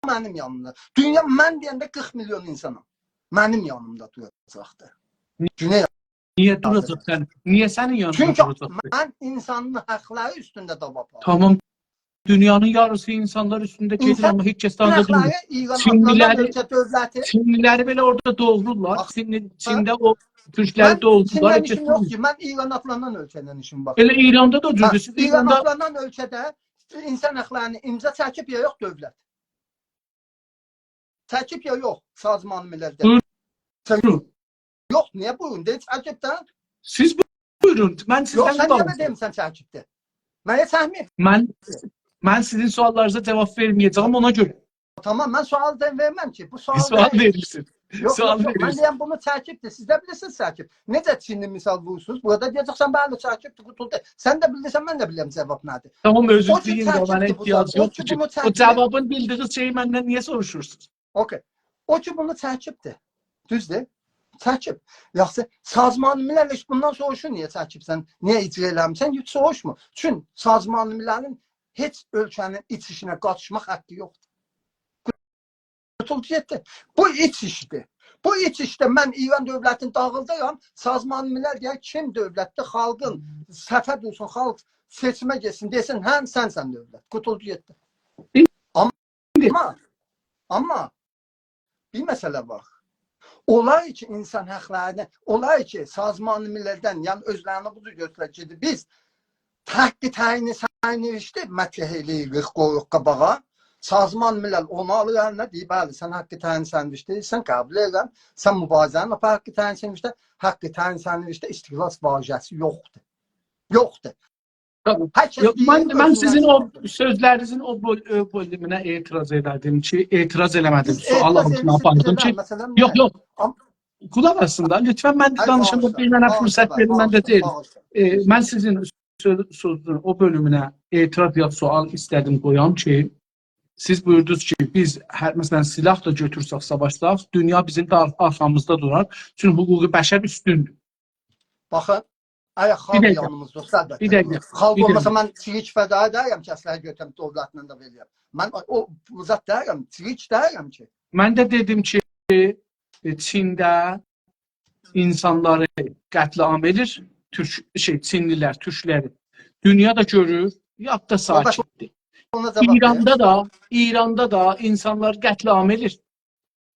منیم یانیمدا. دونیا، من دئینده قیرخ میلیون انسانام. منیم یانیمدا دوراجاقدیر. گونئی نییه دوراجاق سن؟ نییه سنین یانیندا دوراجاق؟ چونکی من انسانین حاقلاری اوستونده داوا آپاریرام. تامام. دونیانین یاریسی انسانلار اوستونده گئدیر، آمما هئچ کس داغیلمیر. انسان حاقلاری ایران آدلانان اؤلکه دؤولتی. چینلی‌لری، چینلی‌لری بئله اورادا دوغورورلار. باخ، چینلی، چینده او تورکلری دوغوردولار، هئچ کس دوغورمور. منیم چینله ایشیم یوخ کی، من ایران آدلانان اؤلکه‌یله ایشیم وار. ائله ایراندا دا او جوردور. هه، سیز ایران ایراندا آدلانان اؤلکه‌ده انسان حاقلارینی امضا چکیب یا یوخ دؤولت؟ چکیب یا یوخ سازمان مللده؟ بویورون. یوخ، نییه بویورون؟ دئ، چکیب ده. سیز بویورون، من سیزدن قاباق. یوخ، سن نییه دئمیرسن چکیبدیر؟ من نییه چکمه‌ییم؟ من، من سیزین سؤاللارینیزا جاواب وئرمه‌یه‌جه‌یم، اونا گؤره. تامام، من سؤال دا وئرمم کی، بو سؤال دئییل. سؤال وئریرسینیز. یوخ، سؤال یوخ، یوخ، من وئریرسینیز. دئییرم بونو چکیبدیر. سیز ده بیلیرسینیز چکیب. نئجه چینلی مثال وورورسونوز؟ بورادا دئیه‌جکسن، بلی، چکیبدیر، قوتولدو. سن ده بیلیرسن، من ده بیلیرم جاواب نه‌دیر. تامام، اؤزونوز دئیین ده، منه احتیاج یوخدور کی، او جاوابین بیلدیگینیز شئیی مندن نییه سوروشورسونوز؟ اوکی. او کی بونو چکیبدیر. دوزدور؟ چکیب. یاخشی، سازمان ملل هئچ بوندان سوروشور، نییه چکیبسن، نییه اجرا ائله‌میرسن؟ هئچ سوروشمور. چون سازمان مللین هئچ اؤلکه‌نین ایچ ایشینه قاریشماق حاققی یوخدور. قوتولدو گئتدی. بو ایچ ایشدیر. بو ایچ ایشده من ایران دؤولتینی داغیلدیرام، سازمان ملل دئیر، کیم دؤولتدیر؟ خالقین صفه دورسون، خالق سئچیمه گئتسین، دئسین، هه، سنسن دؤولت. قوتولدو گئتدی. آمما، آمما بیر مسئله وار. اولار کی، انسان حاقلارینی، اولار کی، سازمان مللدن، یعنی اؤزلرینی بو جور گؤتورر کی، بیز حق تعیین سرنوشتی مطرح ائله‌ییریک، قویوروق قاباغا. سازمان ملل اونو آلیر الینه، دئییر، بلی، سن حق تعیین سرنوشتی، سن قبول ائدیرم، سن مبارزه‌نی آپار حق تعیین سرنوشتی، حق تعیین سرنوشتی استقلال واژه‌سی یوخدور. یوخدور. تامام. هر کس یوخ، دئییر، من، من اؤزوندن سیزین او چیخاردیر. سؤزلرینیزین او بؤل-، ائ، بؤلومونه اعتراض ائله‌دیم کی، اعتراض ائله‌مه‌دیم. بیز سؤال اعتراض آلتینا ائدیریک، آپاردیم کی، مثلا، یوخ، نه؟ یوخ. آم- قولاق آسین دا، لطفاً من هر دانیشاندا باغیشلا، بیر منه باغیشلا، فرصت وئرین، من ده باغیشلا، دئییم. باغیشلا. ائ، من سیزین سؤ-، سؤزون او بؤلومونه اعتراض یا سؤال ایسته‌دیم قویام کی، سیز بویوردونوز کی، بیز هر، مثلا، سلاح دا گؤتورسک، ساواشساق، دونیا بیزیم ده آر-، آرخامیزدا دورار. چونکی حقوق بشر اوستوندور. باخین، اگر بیر خالق دقیقه. یانیمیزدا اولسا، البته. بیر دقیقه. یوخ، خالق بیر اولماسا دقیقه. من چیریک فدایی دئییرم کی، اسلحه گؤتورم، دؤولتله ده وئریم. من او، او، بو زاد دئییرم، چیریک دئییرم کی. من ده دئدیم کی، ائ، چینده اینسانلاری قتل‌عام ائدیر، تورک، شئی، چینلی‌لر، تورکلری. دونیا دا گؤرور، یاد دا ساکتدیر. اونا جاواب وئر. ایراندا دا، ایراندا دا اینسانلار قتل‌عام ائدیر.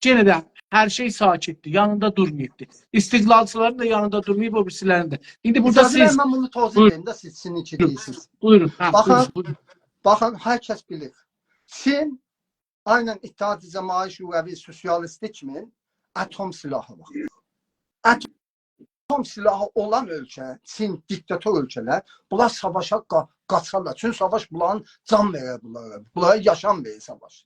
یئنه ده هر شئی ساکتدیر، یانیندا دورماییبدیر. استقلالچیلارین دا یانیندا دورماییب، او بیریسی‌لرین ده. ایندی بورادا اجازه وئرین، سیز من بونو توضیح بویورون. وئریم ده، سیز، سیزین کی دئییرسینیز. بویورون، هه، باخین، بویورون، بویورون. باخین، هر کس بیلیر. چین عیناً اتحاد جماهیر شوروی سوسیالیستی کیمی اتم سلاحی وار. اتم سلاحی اولان اؤلکه، چین، دیکتاتور اؤلکه‌لر، بونلار ساواشا قا-، قاچارلار. چونکی ساواش بونلارین جان وئرر بونلارا. بونلارا یاشام وئریر ساواش.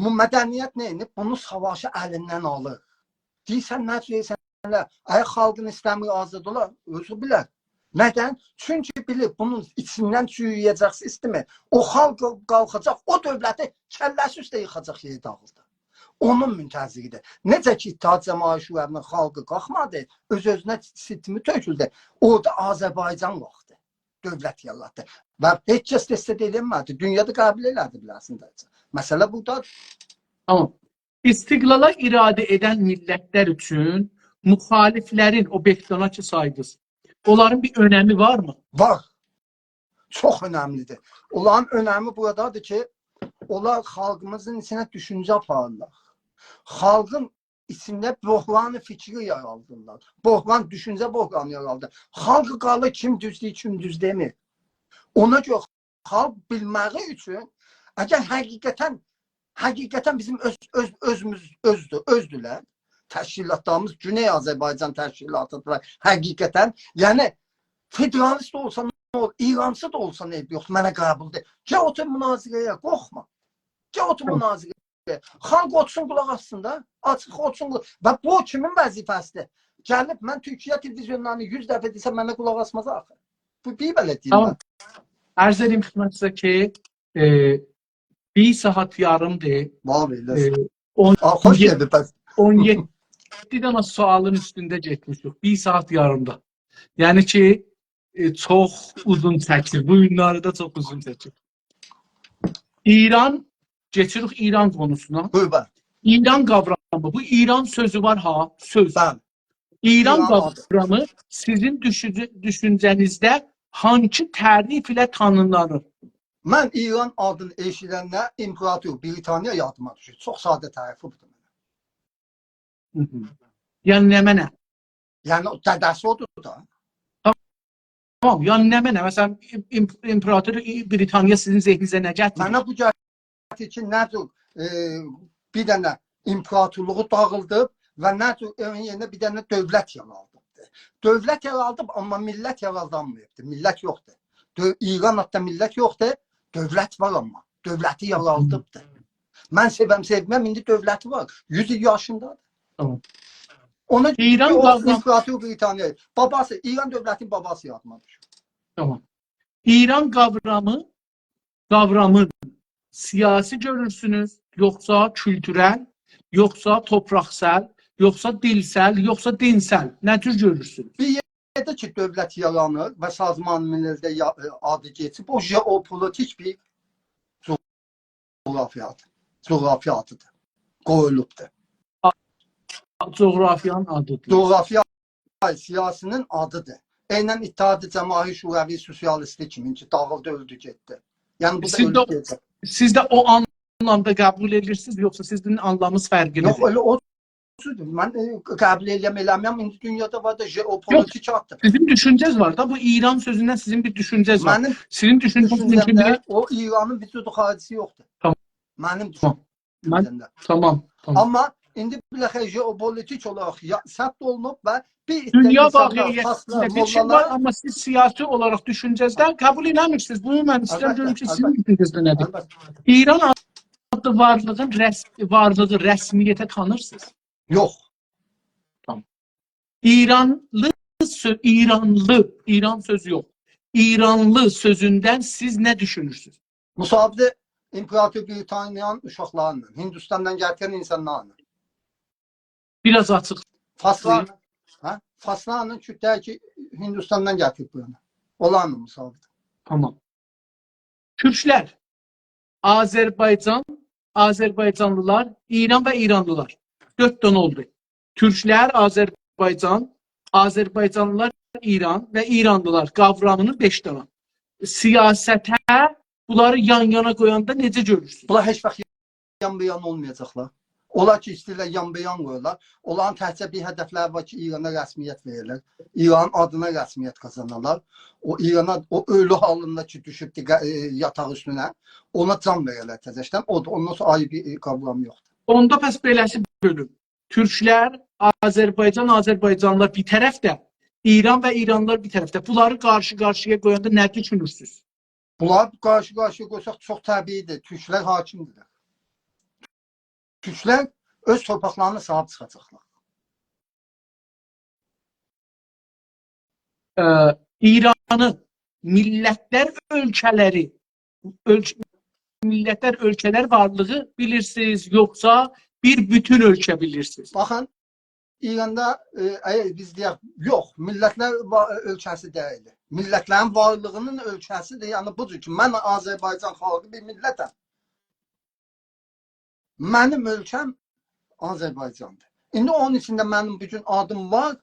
بو مدنیت نه ائدیر؟ بونو ساواشی الیندن آلیر. دئییرسن، نه جور ائدیرسن؟ اگر خالقین ایسته‌میر آزاد اولا، اؤزو بیلر. ندن؟ چونکی بیلیر، بونون ایچیندن چورویه‌جک سیستمی. او خالق قالخاجاق، او دؤولتی کله‌سی اوسته ییخاجاق، یئری داغیلدی. اونون منتظریدیر. نئجه کی، اتحاد جماهیر شوروی‌نین خالقی قالخمادی، اؤز-اؤزونه سیستمی تؤکولدو. اورادا آذربایجان واختی دؤولت یاراتدی. و هئچ کس دستک ائله‌مه‌دی. دونیا دا قبول ائله‌دی، بیله‌سین ده. مسئله بورادادیر. تامام. استقلالا اراده ائدن میللتلر اوچون مخالفلرین، او بئش دانا کی سایدینیز، اونلارین بیر اؤنمی وارمی؟ وار. چوخ اؤنملیدیر. اونلارین اؤنمی بورادادیر کی، اونلار خالقیمیزین ایچینه دوشونجه آپاریرلار. خالقین ایچینده بحران فکری یارادیرلار. بحران، دوشونجه بحرانی یارادیر. خالق قالیر، کیم دوز دئییر، کیم دوز دئمیر. اونا گؤره خالق بیلمه‌یی اوچون، اگر حقیقتاً، حقیقتاً بیزیم اؤز، اؤز، اؤزوموز، اؤزدور، اؤزدولر. تشکیلاتلاریمیز، گونئی آذربایجان تشکیلاتیدیر. حقیقتاً، یعنی، فدرالیست اولسا نه اولور، ایرانچی دا اولسا نه عیب یوخدور، منه قبولدور. گل اوتور مناظره‌یه، قورخما. گل اوتور، تامام، مناظره‌یه. خالق اوتورسون، قولاق آسسین دا. آچیق اوتورسون، قولاق. و بو کیمین وظیفه‌سیدیر؟ گلیب من تورکیه تلویزیونلارینا یوز دفعه دئسم، منه قولاق آسماز آخی. بو بیر بئله دئییل. تامام. عرض ائدیم خدمتینیزه کی، ائ، بیر ساعات یاریمدیر. وای، ائله‌سین. ائ، اون، آ، خوش گلدی، پس. اون یئددی دنه سؤالین اوستونده گئتمیشیک. بیر ساعات یاریمدا. یعنی کی، ائ، چوخ اوزون چکیر. بو گونلری ده چوخ اوزون چکیر. ایران، کئچیریک ایران قونوسونا. بویور، بلی. ایران قاورامینی، بو ایران سؤزو وار ها، سؤز. بلی. ایران ایران آدی. قاورامی سیزین دوشونجه-، دوشونجه‌نیزده هانسی تعریف ایله تانیملانیر؟ من ایران آدینی ائشیدنده ایمپراتور بریتانیا یادیما دوشور. چوخ ساده تعریفی بودور منه. هی هی. یعنی نمنه؟ یعنی او دده‌سی اودور دا. تامام، یعنی نمنه؟ مثلا، ایم-، ایم-، ایمپراتور بریتانیا سیزین ذهنینیزه نه گتیریر؟ منه بو گتیریر کی، نه جور، ائ، بیر دنه ایمپراتورلوغو داغیلدیب و نه جور اونون یئرینه بیر دنه دؤولت یارادیبدی. دؤولت یارادیب، آمما میللت یارادانماییبدی. میللت یوخدور. دؤ-، ایران آددا میللت یوخدور. دؤولت وار آمما. دؤولتی یارادیبدی. من سئوم، سئومم، ایندی دؤولتی وار. یوز ایل یاشیندادیر. تامام. اونا گؤره ایران او قاورام- ایمپراتور بریتانیا، باباسی، ایران دؤولتینین باباسی یادیما دوشور. تامام. ایران قاورامی، قاورامین سیاسی گؤرورسونوز، یوخسا کولتورل، یوخسا توپراقسال، یوخسا دیلسل، یوخسا دینسل؟ نه جور گؤرورسونوز؟ بیر یئرده کی، دؤولت یارانیر و سازمان مللده یا-، آدی کئچیب، او ژئوپولیتیک بیر جغرافیادیر. جغرافیا آدیدیر. قویولوبدور. جغرافیانین آدیدیر. جغرافیا سیاسی‌نین آدیدیر. عیناً اتحاد جماهیر شوروی سوسیالیستی کیمی کی، داغیلدی، اؤلدو، گئتدی. یعنی، بو دا سیز اؤلوب ده، گئده‌جک. سیز ده او آنلامدا قبول ائدیرسینیز، یوخسا سیزین آنلامیز فرقلیدیر؟ یوخ، ائله او جوردور. من، ائ، قبول ائله‌یم، ائله‌مه‌یم، ایندی دونیادا وار دا، ژئوپولیتیک آددیر. سیزین دوشونجه‌ز وار دا، بو ایران سؤزوندن سیزین بیر دوشونجه‌ز وار. منیم سیزین دوشونجه‌ز دوشونجه‌مده بیر او ایرانین وجود خارجی یوخدور. تامام. منیم دوشونجه‌مده. تامام. من، تامام، تامام. آمما ایندی بالاخره ژئوپولیتیک اولاراق یا-، ثبت اولونوب و بیر عده دونیا اینسانلار، واقعیتینده فارسلار، سئچیم وار، موللالار، آمما سیز سیاسی اولاراق دوشونجه‌زدن قبول ائله‌میرسینیز. بونو من ایسته‌ییرم گؤروم کی، سیزین فیکرینیز نه‌دیر؟ البته. ایران آدلی وارلیغین رس-، وارلیغی رسمیته تانیرسینیز؟ یوخ. تامام. ایرانلی سؤ-، ایرانلی، ایران سؤزو یوخ. ایرانلی سؤزوندن سیز نه دوشونورسونوز؟ مساوی‌دیر ایمپراتور بریتانیانین اوشاقلارینان، هندوستاندان گتیرن اینسانلارلا. بیر آز آچیق. فارسلار، هه؟ فارسلارلا کوردلر کی، هندوستاندان گتیریب بورانی. اونلارلا مساوی‌دیر. تامام. تورکلر، آذربایجان، آذربایجانلیلار، ایران و ایرانلیلار. دؤرد دنه اولدو. تورکلر، آذربایجان، آذربایجانلیلار، ایران و ایرانلیلار قاورامینین بئش دنه. سیاسته بونلاری یان-یانا قویاندا نئجه گؤرورسونوز؟ بونلار هئچ واخت یان-به-یان اولمایاجاقلار. اونلار کی ایسته‌ییرلر یان-به-یان قویالار، اونلارین تکجه بیر هدفلری وار کی، ایرانا رسمیت وئره‌لر، ایرانین آدینا رسمیت قازانالار. او ایرانا، او اؤلو حالیندا کی دوشوب دیقه-، ائ، یاتاق اوستونه، اونا جان وئره‌لر تزه‌شدن. او دا، اوندان سونرا آیری بیر، ائ، قاورام یوخدور. اوندا پس بئله‌سی بؤلوم. تورکلر، آذربایجان، آذربایجانلیلار بیر طرفده، ایران و ایرانلیلار بیر طرفده. بونلاری قارشی-قارشییا قویاندا نه دوشونورسونوز؟ بونلاری قارشی-قارشییا قویساق چوخ طبیعی‌دیر. تورکلر حاکم‌دیرلر. تورکلر اؤز تورپاقلارینا صاحیب چیخاجاقلار. ائ، ایرانی میللتلر اؤلکه‌لری، اؤلک-، میللتلر اؤلکه‌لر وارلیغی بیلیرسینیز، یوخسا بیر بوتون اؤلکه بیلیرسینیز؟ باخین، ایراندا، ائ، اگر بیز دئیک، یوخ، میللتلر وا-، اؤلکه‌سی دئییل. میللتلرین وارلیغینین اؤلکه‌سی‌دیر. یعنی بودور کی، من آذربایجان خالقی بیر میللتم. منیم اؤلکه‌م آذربایجاندیر. ایندی اونون ایچینده منیم بو گون آدیم وار.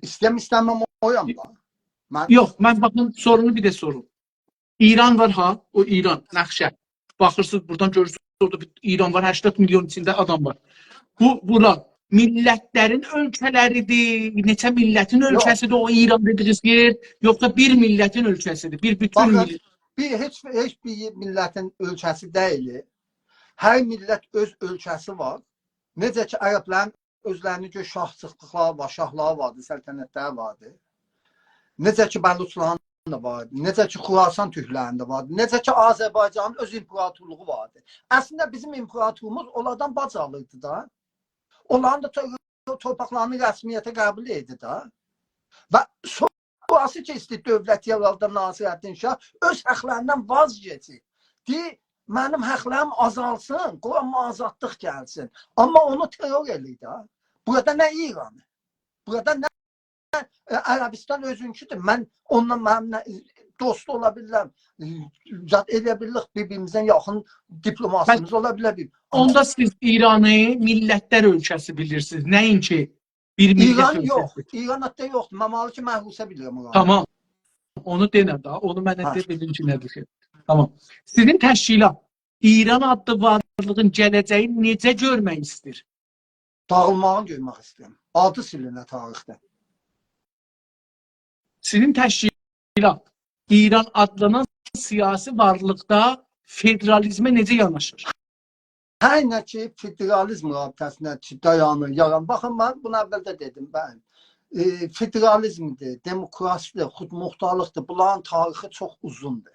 ایسته‌یم، ایسته‌مم، اویام دا. من یوخ، من باخین، سورونو بیر ده سوروم. ایران وار ها، او ایران، نقشه. باخیرسینیز، بورادان گؤرورسونوز، اورادا بیر ایران وار، هشتاد میلیون ایچینده آدام وار. بو، بورا میللتلرین اؤلکه‌لری‌دیر، نئچه میللتین یوخ. اؤلکه‌سی‌دیر او ایران دئدیگینیز یئر، یوخسا بیر میللتین اؤلکه‌سی‌دیر، بیر بوتون باخین، میللت؟ بیر، هئچ، هئچ بیر میللتین اؤلکه‌سی دئییل. هر میللت اؤز اؤلکه‌سی وار. نئجه کی، عربلرین اؤزلرینه گؤره شاهچیقلیقلاری وار، شاهلاری واردی، سلطنتلری واردی. نئجه کی، بلوچلارین دا واردی، نئجه کی، خراسان تورکلرین ده واردی، نئجه کی، آذربایجانین اؤز ایمپراتورلوغو واردی. اصلینده بیزیم ایمپراتوروموز اونلاردان باج آلیردی دا. اونلارین دا تو-، تورپاقلارینی رسمیته قبول ائدیردی دا. و سونراسی کی، ایسته‌ییر دؤولت یارادا، ناصرالدین شاه اؤز حاقلاریندان واز کئچیر. دئییر، منیم حاقلاریم آزالسین، قوی آزادلیق گلسین. آمما اونو ترور ائله‌ییر ده. بورادا نه ایرانی؟ بورادا نه، ائ، عربستان اؤزونکودور؟ من اونونلا، منیم نه، دوست اولا بیلیرم، ائ، زاد ائلیه بیلیریک، بیر-بیریمیزدن یاخین دیپلوماسیمیز اولا بیلر. بیر اوندا سیز ایرانی میللتلر اؤلکه‌سی بیلیرسینیز، نه‌اینکی بیر میللت اؤلکه‌سی؟ ایران یوخ، ایران حتی یوخدور. ممالک محروسه بیلیرم اورانی. تامام. اونو دئنه ده، اونو منه، هه، دئ، بیلین کی، نه دوشور. تامام. سیزین تشکیلات ایران آدلی وارلیغین گله‌جه‌یینی نئجه گؤرمک ایسته‌ییر؟ داغیلماغینی گؤرمک ایسته‌ییرم. آدی سیلینه تاریخدن. سیزین تشکیلات ایران آدلانان سیاسی وارلیقدا فدرالیزمه نئجه یاناشیر؟ هر نه کی، فدرالیزم رابطه‌سینه کی، دایانیر، یاران. باخین، من بونو اولده دئدیم، بلی. ائ، فدرالیزمدیر، دموکراسی‌دیر، خودمختارلیقدیر. بونلارین تاریخی چوخ اوزوندور.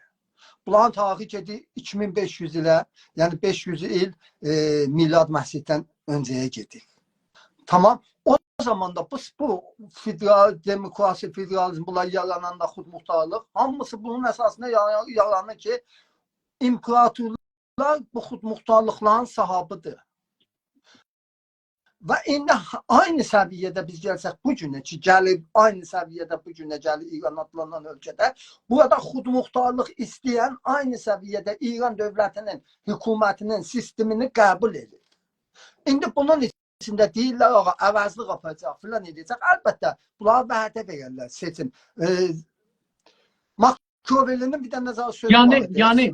بونلارین تاریخی گئدیر ایکی مین بئش یوز ایله، یعنی بئش یوز ایل، ائ، میلاد مسیحدن اؤنجه‌یه گئدیر. تامام. او زاماندا بو، بو فدرال، دموکراسی، فدرالیزم، بونلار یاراناندا، خودمختارلیق، هامیسی بونون اساسیندا یارا-، یارانیر کی، ایمپراتورلار بو خودمختارلیقلارین صاحابی‌دیر. و ایندی ه-، عینی سویه‌ده بیز گلسک بو گونه کی، گلیب عینی سویه‌ده بو گونه گلیر ایران آدلانان اؤلکه‌ده، بورادا خودمختارلیق ایسته‌ین عینی سویه‌ده ایران دؤولتینین، حکومتینین سیستمینی قبول ائدیر. ایندی بونون ایچینده دئییرلر، «آغا، عوضلیک آپاراجاق، فلان ائده‌جک.» البته، بونلارا وعده وئررلر، سئچیم. ائ، ماکیاوللی‌نین بیر دنه نظر سؤزو یعنی، وار ایدی. یعنی،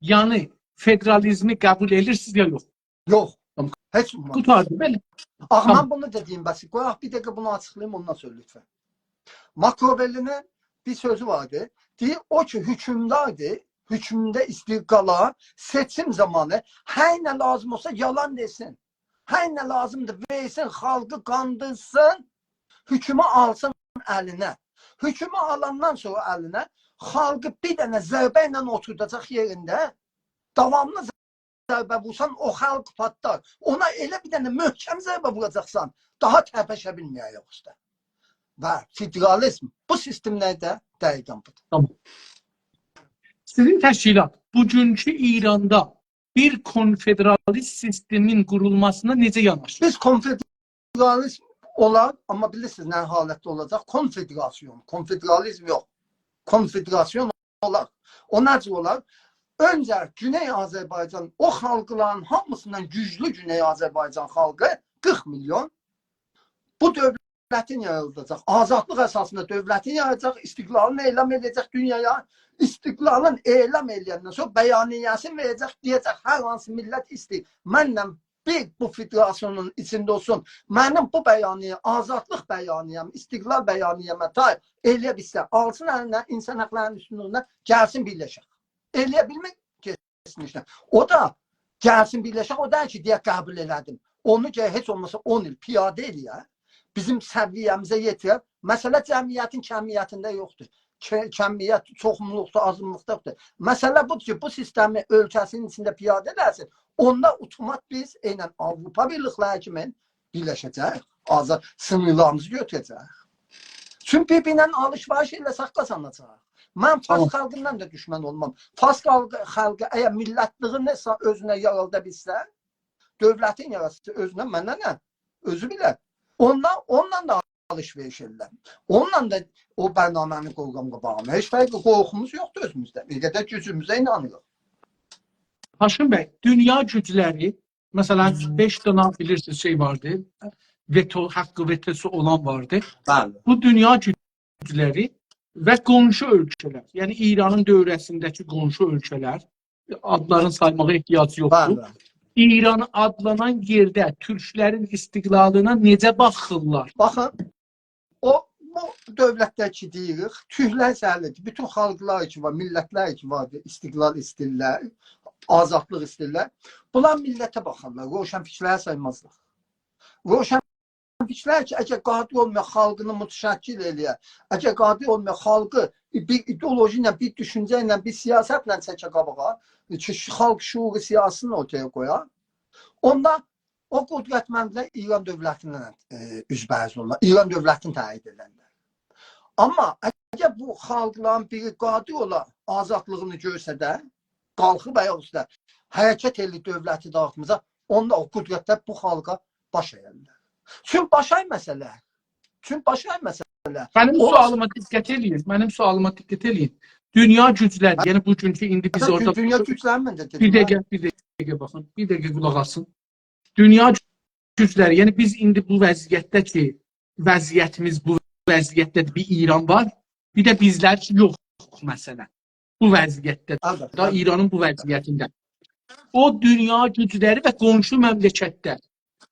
یعنی فدرالیزمی قبول ائدیرسینیز یا یوخ؟ یوخ. تامام. هئچ اولماز. قوتاردی، بلی. آغا، تامام. من بونو دا دئییم، بس قویاق بیر دقیقه بونو آچیقلاییم، اوندان سونرا لطفاً. ماکیاوللی‌نین بیر سؤزو واردی. دئییر، او کی، حکمداردیر، حکمده ایسته‌ییر قالا، سئچیم زامانی هر نه لازیم اولسا یالان دئسین. هر نه لازیمدیر، وئرسین، خالقی قاندیرسین، حکمو آلسین الینه. حکمو آلاندان سونرا الینه، خالقی بیر دنه ضربه ایله اوتورداجاق یئرینده. داواملی ضربه وورسان، او خالق پاتلار. اونا ائله بیر دنه محکم ضربه ووراجاقسان، داها ترپشه بیلمه‌یک اوسته. و فدرالیزم بو سیستملرده دقیقاً بودور. تامام. سیزین تشکیلات بوگونکو ایراندا بیر کنفدرالیست سیستمین قورولماسینا نئجه یاناشیر؟ بیز کنفدرالیزم اولار، آمما بیلیرسینیز نه حالتده اولاجاق؟ کنفدراسیون، کنفدرالیزم یوخ. کنفدراسیون اولار. او نئجه اولار؟ اؤنجه گونئی آذربایجان، او خالقلارین هامیسیندان گوجلو گونئی آذربایجان خالقی، قیرخ میلیون، بو دؤولتین یاراداجاق. آزادلیق اساسیندا دؤولتین یاراداجاق، استقلالینی اعلان ائده‌جک دونیایا. استقلالین اعلان ائله‌یندن سونرا بیانیه‌سینی وئره‌جک، دئیه‌جک، هر هانسی میللت ایسته‌ییر، منله بیر بو فدراسیونون ایچینده اولسون، منیم بو بیانیه، آزادلیق بیانیه‌م، استقلال بیانیه‌مه تای ائلیه بیلسه، آلسین الینه اینسان حاقلارینین اوستونلوگونه، گلسین بیرلشک. ائلیه بیلمیر، گئتسین ایشینه. او دا گلسین بیرلشک، او دئییل کی، دئیه قبول ائله‌دیم. اونو گرک هئچ اولماسا اون ایل پیاده ائلیه، بیزیم سویه‌میزه یئتیره. مسئله جمعیتین کمیتینده یوخدور. ک-، کمیت چوخونلوقدا، آزینلیقدا یوخدور. مسئله بودور کی، بو سیستمی اؤلکه‌سینین ایچینده پیاده ائله‌سین. اوندا اتومات بیز عیناً آوروپا بیرلیکلری کیمی بیرلشه‌جک، آزاد سینیرلاریمیزی گؤتوره‌جک. چونکی بیر-بیرینن آلیش-وئریش ائله‌سک قازاناجاق. من فارس تامام. خالقیندان دا دوشمن اولمام. فارس خالقی، خالقی اگر میللتلیگینی سا-، اؤزونه یارادا بیلسه، دؤولتین یاراتسا اؤزونه، منه نه؟ اؤزو بیلر. اوندان، اونونلا دا آلیش-وئریش ائله‌رم. اونونلا دا او برنامه‌نی قویورام قاباغینا. هئچ فرقی، قورخوموز یوخدور اؤزوموزدن. نه قدر گوجوموزه اینانیریق. هاشم بی، دونیا گوجلری، مثلا، بئش دنه بیلیرسینیز شئی واردی، وتو، حاققی وتوسو اولان واردی. بلی. بو دونیا گوجلری و قونشو اؤلکه‌لر، یعنی ایرانین دؤوره‌سینده‌کی قونشو اؤلکه‌لر، آدلارین سایماغا احتیاج یوخدور. بلی. ایران آدلانان یئرده تورکلرین استقلالینا نئجه باخیرلار؟ باخین، او، بو دؤولتلر کی دئییریک، تورکلر سهلیدیر. بوتون خالقلار کی وار، میللتلر کی وار، استقلال ایسته‌ییرلر، آزادلیق ایسته‌ییرلر. بونلار میللته باخارلار، روشنفکرلره سایمازلار. روشنفکرلر کی، اگر قادر اولمایا خالقینی متشکل ائله‌یه، اگر قادر اولمایا خالقی بیر ایدئولوژی ایله، بیر دوشونجه ایله، بیر سیاستله چکه قاباغا، کی، خالق شعور سیاسی‌نی اورتایا قویا، اوندا او قدرتمندلر ایران دؤولتینن، ائ، اوزبه‌اوز اولورلار. ایران دؤولتینی تأیید ائدرلر. آمما اگر بو خالقلارین بیری قادر اولا، آزادلیغینی گؤرسده، قالخیب آیاق اوسته، حرکت ائله‌ییب دؤولتی داغیتماجاق، اوندا او قدرتلر بو خالقا باش اگرلر. چون باش اگمه‌سه‌لر، چون باش اگمه‌سه‌لر، منیم او سؤالیما دقت ائله‌یین، منیم سؤالیما دقت ائله‌یین. دونیا گوجلری، یعنی بوگونکو، ایندی بیز دو-، اورادا دونیا گوجلری من ده بیر دئدیم، هه. دقیقه، بیر دقیقه باخین، بیر دقیقه قولاق آسین. دونیا گوجلری، یعنی بیز ایندی بو وضعیتده کی، وضعیتیمیز بو وضعیتده بیر ایران وار، بیر ده بیزلر کی یوخوق، مثلا. بو وضعیتده، البته، دا البته. ایرانین بو وضعیتینده. او دونیا گوجلری و قونشو مملکتلر،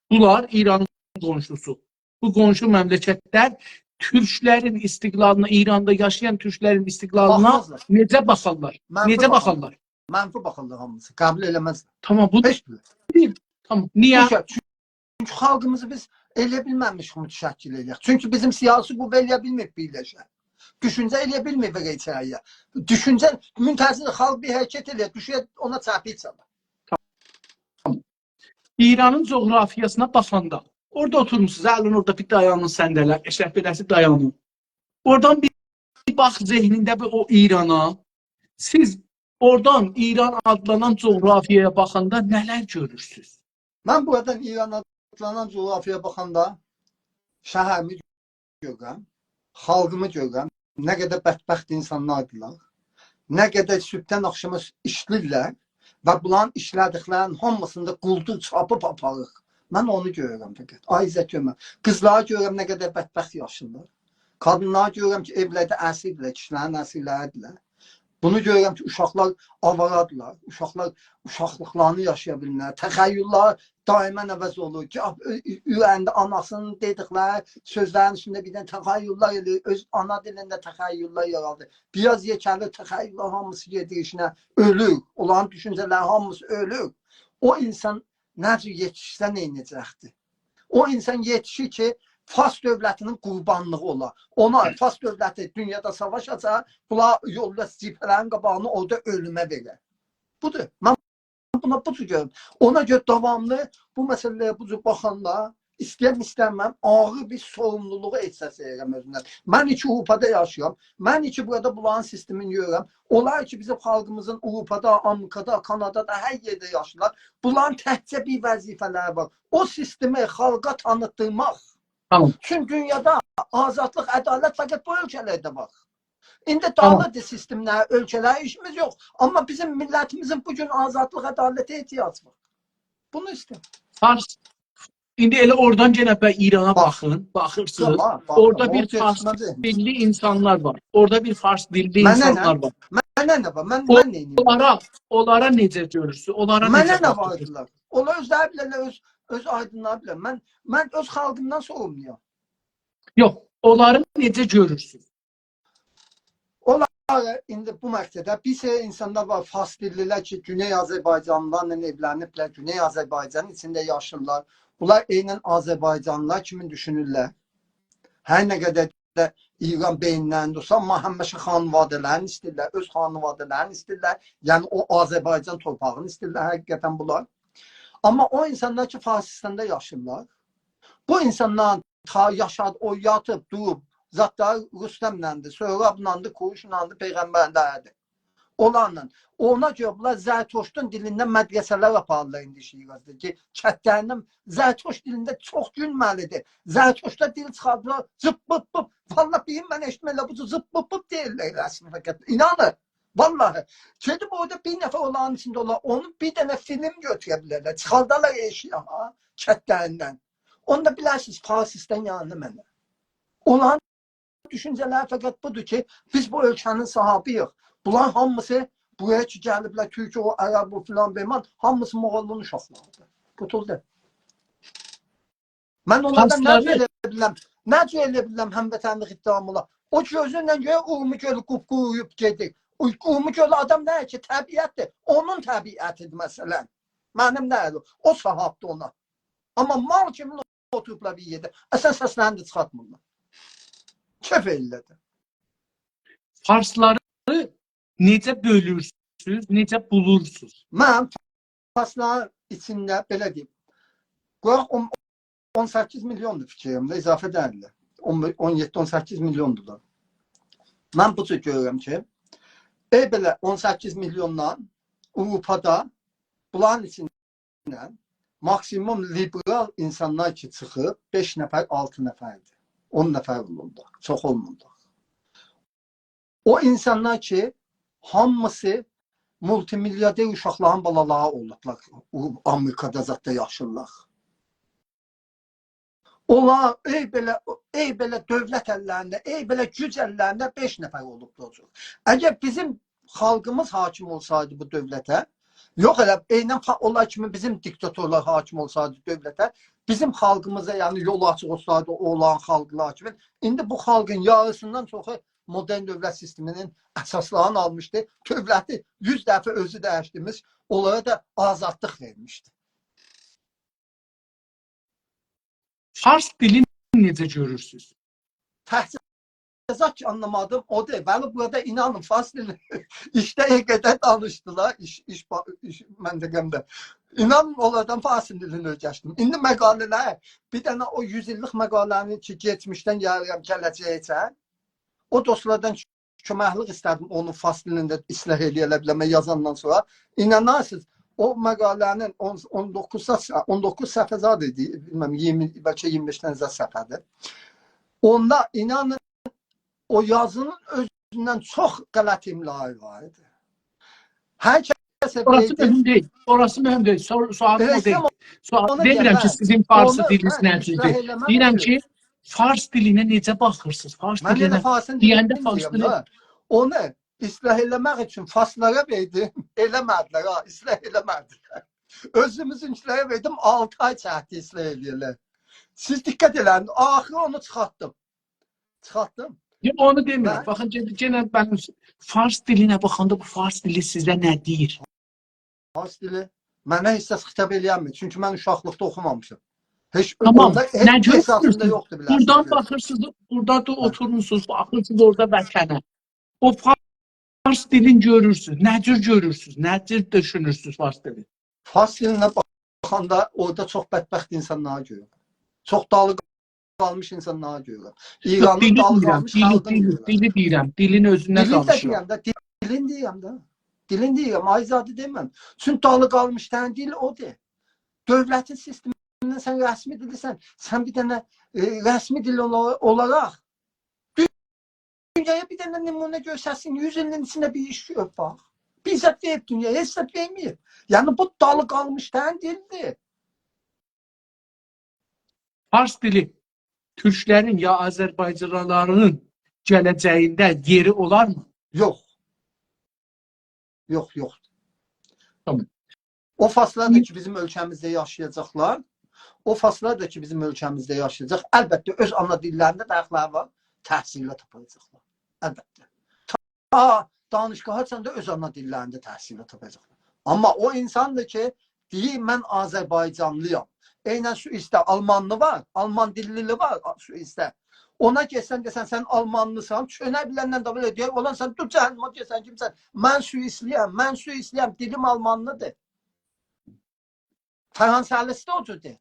بونلار ایرانین قونشوسو، بو قونشو مملکتلر تورکلرین استقلالینا، ایراندا یاشایان تورکلرین استقلالینا باخمازلار. نئجه باخارلار؟ منفی نئجه باخارلار. باخارلار؟ منفی باخارلار هامیسی. قبول ائله‌مزلر. تامام، بو هئچ بیر. تامام. نییه؟ چونکی، چونکی خالقیمیزی بیز ائله بیلمه‌میشیک متشکل ائله‌یک. چونکی بیزیم سیاسی قوه ائله‌یه بیلمیر بیرلشه. دوشونجه ائله‌یه بیلمیر وئره ایچری‌یه. دوشونجه، منتظر خالق بیر حرکت ائله‌یه، دوشه اونا چپیک چالا. ایرانین جغرافیاسینا باخاندا، اورادا اوتورموسونوز، الین اورادا بیر دایانین، صندله، اشرف بئله‌سی دایانین. اورادان بیر، بیر باخ ذهنینده بیر او ایرانا. سیز اورادان ایران آدلانان جغرافیایا باخاندا نه‌لر گؤرورسونوز؟ من بورادان ایران آدلانان جغرافیایا باخاندا شهریمی گؤرورم، خالقیمی گؤرورم، نه قدر بدبخت اینسانلاردیلار، نه قدر صبحدن آخشاما ایشله‌ییرلر و بونلارین ایشله‌دیکلرینین هامیسینی دا قولدور چاپیب آپاریر. من اونو گؤرورم فقط. آی عزت گؤرمه. قیزلاری گؤرورم، نه قدر بدبخت یاشاییرلار. قادینلاری گؤرورم کی، ائولرده اسیردیلر، کیشیلرین اسیرلریدیرلر. بونو گؤرورم کی، اوشاقلار آوارادیرلار. اوشاقلار اوشاقلیقلارینی یاشایا بیلمیرلر. تخیل‌لر دائماً عوض اولور کی، آ-، اؤ-، اؤ-، اوره‌یینده آناسینین دئدیکلری سؤزلرین اوستونده بیر دنه تخیل‌لر ائله‌ییر. اؤز آنا دیلینده تخیل‌لر یارادیر. بیر آز یئکه‌لیر، تخیل‌لر هامیسی گئدیر ایشینه، اؤلور. اونلارین دوشونجه‌لری هامیسی اؤلور. او اینسان نه جور یئتیشسه نئینه‌یه‌جکدیر؟ او اینسان یئتیشیر کی، فارس دؤولتی‌نین قوربانلیغی اولا. اونا فارس دؤولتی دونیادا ساواش آچا، بونلار یولدا جبهه‌لرین قاباغینی اورادا اؤلومه وئره. بودور. من بونا بو جور گؤرورم. اونا گؤره داواملی بو مسئله‌لره بو جور باخاندا، ایسته‌یم ایسته‌مم، آغیر بیر سوروملولوغو احساس ائدیرم اؤزومدن. من کی آوروپادا یاشاییرام، من کی بورادا بونلارین سیستمینی گؤرورم. اونلار کی بیزیم خالقیمیزین آوروپادا، آمریکادا، کانادادا، هر یئرده یاشاییرلار. بونلارین تکجه بیر وظیفه‌لری وار. او سیستمی خالقا تانیتدیرماق. تامام. چون دونیادا آزادلیق، عدالت فقط بو اؤلکه‌لرده وار. ایندی تامام. داغیلدی سیستملر، اؤلکه‌لر، ایشیمیز یوخ. آمما بیزیم میللتیمیزین بو گون آزادلیق، عدالته احتیاجی وار. بونو ایسته‌ییر. فارس، ایندی ائله اورادان یئنه به ایرانا باخ. باخین، باخیرسینیز. تامام، باخ، اورادا تامام، بیر او فارس گئچمه‌دی. دیللی اینسانلار وار. اورادا بیر فارس دیللی منه اینسانلار نه؟ وار. منه نه وار؟ من، او-، من نئینییم؟ اونلارا، اونلارا نئجه گؤرورسونوز؟ اونلارا منه نئجه نه باخیرسینیز؟ واردیلار؟ اونلار اؤزلری بیلرلر، اؤز، اؤز آیدینلاری بیلر. من، من اؤز خالقیمدان سوروملویام. یوخ، اونلاری نئجه گؤرورسونوز؟ اونلار ایندی بو مقطعده بیر سری اینسانلار وار، فارس دیللی‌لر کی، گونئی آذربایجانلی‌لارلا ائولنیبلر، گونئی آذربایجانین ایچینده یاشاییرلار. بونلار عیناً آذربایجانلی‌لار کیمی دوشونورلر. هر نه قدر ده ایران بئینینده اولسا، آمما همیشه خانواده‌لرینی ایسته‌ییرلر، اؤز خانواده‌لرینی ایسته‌ییرلر. یعنی او آذربایجان تورپاغینی ایسته‌ییرلر حقیقتاً بونلار. آمما او اینسانلار کی، فارسیستاندا یاشاییرلار، بو اینسانلارین تا یاشاد، او یاتیب، دوروب، زادلاری رستم‌لندیر، سهراب‌لاندیر، کوروش‌لاندیر، پیغمبرلردیر. اونلارلا. اونا گؤره بونلار زرتشتون دیلینده مدرسه‌لر آپاریرلار ایندی شیرازدا کی، کتلرینین زرتشت دیلینده چوخ گولمه‌لی‌دیر. زرتشتدا دیل چیخاردیرلار، زیپ بوپ بوپ. والله بیری من ائشیتدیم ائله بو جور زیپ بوپ بوپ دئییرلر رسمی فقط. اینانین. والله. گئدیب اورادا بیر نفر اونلارین ایچینده اولا، اونون بیر دنه فیلم گؤتوره بیلرلر، چیخاردارلار ائشییه، ها، کتلریندن. اوندا بیلرسینیز، فارسیستان یعنی منه. اونلارین دوشونجه‌لری فقط بودور کی، بیز بو اؤلکه‌نین صاحیبی‌ییک. بونلار هامیسی بورایا کی گلیبلر، تورک، او عرب، او فلان، بهمان، هامیسی موغولون اوشاقلاریدیر. قوتولدو. من اونلاردان نه جور فارسلاری ائلیه بیلرم؟ نه جور ائلیه بیلرم هموطنلیک ادعام اولا؟ او گؤزونله گؤرور اورمو گؤلو قوپ‌قورویوب گئدیر. او اورمو گؤلو آدام نه کی، طبیعتدیر. اونون طبیعتیدیر مثلاً. منیم نه، او صاحیبدیر اونا. آمما مال کیمی اوتوروبلار بیر یئرده. اصلاً سسلرینی ده چیخارتمیرلار. کئف ائله‌دی. فارسلاری نئجه بؤلورسوز، نئجه بولورسوز؟ من فارسلارین ایچینده، بئله دئییم، قویاق اون، اون سککیز میلیوندور فیکریمده، اضافه دئییللر. اون، اون یئددی، اون سککیز میلیوندور دا. من بو جور گؤرورم کی، ائله بئله اون سککیز میلیوندان آوروپادا بونلارین ایچینده ماکسیموم لیبرال اینسانلار کی چیخیب، بئش نفر، آلتی نفردیر. اون نفر اولورلار. چوخ اولمورلار. او اینسانلار کی، هامیسی مولتی‌میلیاردر اوشاقلارین بالالاری اولوبلار، او آمریکادا زاددا یاشاییرلار. اونلار ائله بئله، ائله بئله دؤولت اللرینده، ائله بئله گوج اللرینده بئش نفر اولوبدور او جور. اگر بیزیم خالقیمیز حاکم اولسایدی بو دؤولته، یوخ ائله عیناً فا-، اونلار کیمی بیزیم دیکتاتورلار حاکم اولسایدی دؤولته، بیزیم خالقیمیزا، یعنی، یولو آچیق اولسایدی اونلارین خالقلاری کیمی، ایندی بو خالقین یاریسیندان چوخو مدرن دؤولت سیستمینین اساسلارینی آلمیشدی. دؤولتی یوز دفعه اؤزو دییشدیرمیش، اونلارا دا آزادلیق وئرمیشدی. فارس دیلینی نئجه گؤرورسوز؟ تکجه زاد کی آنلامادیم، اودور. ولی بورادا اینانین، فارس دیلی ایشده قدر دانیشدیلار، ایش، ایش، با-، ایش منطقه‌مده. اینانین، اونلاردان فارس دیلینی اؤیرشدیم. ایندی مقاله‌لر، بیر دنه او یوز ایللیک مقاله‌نی کی، کئچمیشدن گلیرم گله‌جه‌یه‌جن، او دوستلاردان کؤمکلیک ایسته‌دیم، اونو فارس دیلینده اصلاح ائلیه بیله‌مه یازاندان سونرا. اینانارسینیز، او مقاله‌نین اون، اون دوققوز صف-، اون دوققوز صفحه زاد ایدی، بیلمم، اییرمی، بلکه اییرمی بئش دنه زاد صفحه‌دیر. اوندا، اینانین، او یازینین اؤزوندن چوخ غلط املایی وار ایدی. هر کسه اوراسی وئردیم. مهم دئییل. اوراسی مهم دئییل. سور-، سؤالیم او دئییل. سؤال، اونو دئمیرم کی، دئمک، سیزین فارسی دیلینیز نه جوردور. دئییرم کی، فارس دیلینه نئجه باخیرسینیز؟ فارس دیلینه، من ائله فارسین دیلینی دئینده فارس دیلی. اونو اصلاح ائله‌مک اوچون فارسلارا وئردیم. ائله‌مه‌دیلر، ها، اصلاح ائله‌مه‌دیلر. اؤزوموزونکیلره وئردیم، آلتی آی چکدی اصلاح ائلیه‌لر. سیز دقت ائله‌یین، آخیری اونو چیخارتدیم. چیخارتدیم. یوخ، اونو دئمیرم. باخین، یئنه، یئنه من فارس دیلینه باخاندا بو فارس دیلی سیزه نه دئییر؟ فارس دیلی. منه هئچ کس خطاب ائله‌ینمیر. چونکی من اوشاقلیقدا اوخومامیشام. هئچ تامام. اوندا هئچ نه اساسیندا گؤرورسونوز؟ یوخدور بیله‌سینیز. بورادان باخیرسینیز، بورادا دا اوتورموسونوز، باخیرسینیز اورادا وطنه. او فارس دیلین گؤرورسونوز. نه جور گؤرورسونوز؟ نه جور دوشونورسونوز فارس دیلین؟ فارس دیلینه باخاندا اورادا چوخ بدبخت اینسانلاری گؤرورم. چوخ دالی قالمیش اینسانلاری گؤرورم. یوخ، ایرانین دیلی دالی دئییرم، قالمیش دیلی، خالقینی دیلی، گؤرورم. دیلی دئییرم. دیلین اؤزوندن دیلین ده دانیشیرام. دئییرم ده، دیلین دئییرم ده. دیلین دئییرم، آیری زادی دئمیرم. چون دالی قالمیشلارین دیلی اودور. دؤولتین سیستمیندن سن رسمی دیلیسن، سن بیر دنه، ائ، رسمی دیل اولا-، اولاراق دونیایا بیر دنه نمونه گؤرستسین، یوز ایلین ایچینده بیر ایش گؤر، باخ. بیر زاد وئریب دونیایا، هئچ زاد وئرمه‌ییب. یعنی بو دالی قالمیشلارین دیلیدیر. فارس دیلی تورکلرین یا آذربایجانلیلارین گله‌جگینده یئری اولارمی؟ یوخ. یوخ، یوخ. تامام. او فارسلار دا کی، بیزیم اؤلکه‌میزده یاشایاجاقلار، او فارسلار دا کی، بیزیم اؤلکه‌میزده یاشایاجاق، البته اؤز آنا دیللرینده ده حاقلاری وار، تحصیلده تاپاجاقلار. البته. تا دانشگاها چاتاندا اؤز آنا دیللرینده تحصیلده تاپاجاقلار. آمما او اینساندیر کی، دئییر، «من آذربایجانلی‌یام.» عیناً سوئیسده آلمانلی وار، آلمان دیللی وار سوئیسده. اونا گئتسن، دئسن، «سن آلمانلیسان»، چؤنه بیلندن ده بئله دئیر، «اولان سن دور جهنمه، گئت سن کیمسن؟» «من سوئیسلی‌یم، من سوئیسلی‌یم، دیلیم آلمانلیدیر.» فرانسه‌لیسی ده او جوردور.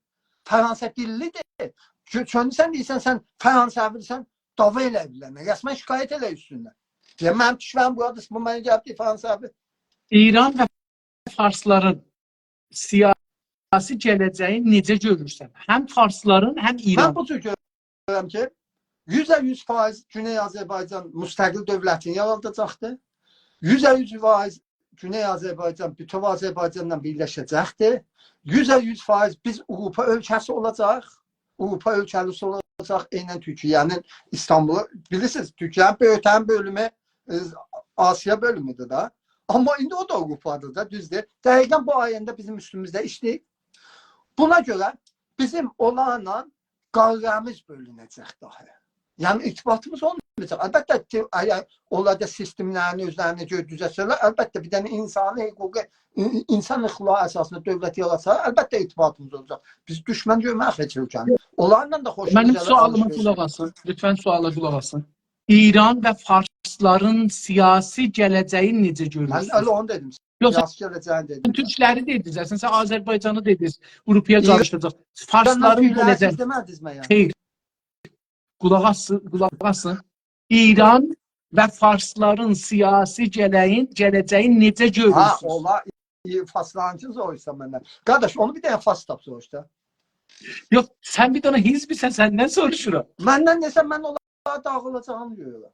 فرانسه دیللیدیر. چؤ-، چؤنه سن دئییرسن، سن فرانسوی‌سن، دعوا ائله‌ییرلر. رسماً شکایت ائله‌ییر اوستوندن. دئییر، «منیم کیشی‌لریم بورادیر، بو منه گلیب دئییر فرانسوی.» ایران و فارسلارین سیاسی گله‌جگینی نئجه گؤرورسن؟ هم فارسلارین، هم من ایران. بو جور گؤرورم کی، یوزه یوز فایز گونئی آذربایجان مستقل دؤولتینی یاراداجاقدیر. یوزه یوز فایز گونئی آذربایجان بوتؤو آذربایجانلا بیرلشه‌جکدیر. یوزه یوز فایز بیز آوروپا اؤلکه‌سی اولاجاق. آوروپا اؤلکه‌سی اولاجاق، عیناً تورکیه‌نین ایستانبولو، بیلیرسینیز، تورکیه‌نین بؤیوک‌ترین بؤلومو، ائ، آسیا بؤلومودور ده. آمما ایندی او دا آوروپادیر دا، دوزدور. دقیقاً بو آینده بیزیم اوستوموزده ایشله‌ییر. بونا گؤره بیزیم اونلارلا قاره‌میز بؤلونه‌جک داها. یعنی ارتباطیمیز اولمایاجاق. البته، ته-، اگر اونلار دا سیستملرینی اؤزلرینه گؤره دوزلتسه‌لر، البته بیر دنه اینسانی حقوقی، این-، اینسان حقوقلاری اساسیندا دؤولت یاراتسالار، البته ارتباطیمیز اولاجاق. بیز دوشمن گؤرمه‌ریک هئچ اؤلکه‌نی. اونلارلا دا خوشلاشاجاق، منیم سؤالیما آلیش-وئریش قولاق ائده‌جک. آسین. لطفاً سؤالا قولاق آسین. ایران و فارسلارین سیاسی گله‌جگینی نئجه من گؤرورسونوز؟ ائله اونو دئدیم. یوخ، سن سیاسی گله‌جگینی دئدیم. تورکلری دئدینیز، سن آذربایجانی دئدینیز، آوروپایا ایران قاریشدیراجاق. فارسلارین تورکلری گله‌جگی. سیز دئمه‌دینیز من، یعنی؟ خیر. قولاق آسین، قولاق آسین. ایران و فارسلارین سیاسی گله‌یین، گله‌جگینی نئجه ها، گؤرورسونوز؟ اولا، ای، فارسلارینکی سوروشسان مندن. قارداش، اونو بیر دنه فارس تاپ سوروش دا. یوخ، سن بیر دنه حزبیسن، سندن سوروشورام. مندن دئسن، من اونلاری داغیلاجاغینی گؤرورم.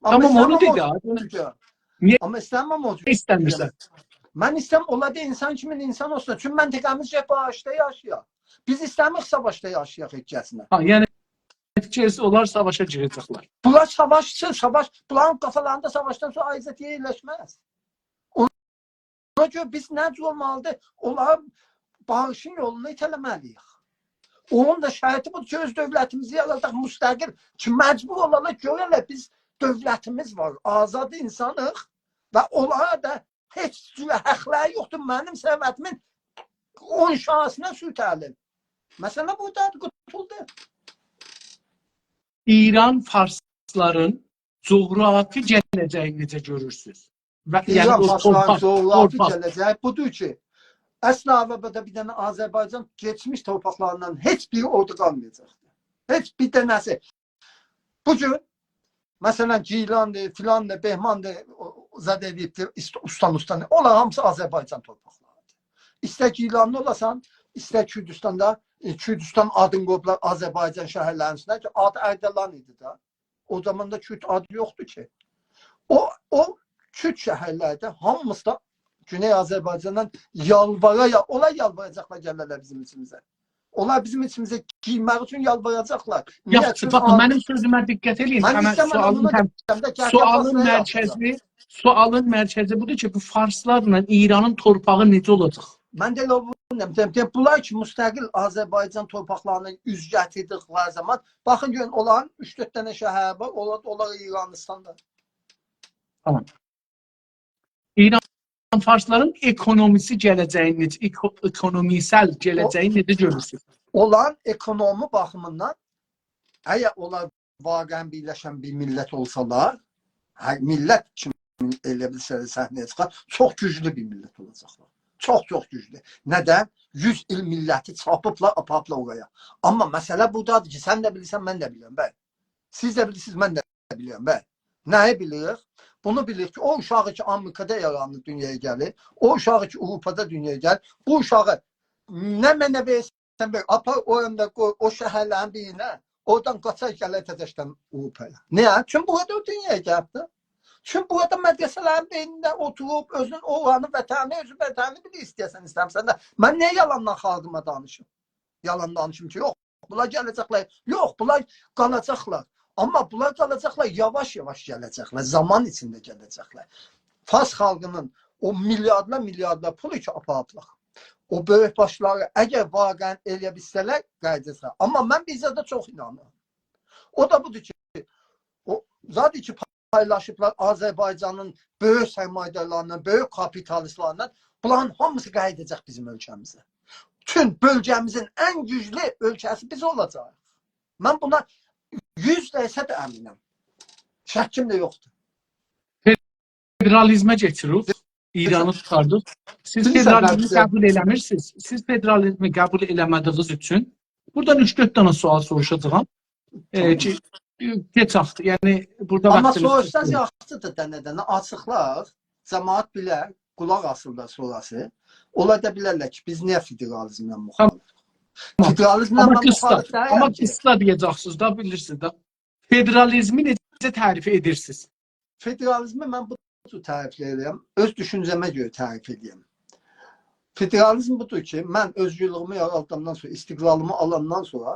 آمما تامام، اونو ایسته‌میرم دئ او ده. جور گؤرم. نییه آمما ایسته‌میرم او جور ایسته‌میرسن؟ گؤرم. من ایسته‌میرم، اونلار دا اینسان کیمی اینسان اولسون. چونکی منطقه‌میز گرک باهاشتا یاشایا. بیز ایسته‌میریک ساواشدا یاشایاق هئچ کسینن. ها، یعنی فیکیر اولار ساواشا گیره‌جکلر. بونلار ساواشچی، ساواش، بونلارین قافالاریندا ساواشدان سونرا عزت یئرلشمز. اونا گؤره بیز نه جور اولمالیدیر؟ اونلاری باهاشین یولونا ایته‌له‌مه‌لی‌ییک. اونون دا شرطی بودور کی، اؤز دؤولتیمیزی یاراداق، مستقل کی، مجبور اولالار، گؤره‌لر بیز دؤولتیمیز وار، آزاد اینسانیق و اونلارا دا هئچ جور حقلری یوخدور منیم ثروتیمین اون شاهه‌سینه سورته‌لیم. مسئله بورادادیر، قوتولدو. ایران فارسلارین جغرافی گله‌جگینی نئجه گؤرورسونوز؟ و، یعنی ایران او فارسلارین تورپاق، جغرافی تورپاق. گله‌جگی بودور کی، اصلاً آوروپادا بیر دنه آذربایجان کئچمیش تورپاقلاریندان هئچ بیری اورادا قالمایاجاقدیر. هئچ بیر دنه‌سی. بو گون، مثلاً، گیلاندیر، فلاندیر، بهماندیر، او، او زاد ائدیبدیر، ایست-، اوستان، اوستان. اونلار هامیسی آذربایجان تورپاقلاریدیر. ایستر گیلانلی اولاسان، ایستر کوردوستاندا، ائ، کوردوستان آدینی قویوبلار آذربایجان شهرلرینین اوستونه کی، آدی اردلان ایدی ده. او زامان دا کورد آدی یوخدور کی. او، او کورد شهرلرده هامیسی دا گونئی آذربایجاندان یالوارا، یا، اونلار یالواراجاقلار گله‌لر بیزیم ایچیمیزه. اونلار بیزیم ایچیمیزه گیرمک اوچون یالواراجاقلار. نییه؟ یاخشی، چونکی باخین، آذ-، منیم سؤزومه دقت ائله‌یین. من همین ایسته‌میرم سؤالین اونو هم، دئیم ده، گرچک سؤالین فارسلار یاخشی. مرکزی، سؤالین مرکزی بودور کی، بو فارسلارلا ایرانین تورپاغی نئجه اولاجاق؟ من ده ائله بونو دئیم، دئیم، دئیم، بونلار کی، مستقل آذربایجان تورپاقلارینا اوز گتیردیکلری زامان، باخین، گؤرون، اونلارین اوچ-دؤرد دنه شهری وار، اونلار، اونلار ایرانیستاندا. تامام. ایران فارسلارین اکونومیسی گله‌جه‌یین نئجه، اکو-، اکونومیسل گله‌جه‌یین نئجه گؤرورسونوز؟ اولار اکونومی باخیمیندان، اگر اولار واقعاً بیرلشن بیر میللت اولسالار، هر میللت کیمی ائله بیلسه‌لر صحنه‌یه چیخار، چوخ گوجلو بیر میللت اولاجاقلار. چوخ، چوخ گوجلو. ندن؟ یوز ایل میللتی چاپیبلار، آپاریبلار اورایا. آمما مسئله بورادادیر کی، سن ده بیلیرسن، من ده بیلیرم، بلی. سیز ده بیلیرسینیز، من ده بیلیرم، بلی. نه‌یی بیلیریک؟ بونو بیلیریک کی، او اوشاغی کی، آمریکادا یاراندی، دونیایا گلیر. او اوشاغی کی، آوروپادا دونیایا گلیر. بو اوشاغی نمنه وئرسن، وئر، آپار او یاندا قوی، او شهرلرین بیرینه، اورادان قاچار گلر تزه‌دن آوروپایا. نییه؟ چونکی بورادا او دونیایا گلیب ده. چونکی بورادا مدرسه‌لرین بئینینده اوتوروب، اؤزونون اورانی، وطنی، اؤزو وطنی بیلیر، ایسته‌یه‌سن، ایسته‌میرسن ده. من نییه یالانلا خالقیما دانیشیم؟ یالان دانیشیم کی، یوخ، بونلار گله‌جکلر. یوخ، بونلار قالاجاقلار. آمما بونلار قالاجاقلار، یاواش-یاواش گله‌جکلر، زامان ایچینده گله‌جکلر. فارس خالقینین او میلیاردلار، میلیاردلار پولو کی آپاریبلار، او بؤیوک باشلاری، اگر واقعاً ائلیه بیلسه‌لر، قاییداجاقلار. آمما من بیر زادا چوخ اینانیرام. او دا بودور کی، او زادی کی، پایلاشیبلار آذربایجانین بؤیوک سرمایه‌دارلاریندان، بؤیوک کاپیتالیستلریندن، بونلارین هامیسی قاییداجاق بیزیم اؤلکه‌میزه. بوتون بؤلگه‌میزین ان گوجلو اؤلکه‌سی بیز اولاجاغیق. من بونا یوز درصد امینم. شکیم ده یوخدور. فدرالیزمه کئچیریک. ایرانی چیخاردیق. سیز فدرالیزمی قبول ائله‌میرسینیز. سیز فدرالیزمی قبول ائله‌مه‌دیگینیز اوچون بورادان اوچ-دؤرد دنه سؤال سوروشاجاغام. ائ، کی، کئچک. یعنی، بورادا آمما واختیمیز سوروشساز چاتمیر. یاخشیدیر، دنه-دنه آچیقلار، جماعت بیلر، قولاق آسیللار سونراسی. اونلار دا بیلرلر کی، بیز نییه فدرالیزمله مخالفیک. تامام. فدرالیزمله آمما من قیسا، مخالف دئییرم آمما کی. قیسا دئیه‌جکسینیز ده، بیلیرسینیز ده. فدرالیزمی نئجه تعریف ائدیرسینیز؟ فدرالیزمی من بو جور تعریفله‌ییرم. اؤز دوشونجه‌مه گؤره تعریف ائدیرم. فدرالیزم بودور کی، من اؤزگورلویومو یاراداندان سونرا، استقلالیمی آلاندان سونرا،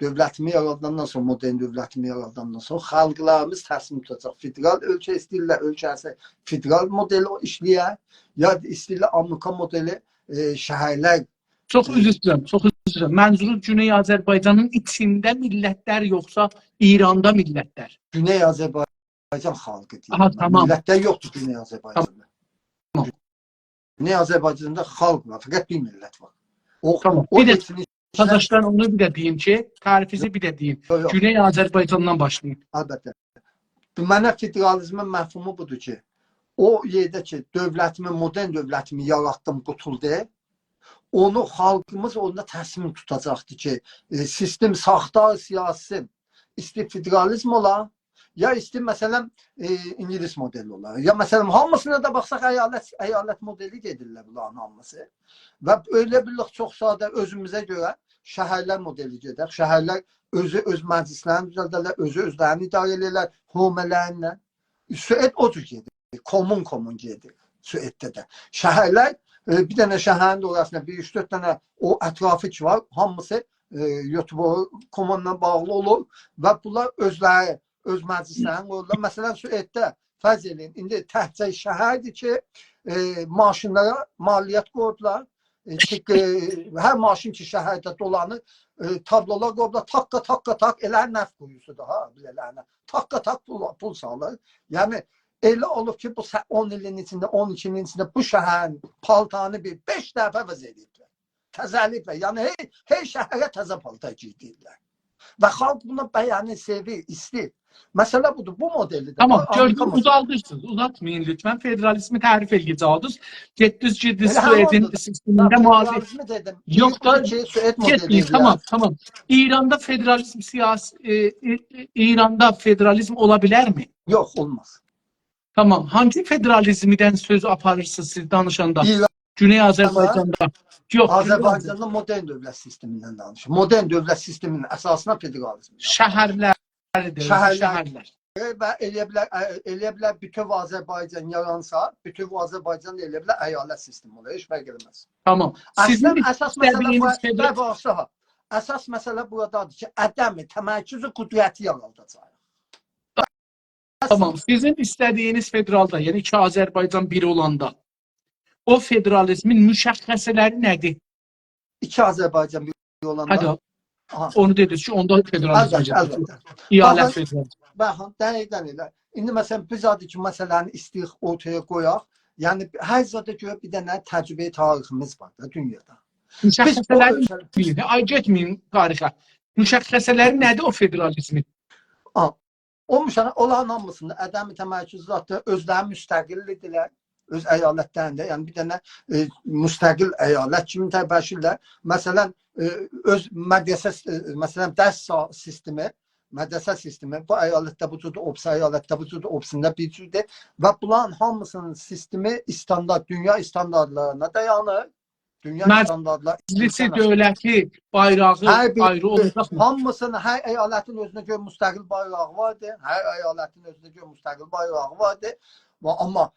دؤولتیمی یاراداندان سونرا، مدرن دؤولتیمی یاراداندان سونرا خالقلاریمیز تصمیم توتاجاق. فدرال اؤلکه ایسته‌ییرلر، اؤلکه‌سی فدرال مدلی ایشله‌یه، یا ایسته‌ییرلر آمریکا مدلی، ائ، شهرلر. چوخ عذر ایسته‌ییرم، چوخ عذر ایسته‌ییرم. منظورونوز گونئی آذربایجانین ایچینده میللتلر، یوخسا ایراندا میللتلر؟ گونئی آذربایجان خالقی دئییرم. آها، تامام. میللتلر یوخدور گونئی آذربایجاندا. تامام. گونئی آذربایجاندا خالق وار، فقط بیر میللت وار. او، تامام. او بیر ده ائتنیک تازاشدان اونو بیر ده دئییم کی، تعریفینیزی بیر ده دئییم. یوخ، یوخ. گونئی آذربایجاندان باشلایین. البته. منه فدرالیزمین مفهومو بودور کی، او یئرده کی، دؤولتیمی، مدرن دؤولتیمی یاراتدیم، قوتولدو. اونو خالقیمیز اوندا تصمیم توتاجاقدیر کی، ائ، سیستم ساختار سیاسی، ایسته‌ییر فدرالیزم اولا، یا ایسته‌ییر، مثلا، ائ، اینگیلیس مدلی اولا. یا، مثلا، هامیسینا دا باخساق، ایالت، ایالت مدلی گئدیرلر بونلارین هامیسی. و ائله بیلیریک، چوخ ساده، اؤزوموزه گؤره شهرلر مدلی گئدک. شهرلر اؤزو اؤز مجلسلرینی دوزلدرلر، اؤزو اؤزلرینی اداره ائله‌یرلر، حومه‌لرینن. سوئد او جور گئدیر. کومون کومون گئدیر سوئدده ده. شهرلر، ائ، بیر دنه شهرین ده اوراسیندا بیر اوچ-دؤرد دنه او اطرافی کی وار، هامیسی، ائ، گؤتوبوری کومونلا باغلی اولور و بونلار اؤزلری، اؤز مجلسلرینی قویورلار. مثلا، سوئدده فرض ائله‌یین، ایندی تکجه شهردیر کی، ائ، ماشینلارا مالیات قویدولار. ائ، کی، ائ، هر ماشین کی شهرده دولانیر، ائ، تابلولار قویوبلار، تاققا، تاققا، تاق، ائله نفت قویوسودور ها، بیله‌لرینه. تاققا، تاق پول، پول سالیر. یعنی، ائله اولوب کی، بو سه-، اون ایلین ایچینده، اون ایکی ایلین ایچینده بو شهرین پالتارینی بیر بئش دفعه عوض ائدیبلر. تزه‌لیبلر. یعنی، هر، هر شهره تزه پالتار گئیدیرلر. و خالق بونو بینیر، سئویر، ایسته‌ییر. مسئله بودور. بو مدلی ده تامام، وار، آمریکا گؤردوم، مدلی. اوزالدیرسینیز. اوزاتمایین لطفا. فدرالیزمی تعریف ائله‌یه‌جکدینیز. گئتدینیز، گیردینیز ائله سوئدین هماندیر. سیستمینده، هه، معادل. فدرالیزمی دئدیم. یوخ دا، گئتدینیز، گئتمه‌یین، تامام، تامام. ایراندا فدرالیزم سیاسی، ائ، ائ، ائ، ایراندا فدرالیزم اولا بیلرمی؟ یوخ، اولماز. تامام. هانسی فدرالیزمدن سؤز آپاریرسینیز سیز دانیشاندا؟ ایران گونئی آذربایجاندا. یوخ، گونئی آذربایجاندا مدرن دؤولت سیستمیندن دانیشیر. مدرن دؤولت سیستمینین اساسینا فدرالیزم یازیر. شهرلردیر، شهرلر. شهرلر. و ائلیه بیلر، ائ، ائلیه بیلر بوتؤو آذربایجان یارانسا، بوتؤو آذربایجان دا ائلیه بیلر ایالت سیستمی اولار. هئچ فرق ائله‌مز. تامام. اصلا سیزین اساس مسئله ایسته‌دیگینیز بو، فدرال بو، باخ، ها. اساس مسئله بورادادیر کی، عدم تمرکز قدرتی یاراداجاغیق. تامام. سیزین ایسته‌دیگینیز فدرالدا، یعنی ایکی آذربایجان بیر اولاندا، او فدرالیزمین مشخصه‌لری نه‌دیر؟ ایکی آذربایجان بیر اولاندا. هادی، آها. اونو دئدینیز کی، اوندا فدرالیزم البته، گلیر. البته. ایالت باخین، فدرالیزمی. باخین، دقیقاً ائله. ایندی، مثلا، بیز هادی کی، مسئله‌نی ایسته‌ییریک اورتایا قویاق. یعنی، هر زادا گؤره بیر دنه تجربه‌ی تاریخیمیز وار دا دونیادا. بیز او مشخصه‌لری اؤلکه- دئیین، آی، گئتمه‌یین تاریخه. مشخصه‌لری نه‌دیر او فدرالیزمین؟ آ، او مشخص، اونلارین هامیسیندا عدم تمرکز زادی، اؤزلری مستقل‌دیرلر. اؤز ایالتلرینده، یعنی بیر دنه، ائ، مستقل ایالت کیمی تبرشیرلر. مثلا، ائ، اؤز مدرسه، ائ، مثلا، درس سا-، سیستمی، مدرسه سیستمی، بو ایالتده بو جوردور، او بیریسی ایالتده بو جوردور، او بیریسینده بیر جوردور. و بونلارین هامیسینین سیستمی استاندارد، دونیا استانداردلارینا دایانیر. دونیا استانداردلاری مجلسی، ایلکدن آشدی. دؤولتی، بایراغی هر بیر، آیری اولاجاقمی؟ هامیسینین، هر ایالتین اؤزونه گؤره مستقل بایراغی واردی. هر ایالتین اؤزونه گؤره مستقل بایراغی واردی. و آمما،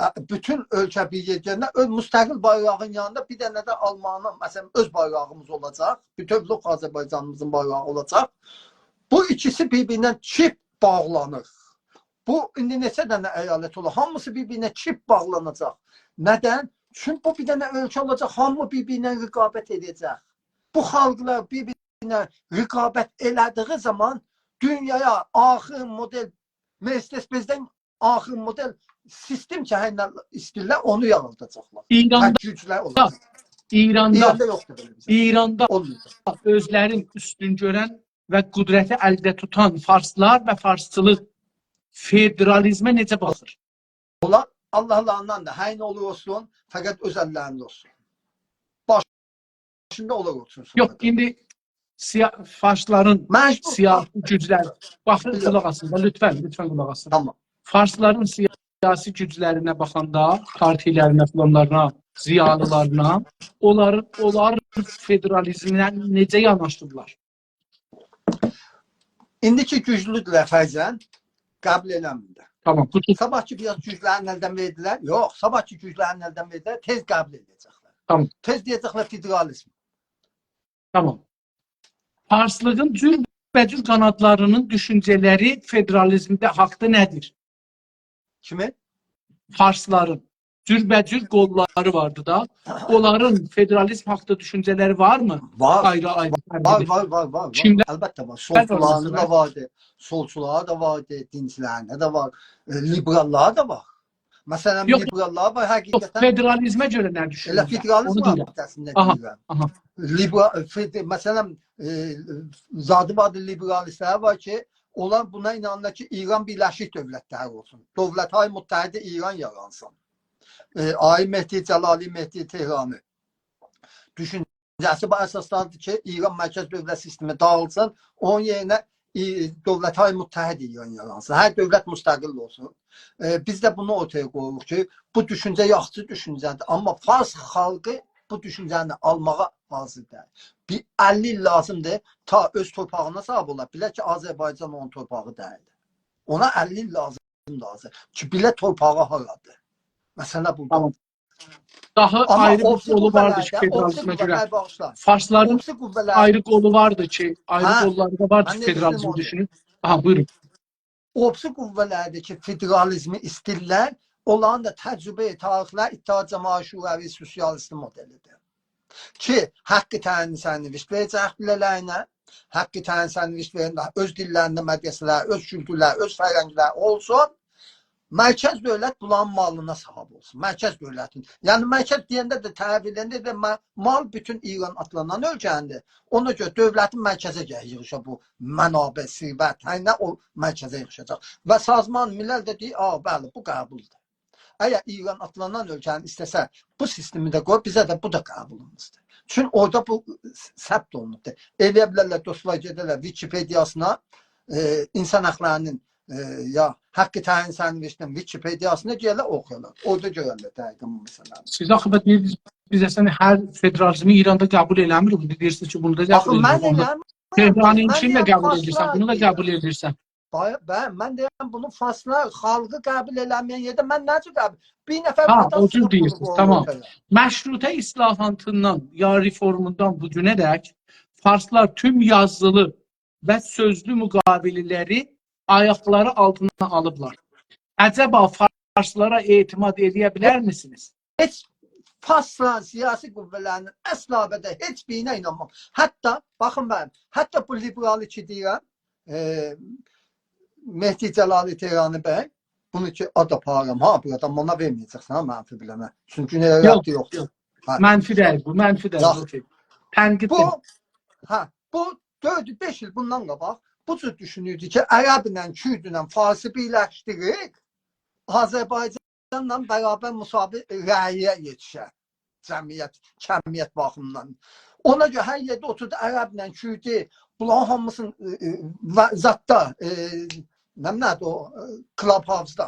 ا، بوتون اؤلکه بیر یئره گلنده اؤز مستقل بایراغین یانیندا بیر دنه ده آلمانین، مثلا، اؤز بایراغیمیز اولاجاق. بوتؤولوک آذربایجانیمیزین بایراغی اولاجاق. بو ایکیسی بیر-بیرینه چیپ باغلانیر. بو ایندی نئچه دنه ایالت اولور؟ هامیسی بیر-بیرینه چیپ باغلاناجاق. ندن؟ چونکی بو بیر دنه اؤلکه اولاجاق، هامی بیر-بیرینه رقابت ائده‌جک. بو خالقلار بیر-بیرینه رقابت ائله‌دیگی زامان دونیایا آخرین مدل، مرسدس بنزدن آخرین مدل سیستم کی، هر نه ایسته‌ییرلر، اونو یاراداجاقلار. و ایراندا، گوجلر اولاجاق. ایراندا، ایراندا یوخدور بئله بیر شئی. ایراندا اولمایاجاق. اؤزلرین اوستون گؤرن و قدرتی الده توتان فارسلار و فارسچیلیق فدرالیزمه نئجه باخیر؟ اونلار آللاهلاریندان دا، هر نه اولور اولسون، فقط اؤز اللرینده اولسون. باشیندا اولار اوتورسون. یوخ، ایندی سیا-، فارسلارین مجبور. سیاسی گوجلری، باخین، بیلیرم. قولاق آسین دا، لطفا، لطفا قولاق آسین. تامام. فارسلارین سیاسی گوجلرینه باخاندا، پارتیلرینه، فلانلارینا، ضیالیلارینا، اونلار، اونلار فدرالیزمینن نئجه یاناشیرلار؟ ایندی کی گوجلودورلر فرضاً، قبول ائله‌میرلر. تامام، بو صاباح کی بیر آز گوجلرینی الدن وئردیلر، یوخ، صاباح کی گوجلرینی الدن وئردیلر، تئز قبول ائده‌جکلر. تامام. تئز دئیه‌جکلر فدرالیزم. تامام. فارسلیغین جوربه‌جور قانادلارینین دوشونجه‌لری فدرالیزمده حاقدا نه‌دیر؟ کیمی؟ فارسلارین جوربه‌جور قوللاری واردی دا. اونلارین فدرالیزم حاقدا دوشونجه‌لری وارمی؟ وار. آیری-آیری. وار، وار، وار، وار، وار. کیملر؟ البته وار. سولچولارین دا واردی، سولچولار دا واردی، دینچیلرین ده وار، ائ، لیبراللار دا وار. مثلا، یوخ، لیبراللار وار، یوخ، حقیقتاً. فدرالیزمه گؤره نه ائله دوشونورلر؟ فدرالیزم اونو دئییرم. حقیقتینده آها، دئییرم. آها. لیبرا-، فد-، مثلا، ائ، زادی واردی، لیبرالیستلر وار کی، اونلار بونا اینانیرلار کی، ایران بیرلشیک دؤولتلری اولسون. دؤولت‌های متحد ایران یارانسین. ائ، آقای مهدی جلالی، مهدی تهرانی. دوشونجه‌سی بو اساسدادیر کی، ایران مرکز دؤولت سیستمی داغیلسین، اونون یئرینه، ائ، دؤولت‌های متحد ایران یارانسین. هر دؤولت مستقل اولسون. ائ، بیز ده بونو اورتایا قویوروق کی، بو دوشونجه یاخشی دوشونجه‌دیر، آمما فارس خالقی بو دوشونجه‌نی آلماغا حاضر دئییل. بیر اللی ایل لازیمدیر، تا اؤز تورپاغینا صاحیب اولا بیلر کی، آذربایجان اونون تورپاغی دئییلدیر. اونا اللی ایل لازیمدیر حاضر. کی، بیله تورپاغی هارادیر. مسئله بورادا. تامام. داها آمما آیری بیر او بیریسی قولو واردی کی، قووه‌لرده، او بیریسی فدرالیزمه گؤره. قووه‌لر، باغیشلا. او فارسلارین بیریسی قووه‌لر. آیری قولو واردی کی، آیری هه، قوللاری دا واردی من کی، نه فدرالیزم دئدیم اونو؟ دوشونور. آها، بویورون. او بیریسی قووه‌لردیر کی، فدرالیزمی ایسته‌ییرلر، اونلارین دا تجربه‌ی تاریخلری اتحاد جماهیر شوروی سوسیالیستی مدلیدیر. کی، حق تعیین سرنوشت وئره‌جک بیله‌لرینه، حق تعیین سرنوشت وئرنده اؤز دیللرینده مدرسه‌لر، اؤز کولتورلر، اؤز فرهنگلر اولسون، مرکز دؤولت بونلارین مالینا صاحیب اولسون. مرکز دؤولتین. یعنی، مرکز دئینده ده، تعریف ائدنده ده ما-، مال بوتون ایران آدلانان اؤلکه‌نیندیر. اونا گؤره دؤولتین مرکزه گرک ییغیشا بو منابع، ثروت، هر نه او مرکزه ییغیشاجاق. و سازمان ملل ده دئییر، «آ، بلی، بو قبولدور.» اگر ایران آدلانان اؤلکه‌نین ایسته‌سه بو سیستمی ده قوی، بیزه ده بو دا قبولیمیزدیر. چون اورادا بو ثبت اولونوبدور. ائلیه بیلرلر، دوستلار گئدرلر ویکی‌پئدیاسینا، ائ، اینسان حاقلارینین، ائ، یا حق تعیین سرنوشتین ویکی‌پئدیاسینا گئدرلر، اوخویارلار. اورادا گؤررلر دقیقاً بو مسئله‌نی. سیز آخی بیز، بیز اصلاً هر فدرالیزمی ایراندا قبول ائله‌میریک. ایندی دئییرسینیز کی، بونو دا آخی قبول من ائدیرسن، بونو دا، ائله‌میرم، تهرانین من ایچینده دئییرم، قبول ائدیرسن، فارسلار بونو دا دئییر. قبول ائدیرسن. بای-، به-، من دئییرم، بونو فارسلار، خالقی قبول ائله‌مه‌ین یئرده من نئجه قبول؟ بیر نفر ها، وطن او جور سیخیب بونو دئییرسینیز، قویور تامام. اورتایا. مشروطه اصلاحاتیندان یا رفورموندان بو گونه دک فارسلار توم یازیلی و سؤزلو مقابله‌لری آیاقلاری آلتینا آلیبلار. عجبا فارسلارا اعتماد ائلیه بیلرمیسینیز؟ هئچ فارسلارین سیاسی قووه‌لرینین اصلا و ابداً هئچ بیرینه اینانمام. حتی، باخین منیم، حتی بو لیبرالی کی دئییرم، ائ، مهدی جلالی تهرانی بی، بونو کی، آد آپاریرام، ها، بورادان، بونا وئرمه‌یه‌جکسن، ها، منفی بیله‌مه. چونکی نئیه، یوخ، ربطی یوخدور. یوخ. هه. منفی دئییل بو، منفی دئییل، یوخ، اوکئی. تنقید بو، دئییل. هه، بو دؤرد، بئش ایل بوندان قاباق بو جور دوشونوردو کی، عربله، کوردله، فارسی بیرلشدیریب، آذربایجانلا برابر مساوی رأیه یئتیشه جمعیت، کمیت باخیمیندان. اونا گؤره هر یئرده اوتوردو، عربله، کوردو، بونلارین هامیسینی، ائ، ائ، و زاددا، ائ، نه، نه‌دیر او، ائ، Clubhouse-دا.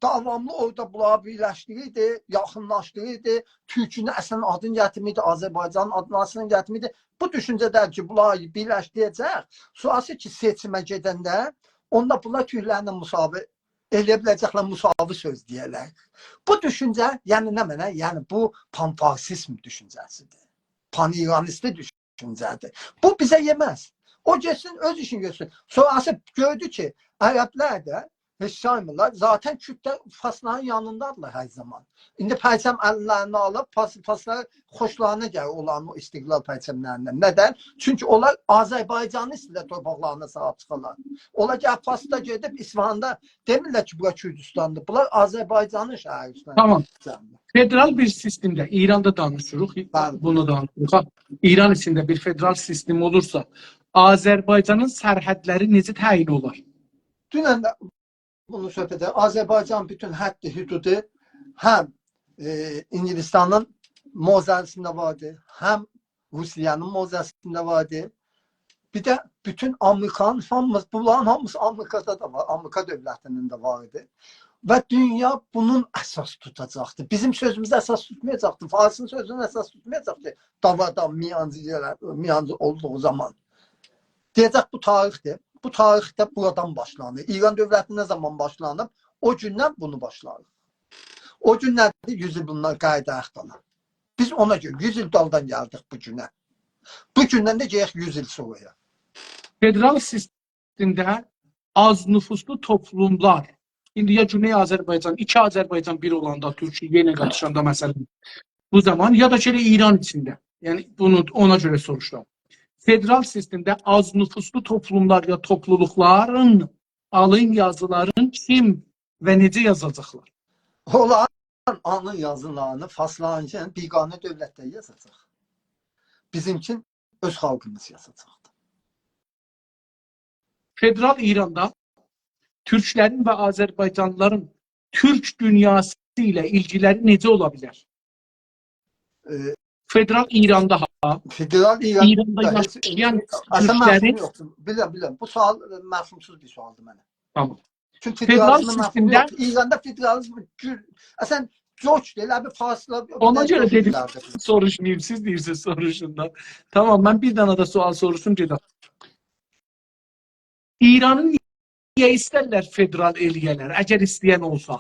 داواملی اورادا بونلاری بیرلشدیریردی، یاخینلاشدیریردی. تورکونون اصلا آدینی گتیرمیردی، آذربایجانین آدینی اصلا گتیرمیردی. بو دوشونجه دئییل کی، بونلاری بیرلشدیره‌جک. سونراسی کی، سئچیمه گئدنده، اوندا بونلار تورکلرله مساوی ائله‌یه بیله‌جکلر، مساوی سؤز دئیه‌لر. بو دوشونجه، یعنی نمنه؟ یعنی بو پان‌فارسیزم دوشونجه‌سیدیر. پان‌ایرانیستی دوشونجه‌دیر. بو بیزه یئمز. او گئتسین، اؤز ایشینی گؤرسون. سونراسی گؤردو کی، عربلر ده هئچ سایمیرلار. ذاتا کورد ده فارسلارین یانیندادیرلار هر زامان. ایندی پرچم اللرینه آلیب، فارس، فارسلار خوشلارینا گلیر اونلارین او استقلال پرچملریندن. ندن؟ چونکی اونلار آذربایجانی ایسته‌ییرلر تورپاقلارینا صاحیب چیخالار. اونلار گلیب فارسدا گئدیب اصفهاندا دئمیرلر کی، بورا کوردوستاندیر. بونلار آذربایجانین شهریدیر. تامام. فدرال بیر سیستمده، ایراندا دانیشیریق، بلی. بونو دانیشیریق. ها، ایران ایچینده بیر فدرال سیستم اولورسا، آذربایجانین سرحدلری نئجه تعیین اولار؟ دونن ده بونو صحبت ائدک. آذربایجان بوتون حدی، حدودو هم، ائ، انگلستانین موضعینده واردی، هم روسیه‌نین موضعینده واردی. بیر ده بوتون آمریکانین هامیسی، بونلارین هامیسی آمریکادا دا وار، آمریکا دؤولتینین ده وار ایدی. و دونیا بونون اساس توتاجاقدی. بیزیم سؤزوموزو اساس توتمایاجاقدی، فارسین سؤزونو اساس توتمایاجاقدی. داوادا میانجی یئره، میانجی اولدوغو زامان. دئیه‌جک، بو تاریخدیر. بو تاریخده بورادان باشلانیر. ایران دؤولتی نه زامان باشلانیب، او گوندن بونو باشلاییریق. او گون نه‌دیر؟ یوز ایل بوندان قاییداریق دالا. بیز اونا گؤره یوز ایل دالدان گلدیک بو گونه. بو گوندن ده گئدک یوز ایل سونرایا. فدرال سیستمده آز نفوسلو توپلوملار، ایندی یا گونئی آذربایجان، ایکی آذربایجان بیر اولاندا، تورکیه یئنه قاتیشاندا، مثلا، بو زامان، یا دا کی، ائله ایران ایچینده. یعنی، بونو اونا گؤره سوروشورام. فدرال سیستمده آز نفوسلو توپلوملار یا توپلولوقلارین آلین یازیلارین کیم و نئجه یازاجاقلار؟ اونلارین آلین یازیلارینی فارسلارینکین بیگانه دؤولتلر یازاجاق. بیزیمکین اؤز خالقیمیز یازاجاقدیر. فدرال ایراندا تورکلرین و آذربایجانلیلارین تورک دونیاسی ایله ایلگیلری نئجه اولا بیلر؟ ائ، فدرال ایراندا، ها؟ فدرال ایراندا ایراندا هئچ، یاشایان اصلا، تورکلرین مفهومو یوخدور. بیلم، بیلم. بو سؤال، ائ، مفهومسوز بیر سؤالدیر منه. تامام. چونکی فدرال فدرالیزمین مفهومو سیستمده یوخدور. ایراندا فدرالیزم گو-، اصلا، جوک دئییل، ائله بیر فارسلار، او اونا قدر گؤره جوک دئدیم، دئییللر. سوروشماییم، سیز دئییرسینیز، سوروشون دا. تامام، من بیر دنه ده سؤال سوروشوم، گئدک. ایرانی نییه ایسترلر فدرال ائله‌یه‌لر، اگر ایسته‌ین اولسا؟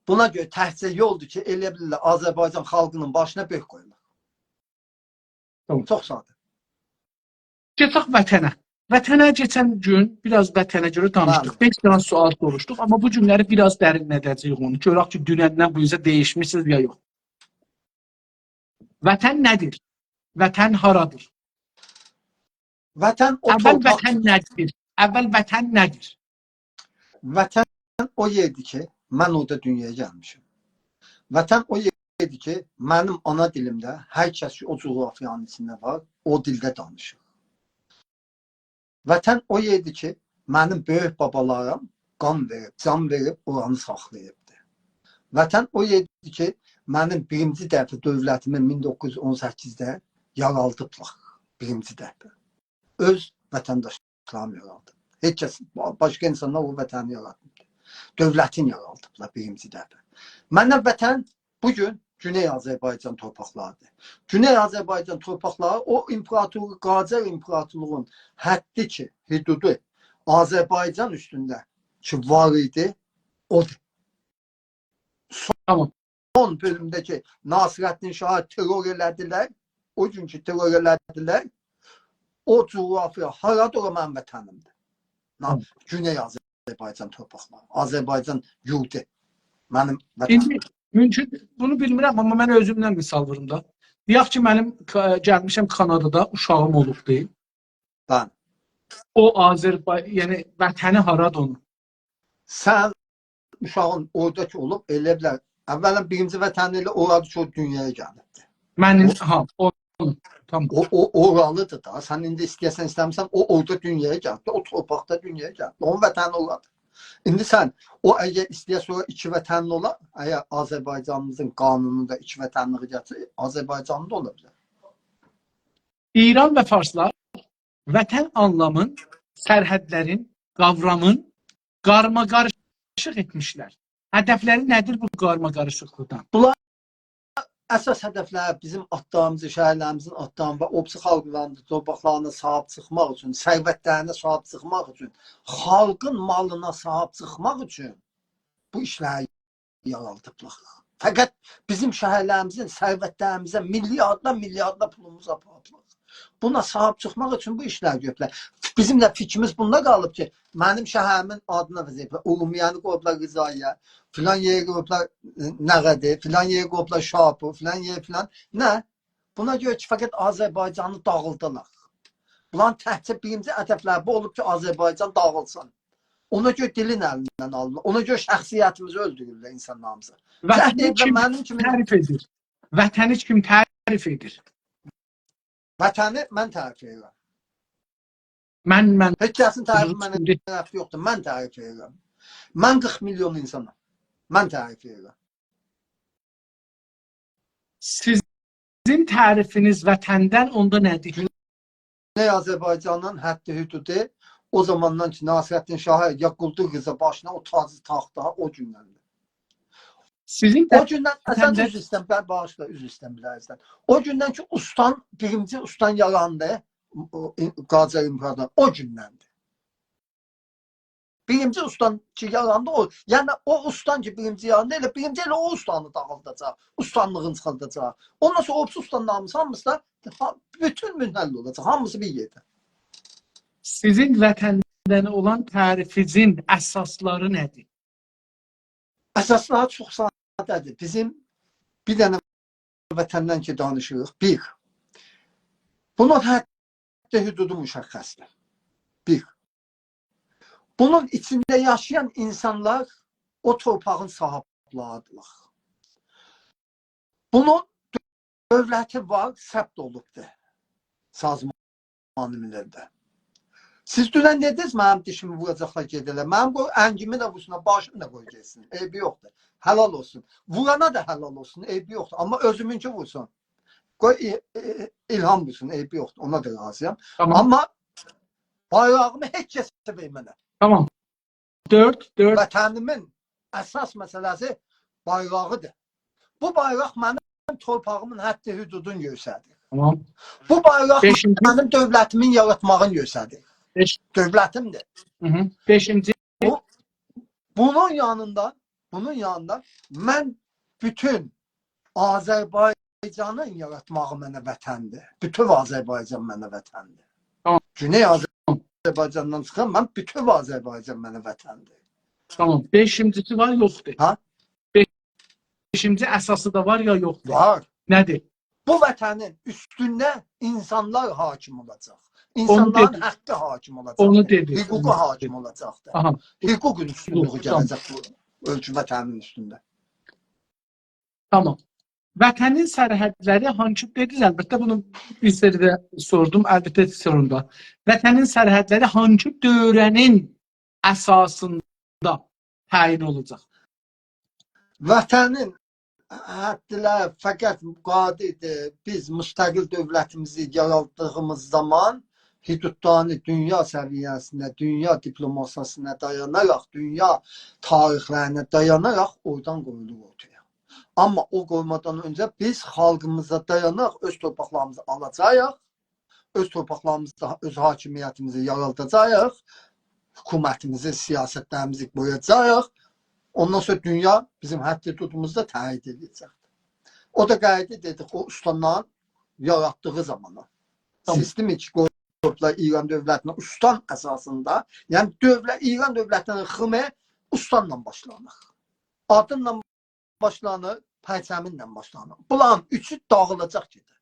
بونا گؤره تکجه یولدور کی، ائله‌یه بیلیرلر آذربایجان خالقینین باشینا بؤرک قویماق. تامام. چوخ ساده. گئدک وطنه. وطنه کئچن گون بیر آز وطنه گؤره دانیشدیق. بلی. بئش دنه سؤال سوروشدوق، آمما بو گونلری بیر آز درینله‌ده‌جه‌ییک اونو. گؤرک کی، دونندن بو اوزه دییشمیسینیز یا یوخ. وطن نه‌دیر؟ وطن هارادیر؟ وطن او اول تورپاق. وطن نه‌دیر؟ اول وطن نه‌دیر؟ وطن او یئردیر کی، من اورادا دونیایا گلمیشم. وطن او یئردیر کی، منیم آنا دیلیمده هر کس کی، او جغرافیانین ایچینده وار، او دیلده دانیشیر. وطن او یئردیر کی، منیم بؤیوک بابالاریم قان وئریب، جان وئریب، اورانی ساخلاییبدیر. وطن او یئردیر کی، منیم بیرینجی دفعه دؤولتیمی مین دوققوز یوز اون سککیزده یارادیبلار. بیرینجی دفعه. اؤز وطنداشلاریم یارادیب. هئچ کس، با-، باشقا اینسانلار او وطنی یاراتماییب. دؤولتین یارادیبلار بیرینجی دفعه. منه وطن بو گون گونئی آذربایجان تورپاقلاریدیر. گونئی آذربایجان تورپاقلاری او ایمپراتورلوق، قاجار ایمپراتورلوغون حدی کی، حدودو آذربایجان اوستونده کی، وار ایدی، اودور. تامام. سون بؤلومده کی، ناصرالدین شاهی ترور ائله‌دیلر، او گون کی، ترور ائله‌دیلر، او جغرافیا هارادیر، اورا منیم وطنیمدیر. نا-، تامام. گونئی آذربایجان تورپاقلاری، آذربایجان یوردو. منیم وطنیم. ایندی مومکون، بونو بیلمیرم، آمما من اؤزومدن مثال ووروم دا. دئیک کی، منیم کا-، گلمیشم کانادادا، اوشاغیم اولوبدور. بلی. او آذربای-، یعنی وطنی هارادیر اونون؟ سن اوشاغین اورادا کی اولوب، ائلیه بیلر. اولاً، بیرینجی وطنی ائله اورادیر کی، او دونیایا گلیبدیر. منیم، او، ها، او، تامام. او، او اورالیدیر دا. سن ایندی ایسته‌یه‌سن، ایسته‌میرسن، او اورادا دونیایا گلیبدیر. او تورپاقدا دونیایا گلیبدیر. اونون وطنی اورادیر. ایندی سن، او اگر ایسته‌یه سونرا ایکی وطنلی اولا، اگر آذربایجانیمیزین قانونوندا ایکی وطنلیگی گتیریر، آذربایجانلی دا اولا بیلر. ایران و فارسلار وطن آنلامین، سرحدلرین، قاورامین قارماقاریشیق ائتمیشلر. هدفلری نه‌دیر بو قارماقاریشیقلیقدان؟ اساس هدفلر بیزیم آدلاریمیزی، شهرلریمیزین آدلارینی و او بیریسی خالقلارین دا تورپاقلارینا صاحیب چیخماق اوچون، ثروتلرینه صاحیب چیخماق اوچون، خالقین مالینا صاحیب چیخماق اوچون بو ایشلری یارادیبلار. فقط بیزیم شهرلریمیزین، ثروتلریمیزه میلیاردلار، میلیاردلار پولوموزو آپاریبلار. بونا صاحیب چیخماق اوچون بو ایشلری گؤروبلر. بیزیم ده فیکریمیز بوندا قالیب کی، منیم شهریمین آدینا وظیفه، اورمیه‌نی قویوبلار رضایی‌یه، فلان یئری قویوبلار، ائ، نقدی، فلان یئری قویوبلار شاپور، فلان یئری فلان. نه؟ بونا گؤره کی، فقط آذربایجانی داغیلدیلار. بونلارین تکجه بیرینجی هدفلری بو اولوب کی، آذربایجان داغیلسین. اونا گؤره دیلین الیندن آلیرلار. اونا گؤره شخصیتیمیزی اؤلدورورلر اینسانلاریمیزی. جهد وطنی ائدیرلر، کیم منیم کیمی تعریف ائدیر؟ وطنی کیم تعریف ائدیر؟ وطنی من تعریف ائدیرم. من، من هئچ کسین تعریفی سیزین منه ایچینده طرف یوخدور. من تعریف ائدیرم. من قیرخ میلیون اینسانام. من تعریف ائدیرم. سیزین تعریفینیز وطندن اوندا نه‌دیر؟ گونئی آذربایجانین حدی حدودو او زاماندان کی، ناصرالدین شاهی یا قولدور رضا باشینا او تاجی تاخدی، او گوندندیر. سیزین او گوندن، اساساً وطندن عذر ایسته‌ییرم، بر-، باغیشلا، عذر ایسته‌ییرم بیله‌زدن. او گوندن کی، استان، بیرینجی استان یاراندی، او، قاجار امپراتورو، او گوندندیر. بیرینجی استان کی، یاراندی او. یعنی، او استان کی، بیرینجی یاراندی، ائله بیرینجی ائله او استانی داغیلداجاق، استانلیغین چیخارداجاق. اوندان سونرا او بیریسی استانلاریمیز هامیسی دا، ها، بوتون منحل اولاجاق، هامیسی بیر یئرده. سیزین وطندن اولان تعریفینیزین اساسلاری نه‌دیر؟ اساسلاری چوخ ساده‌دیر. بیزیم بیر دنه وطندن کی دانیشیریق، بیر، بونون حدی حدودو مشخصدیر. بیر، بونون ایچینده یاشایان اینسانلار او تورپاغین صاحیبلریدیرلر. بونون دؤولتی وار، ثبت اولوبدور سازمان مللده. سیز دونن دئدینیز، منیم دیشیمی ووراجاقلار گئده‌لر. منیم قوی انگیمی ده وورسون، باشیمی دا قوی گئتسین. عیبی یوخدور. حلال اولسون. وورانا دا حلال اولسون، عیبی یوخدور. آمما اؤزومونکو وورسون. قوی ای-، ای-، الهام وورسون، عیبی یوخدور. اونا دا راضی‌یام. تامام. آمما بایراغیمی هئچ کسه وئرمه‌لر. تامام. دؤرد، دؤرد. وطنیمین اساس مسئله‌سی بایراغیدیر. بو بایراق منیم تورپاغیمین حدی حدودونو گؤستریر. تامام. بو بایراق بئشینجی. منیم دؤولتیمین یاراتماغینی گؤستریر. بئش. دؤولتیمدیر. هی هی. بئشینجی. بو، بونون یانیندا، بونون یانیندا من بوتون آذربایجانین یاراتماغی منه وطندیر. بوتون آذربایجان منه وطندیر. تامام. گونئی آذربایجاندان چیخان، من بوتون آذربایجان منه وطندیر. تامام. بئشینجیسی وار، یوخدور؟ ها؟ بئشینجی اساسی دا وار یا یوخدور؟ وار. نه‌دیر؟ بو وطنین اوستونده اینسانلار حاکم اولاجاق. اینسانلارین حقی حاکم اولاجاق. اونو دئدی. حقوقو حاقیم اولاجاقدیر. آها. حقوق اوستونلوگو حقوق، تامام. گله‌جک بو اؤلکه وطنین اوستونده. تامام. وطنین سرحدلری هانسی، دئدینیز، البته بونو بیر سری ده سوردوم، البته سونروندا. وطنین سرحدلری هانسی دؤوره‌نین اساسیندا تعیین اولاجاق؟ وطنین حدلری فقط قادردیر، بیز مستقل دؤولتیمیزی یاراتدیغیمیز زامان حدودلاری دونیا سویه‌سینده، دونیا دیپلوماسیاسینا دایاناراق، دونیا تاریخلرینه دایاناراق اورادان قویولور اورتایا. آمما او قویمادان اؤنجه بیز خالقیمیزا دایاناراق اؤز تورپاقلاریمیزی آلاجاغیق، اؤز تورپاقلاریمیزدا اؤز حاکمیتیمیزی یاراداجاغیق، حکومتیمیزی، سیاستلریمیزی قویاجاغیق. اوندان سونرا دونیا بیزیم حدی حدودوموزو دا تأیید ائده‌جکدیر. او دا قاییدیر، دئدیک، او استانلارین یاراتدیغی زامانا. تامام. سیستمی کی قویوبلار ایران دؤولتینه استان اساسیندا، یعنی دؤولت، ایران دؤولتینین خیمی استانلا باشلانیر. آدینلا باشلانیر، پرچمینله باشلانیر. بونلارین اوچو داغیلاجاق گئدر.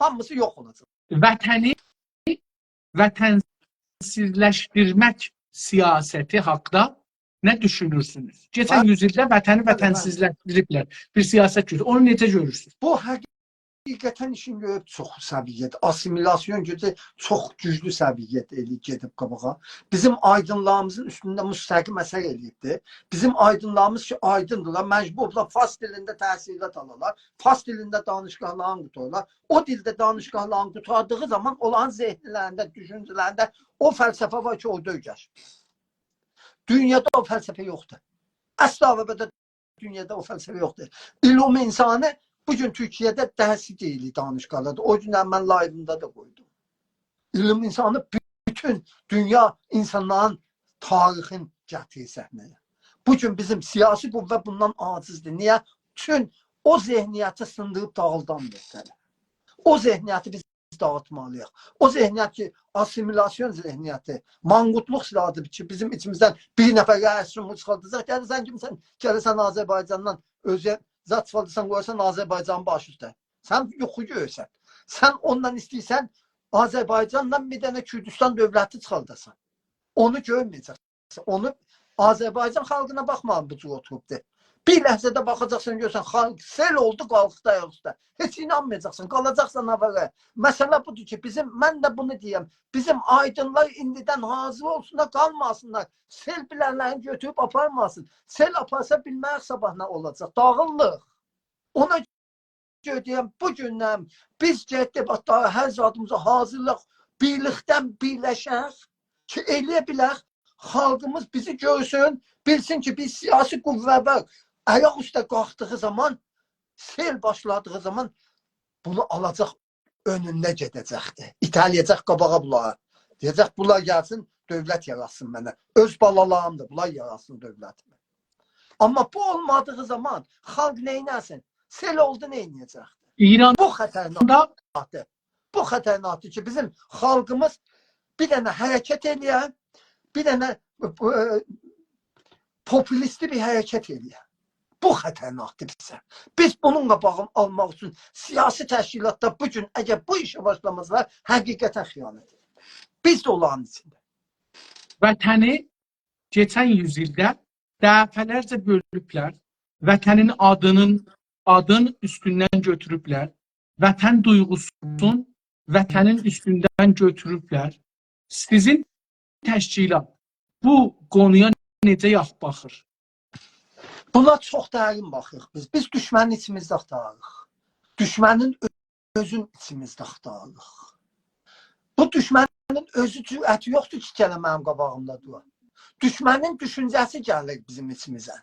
هامیسی یوخ اولاجاق. وطنی وطنسیزلشدیرمک سیاستی حاقدا نه دوشونورسونوز؟ کئچن یوز ایلده وطنی وطنسیزلشدیریبلر. بیر سیاست گؤتور. اونو نئجه گؤرورسونوز؟ بو حقیقتاً ایشین گؤروب چوخ سویه‌ده، آسیمیلاسیون گوجو چوخ گوجلو سویه‌ده ائله‌ییب گئدیب قاباغا. بیزیم آیدینلاریمیزین اوستونده مستقیم اثر ائله‌ییبدیر. بیزیم آیدینلاریمیز کی، آیدیندیرلار، مجبور اولدولار فارس دیلینده تحصیلات آلالار، فارس دیلینده دانشگاهلارین قوتارلار. او دیلده دانشگاهلارین قوتاردیغی زامان اونلارین ذهنلرینده، دوشونجه‌لرینده او فلسفه وار کی، اورادا اؤیرشیب. دونیادا او فلسفه یوخدور. اصلا و ابدا دونیادا او فلسفه یوخدور. علوم انسانی بو گون تورکیه‌ده درسی دئییل دانشگاهلاردا. او گون من لایویمدا دا قویدوم. علوم انسانی بوتون دونیا اینسانلارین تاریخین گتیریر صحنه‌یه. بو گون بیزیم سیاسی قوه بوندان عاجزدیر. نییه؟ چون او ذهنیتی سیندیریب داغیلدان بهتره. او ذهنیتی بیز داغیتمالی‌ییق. او ذهنیت کی، آسیمیلاسیون ذهنیتی، مانقورتلوق سیلاحیدیر کی، بیزیم ایچیمیزدن بیر نفر رئیس جمهور چیخارداجاق. گلیرسن کی، سن گلیرسن آذربایجاندان اؤزه زاد چیخاردیرسان، قویورسان آذربایجانین باشی اوسته. سن یوخو گؤرورسن. سن اوندان ایسته‌ییرسن آذربایجاندان بیر دنه کوردوستان دؤولتی چیخارداسان. اونو گؤرمه‌یه‌جکسن. اونو آذربایجان خالقینا باخمایین بو جور اوتوروبدور. بیر لحظه‌ده باخاجاقسان، گؤرورسن، خالق سئل اولدو، قالخدی آیاق اوسته. هئچ اینانمایاجاقسان، قالاجاقسان آواره. مسئله بودور کی، بیزیم، من ده بونو دئییرم، بیزیم آیدینلار ایندیدن حاضیر اولسونلار، قالماسینلار. سئل بیله‌لرینی گؤتوروب آپارماسین. سئل آپارسا، بیلمه‌ریک صاباح نه اولاجاق. داغیلیق. اونا گؤره دئییرم، بو گوندن بیز گئدیب، حتی هر زادیمیزی حاضیرلاق، بیرلیکدن بیرلشک کی، ائلیه بیلک، خالقیمیز بیزی گؤرسون، بیلسین کی، بیر سیاسی قوه وار. آیاق اوسته قالخدیغی زامان، سئل باشلادیغی زامان بونو آلاجاق، اؤنونده گئده‌جکدیر. ایته‌له‌یه‌جک قاباغا بونلاری. دئیه‌جک، بونلار گلسین، دؤولت یاراتسین منه. اؤز بالالاریمدیر، بونلار یاراتسین دؤولتیمی. آمما بو اولمادیغی زامان خالق نئینه‌سین؟ سئل اولدو، نئینیه‌جکدیر؟ ایران بو خطرناکدیر. بو خطرناکدیر کی، بیزیم خالقیمیز بیر دنه حرکت ائله‌یه، بیر دنه، ائ، پوپولیستی بیر حرکت ائله‌یه. بو خطرناکدیر بیزه. بیز بونون قاباغینی آلماق اوچون سیاسی تشکیلاتلار بو گون اگر بو ایشه باشلاماسالار، حقیقتاً خیانت ائدیر. بیز ده اونلارین ایچینده. وطنی کئچن یوز ایلده دفعه‌لرجه بؤلوبلر، وطنین آدینین، آدین اوستوندن گؤتوروبلر، وطن دویغوسون وطنین اوستوندن گؤتوروبلر. سیزین تشکیلات بو قونویا نئجه یاخ باخیر؟ بونا چوخ درین باخیریق بیز. بیز دوشمنی ایچیمیزده آختاریریق. دوشمنین اؤزون ایچیمیزده آختاریریق. بو دوشمنین اؤزو جرأتی یوخدور کی، گله منیم قاباغیمدا دورا. دوشمنین دوشونجه‌سی گلیر بیزیم ایچیمیزه.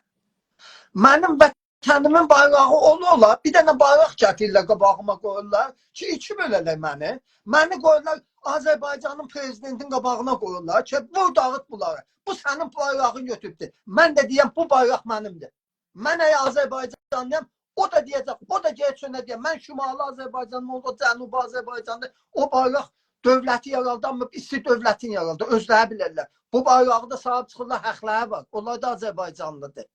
منیم وطنیمین بایراغی اولا اولا، بیر دنه بایراق گتیریرلر، قاباغیما قویورلار کی، ایکی بؤله‌لر منی. منی قویورلار آذربایجانین پرزیدنتین قاباغینا قویورلار کی، وور داغیت بونلاری. بو سنین بایراغین گؤتوروبدور. من ده دئیم، بو بایراق منیمدیر. من اگر آذربایجانلی‌یام، او دا دئیه‌جک، او دا گئده‌جک چؤنه‌جک دئیه، من شمالی آذربایجانلیم، او دا جنوبی آذربایجانلی، او بایراق دؤولتی یارادانماییب، ایسته‌ییر دؤولتین یارادار، اؤزلری بیلرلر. بو بایراغی دا صاحیب چیخیرلار، حقلری وار. اونلار دا آذربایجانلیدیر.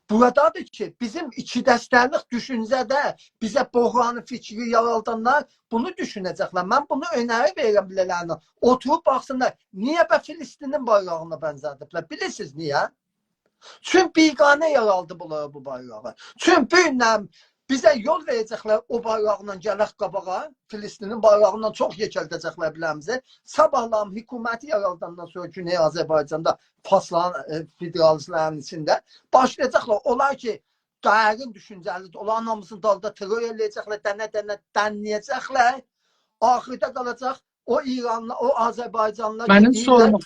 بورادادیر کی، بیزیم ایکی دسته‌لیک دوشونجه‌ده بیزه بحران فکری یارادانلار بونو دوشونه‌جکلر. من بونو اؤنری وئریرم بیله‌لرینه. اوتوروب باخسینلار، نییه به فلسطینین بایراغینا بنزه‌دیبلر؟ بیلیرسینیز نییه؟ چون بیگانه یارادیبلار بو بایراغی. چون بو گوندن بیزه یول وئره‌جکلر او بایراقلا گلک قاباغا، فلسطینین بایراغیندان چوخ یئکلده‌جکلر بیله‌میزی. صاباحلام حکومتی یاراداندان سونرا گونئی آذربایجاندا فارسلارین، ائ، فدرالیستلرین ایچینده باشلایاجاقلار. اونلار کی، درین دوشونجه‌لیدیر، اونلارین هامیسینی دالدا ترور ائله‌یه‌جکلر، دنه-دنه دنله‌یه‌جکلر. آخیردا قالاجاق او ایرانلی، او آذربایجانلیلار کی، منیم دئییرلر، سوروما،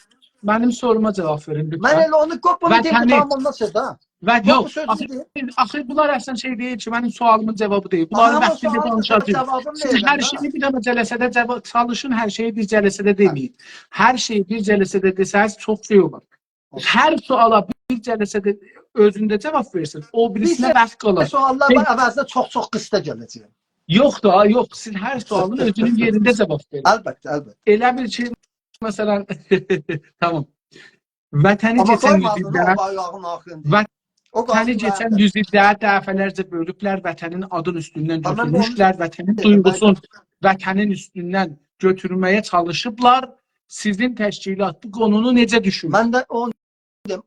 منیم سوروما جاواب وئرین، من لطفاً. ائله اونو قوپ، بونو دئییم، وطنی قوتاریم، اوندان سونرا دا. و یوخ، یوخ، بو سؤزو آخی، دئییم. آخی بونلار اصلاً شئی دئییل کی، منیم سؤالیمین جاوابی دئییل. بونلارین آها، بو واختیندا سؤالین دانیشاجاغیق. جاوابینی سیز وئریرم هر دا. شئیی بیر دنه جلسه‌ده جاوا-، چالیشین، هر شئیی بیر جلسه‌ده دئمه‌یین. هر شئیی بیر جلسه‌ده دئسه‌نیز، چوخ شئی اولار. اولسون. هر سؤالا بیر جلسه‌ده اؤزونده جاواب وئرسن، او بیریسینه بیر واخت قالار. سؤاللار وار، عوضینه چوخ-چوخ قیسا گله‌جک. یوخ دا، یوخ، سیز هر سؤالین اؤزونون یئرینده جاواب وئرین. البته، البته. ائله بیل کی، مثلاً، تامام. وطنی آمما کئچن یوز ایلده، او بایراغین آخیریندا. وط-، او وطنی قالسین کئچن یوز ایلده دفعه‌لرجه بؤلوبلر، وطنین آدین اوستوندن گؤتورموشلر، وطنین دویغوسون وطنین اوستوندن گؤتورمه‌یه چالیشیبلار. سیزین تشکیلات بو قونونو نئجه دوشونور؟ من ده اونو دئییم،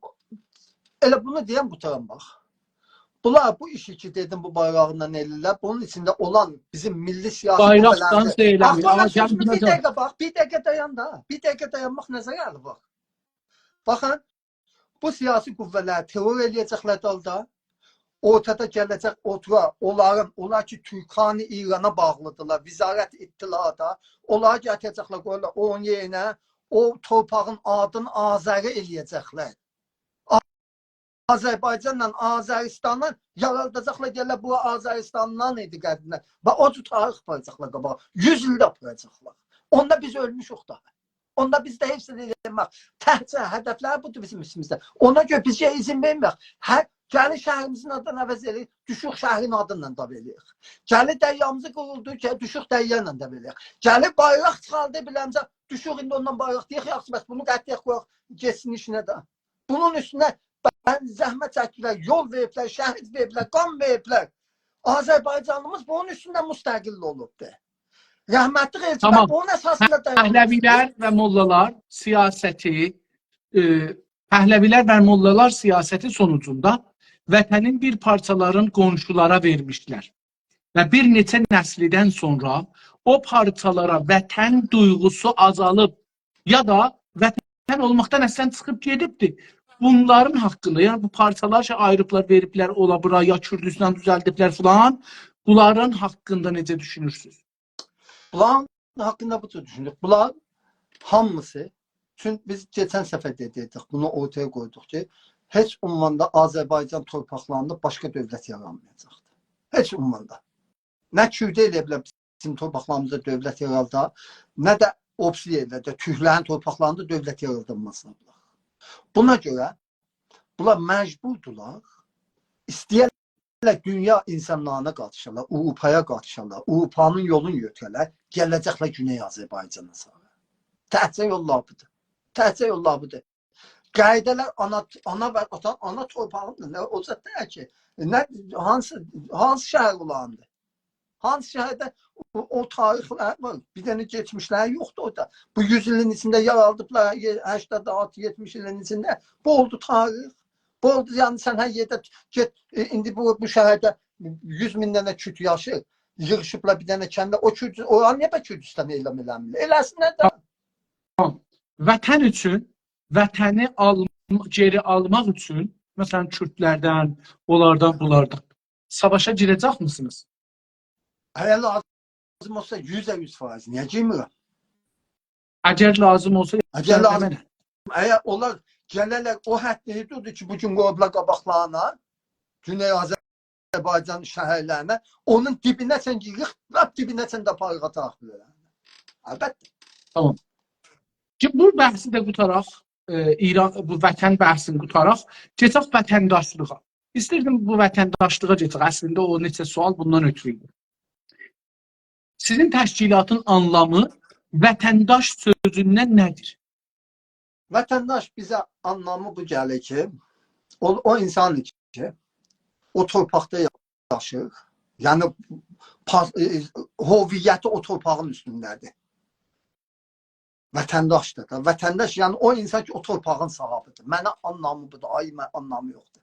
ائله بونو دئیم، قوتارام باخ. بونلار بو ایشی کی دئدیم، بو بایراغینان ائله‌ییرلر، بونون ایچینده اولان بیزیم میللی سیاسی قوه‌لرین... بایراقدان شئی ائله‌میر. باخ، باخ، آمما سن گل بیر بونا دقیقه باخ، بیر دقیقه دایان دا. بیر دقیقه دایانماق نظره آلین، باخ. باخین، بو سیاسی قوه‌لر ترور ائله‌یه‌جکلر دالدا. اورتادا گله‌جک، اوتورا، اونلارین، اونلار کی تورکان ایرانا باغلیدیرلار، وزارت اطلاعاتا، اونلاری گتیره‌جکلر، قویورلار اونون یئرینه، او تورپاغین آدینی آذری ائله‌یه‌جکلر. آ-، آذربایجانلا آذریستانی یاراداجاقلار، دئیرلر، بو آذریستاندان ایدی قدیمدن. باخ، او جور تاریخ آپاراجاقلار قاباغا. یوز ایل ده آپاراجاقلار. اوندا بیز اؤلموشوک داها. اوندا بیز ده هئچ نه ائله‌مک. تکجه هدفلری بودور بیزیم اوستوموزده. اونا گؤره بیز اذن وئرمه‌یک. هه، گلین شهریمیزین آدینی عوض ائله‌یک، دوشوک شهرین آدینی دا وئرک. گلین دریامیزی قورودوق کی، دوشوک دریا ایله ده وئرک. گلین بایراق چیخاردیق بیله‌میزه، دوشوک ایندی اوندان بایراق دئیک، یاخشی، بس بونو قطعیت قویاق، گئتسین ایشینه ده. بونون اوستونه بن-، زحمت چکیبلر، یول وئریبلر، شهید وئریبلر، قان وئریبلر. آذربایجانیمیز بونون اوستونده مستقل اولوبدور. رحمتلی ائلچیبی... تامام. بونون اساسیندا دایانیب. پهلوی‌لر و موللالار سیاستی، ائ، پهلوی‌لر و موللالار سیاستی سونوجوندا وطنین بیر پارچالارین قونشولارا وئرمیشلر. و بیر نئچه نسیلدن سونرا او پارچالارا وطن دویغوسو آزالیب، یا دا وطن اولماقدان اصلاً چیخیب گئدیبدیر. بونلارین حاقیندا، یعنی بو پارچالار کی آییریبلار، وئریبلر اورا بورا، یا کوردوستان دوزلدیبلر فلان، بونلارین حاقیندا نئجه دوشونورسونوز؟ بونلارین حاقیندا بو جور دوشونوروک. بونلار هامیسی، چون بیز کئچن سفر ده دئدیک، بونو اورتایا قویدوق کی، هئچ عنواندا آذربایجان تورپاقلاریندا باشقا دؤولت یارانمایاجاقدیر. هئچ عنواندا. نه کورد ائلیه بیلر بیزیم تورپاقلاریمیزدا دؤولت یارادا، نه ده او بیریسی یئرلرده، تورکلرین تورپاقلاریندا دؤولت یارادیلماسینا بونلار. بونا گؤره بونلار مجبوردولار، ایسته‌یرلر دونیا اینسانلارینا قاتیشالار، آوروپایا قاتیشالار، آوروپانین یولونو گؤتوره‌لر، گله‌جکلر گونئی آذربایجانا ساری. تکجه یوللار بودور. تکجه یوللار بودور. قاییدالار آنا، آنا و وطن، آنا تورپاغیندا، نه اولاجاق دئییل کی. نه، هانسی، هانسی شهر اولاندی؟ هانسی شهرده او، او تاریخلر وار؟ بیر دنه کئچمیشلری یوخدور اورادا. بو یوز ایلین ایچینده یارادیبلار، یئ-، هشتاد آلتی، یئتمیش ایلین ایچینده. بو اولدو تاریخ. بو اولدو، یعنی سن هر یئرده گئت، ائ، ایندی بو، بو شهرده یوز مین دنه کورد یاشیر. ییغیشیبلار بیر دنه کنده. او کورد، اورانی نییه به کوردوستان اعلان ائله‌میرلر؟ ائله‌سینلر ده. وطن اوچون، وطنی آل-، گئری آلماق اوچون، مثلاً، کوردلردن، اونلاردان، بونلاردان ساواشا گیره‌جکمیسینیز؟ اگر لازیم اولسا، یوزده یوز فایز. نییه گیرمیرم؟ اگر لازیم اولسا، اگر لازیم، اگر اونلار گله‌لر او حد حدودو کی، بو گون قویوبلار قاباقلارینا، گونئی آذربایجان شهرلرینه، اونون دیبینه‌جن گیریریک، لاپ دیبینه‌جن ده آپاریریق، آتاریق بیله‌لرینه. البته. تامام. کی، بو بحثی ده قوتاراق، ائ، ایران، بو وطن بحثینی قوتاراق، کئچک وطنداشلیغا. ایستیردیم بو وطنداشلیغا کئچک. اصلینده او نئچه سؤال بوندان اؤترو ایدی. سیزین تشکیلاتین آنلامی وطنداش سؤزوندن نه‌دیر؟ وطنداش بیزه آنلامی بو گلیر کی، او، او اینسان کی، او تورپاقدا یاشیر. یعنی، پا-، ائ، هویتی او تورپاغین اوستونده‌دیر. وطنداشدیر دا. وطنداش، یعنی او اینسان کی، او تورپاغین صاحیبیدیر. منه آنلامی بودور، آی، من آنلامی یوخدور.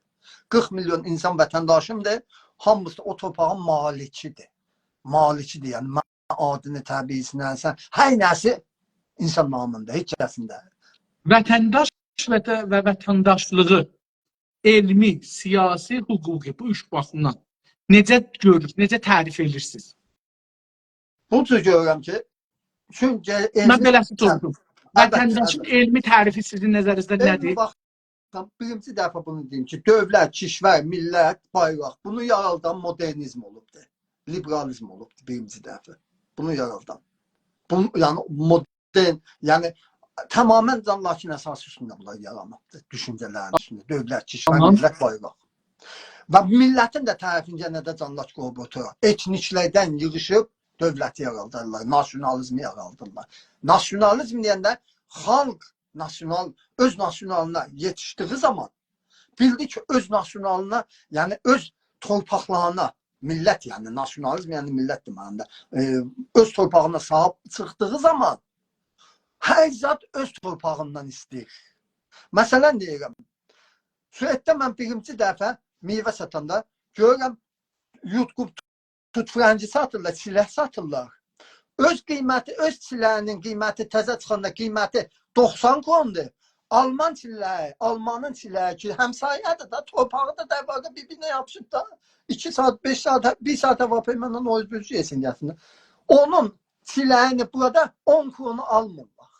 قیرخ میلیون اینسان وطنداشیمدیر. هامیسی او تورپاغین مالکیدیر. مالکیدیر، یعنی من آدینی، طبیعی‌سینی، سن، هر نه‌سی اینسان نامیندا، هئچ کسین ده. وطنداش و ده، و وطنداشلیغی، علمی، سیاسی، حقوقی، بو اوچ باخیمدان نئجه گؤرور، نئجه تعریف ائدیرسینیز؟ بو جور گؤرورم کی، چونکی... من علمی بئله‌سی سوروشدوم. البته، وطنداشین، البته، علمی تعریفی سیزین نظرینیزده علمی نه‌دیر؟ باخ-، بیرینجی دفعه بونو دئییم کی، دؤولت، کشور، میللت، بایراق، بونو یارادان مدرنیزم اولوبدور. لیبرالیزم اولوبدور بیرینجی دفعه. بونو یارادان. بونو، یعنی، مدرن، یعنی، تماماً جان لاکین اساسی اوستونده بونلار یارانیبدیر. دوشونجه‌لرین اوستونده، دؤولت، کشور، تامام، میللت، بایراق. و میللتین ده تعریفینی یئنه ده جان لاک قویوب اوتورور. ائتنیکلردن ییغیشیب دؤولتی یارادیرلار، ناسیونالیزمی یارادیرلار. ناسیونالیزم دئینده خالق ناسیونال، اؤز ناسیونالینا یئتیشدیگی زامان، بیلدی کی، اؤز ناسیونالینا، یعنی اؤز تورپاقلارینا، میللت، یعنی ناسیونالیزم، یعنی میللت دئمه‌لیم ده، ائ، اؤز تورپاغینا صاحیب چیخدیغی زامان هر زاد اؤز تورپاغیندان ایسته‌ییر. مثلاً دئییرم، سوئدده من بیرینجی دفعه میوه ساتاندا گؤرورم، یوتقوب توت فرنگی ساتیرلار، چیلک ساتیرلار. اؤز قیمتی، اؤز چیله‌یینین قیمتی تازه چیخاندا قیمتی دوخسان کروندور. آلمان چیله‌یی، آلمانین چیله‌یی کی، همسایه‌دیر ده، تورپاغی دا در واقع بیر-بیرینه یاپیشیب دا. ایکی ساعات، بئش ساعات، بیر ساعات هواپیمایلا او اوز یئسین گلسین ده. اونون چیله‌یینی بورادا اون کرونو آلمیرلار.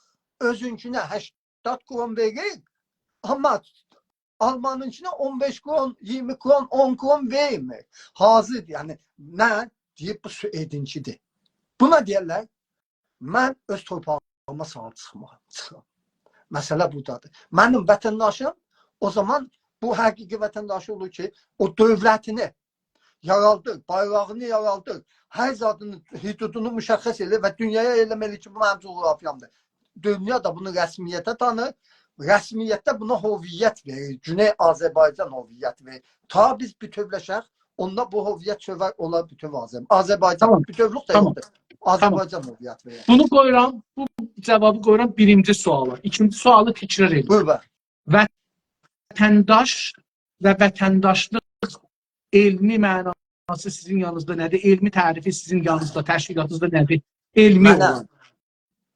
اؤزونکونه هشتاد کرون وئریر، آمما آلمانینکینه اون بئش کرون، اییرمی کرون، اون کرون وئرمیر. حاضر، یعنی، نه دئییب، بو سوئدینکیدیر. بونا دئیرلر، من اؤز تورپاغیما صاحیب چیخماغیم، چیخام. مسئله بورادادیر. منیم وطنداشیم او زامان بو حقیقی وطنداشی اولور کی، او دؤولتینی یارادیر، بایراغینی یارادیر، هر زادینی، حدودونو مشخص ائله‌ییر و دونیایا اعلام ائله‌ییر کی، بو منیم جغرافیامدیر. دونیا دا بونو رسمیته تانیر، رسمیتده بونا هویت وئریر، گونئی آذربایجان هویت وئریر. تا بیز بوتؤولشک، اوندا بو هویت سؤور، اولار بوتؤو آذر-، آذربایجان. تامام. بوتؤولوک ده تامام. یوخدور. تامام. آذربایجان هویت وئریر. بونو قویورام، بو جاوابی قویورام بیرینجی سؤالا. ایکینجی سؤالی تکرار ائدیرم. بویور، بویور. وطنداش و وطنداشلیق علمی معناسی سیزین یانینیزدا نه‌دیر؟ علمی تعریفی سیزین یانینیزدا، تشکیلاتینیزدا نه‌دیر؟ علمی منه، اولاراق.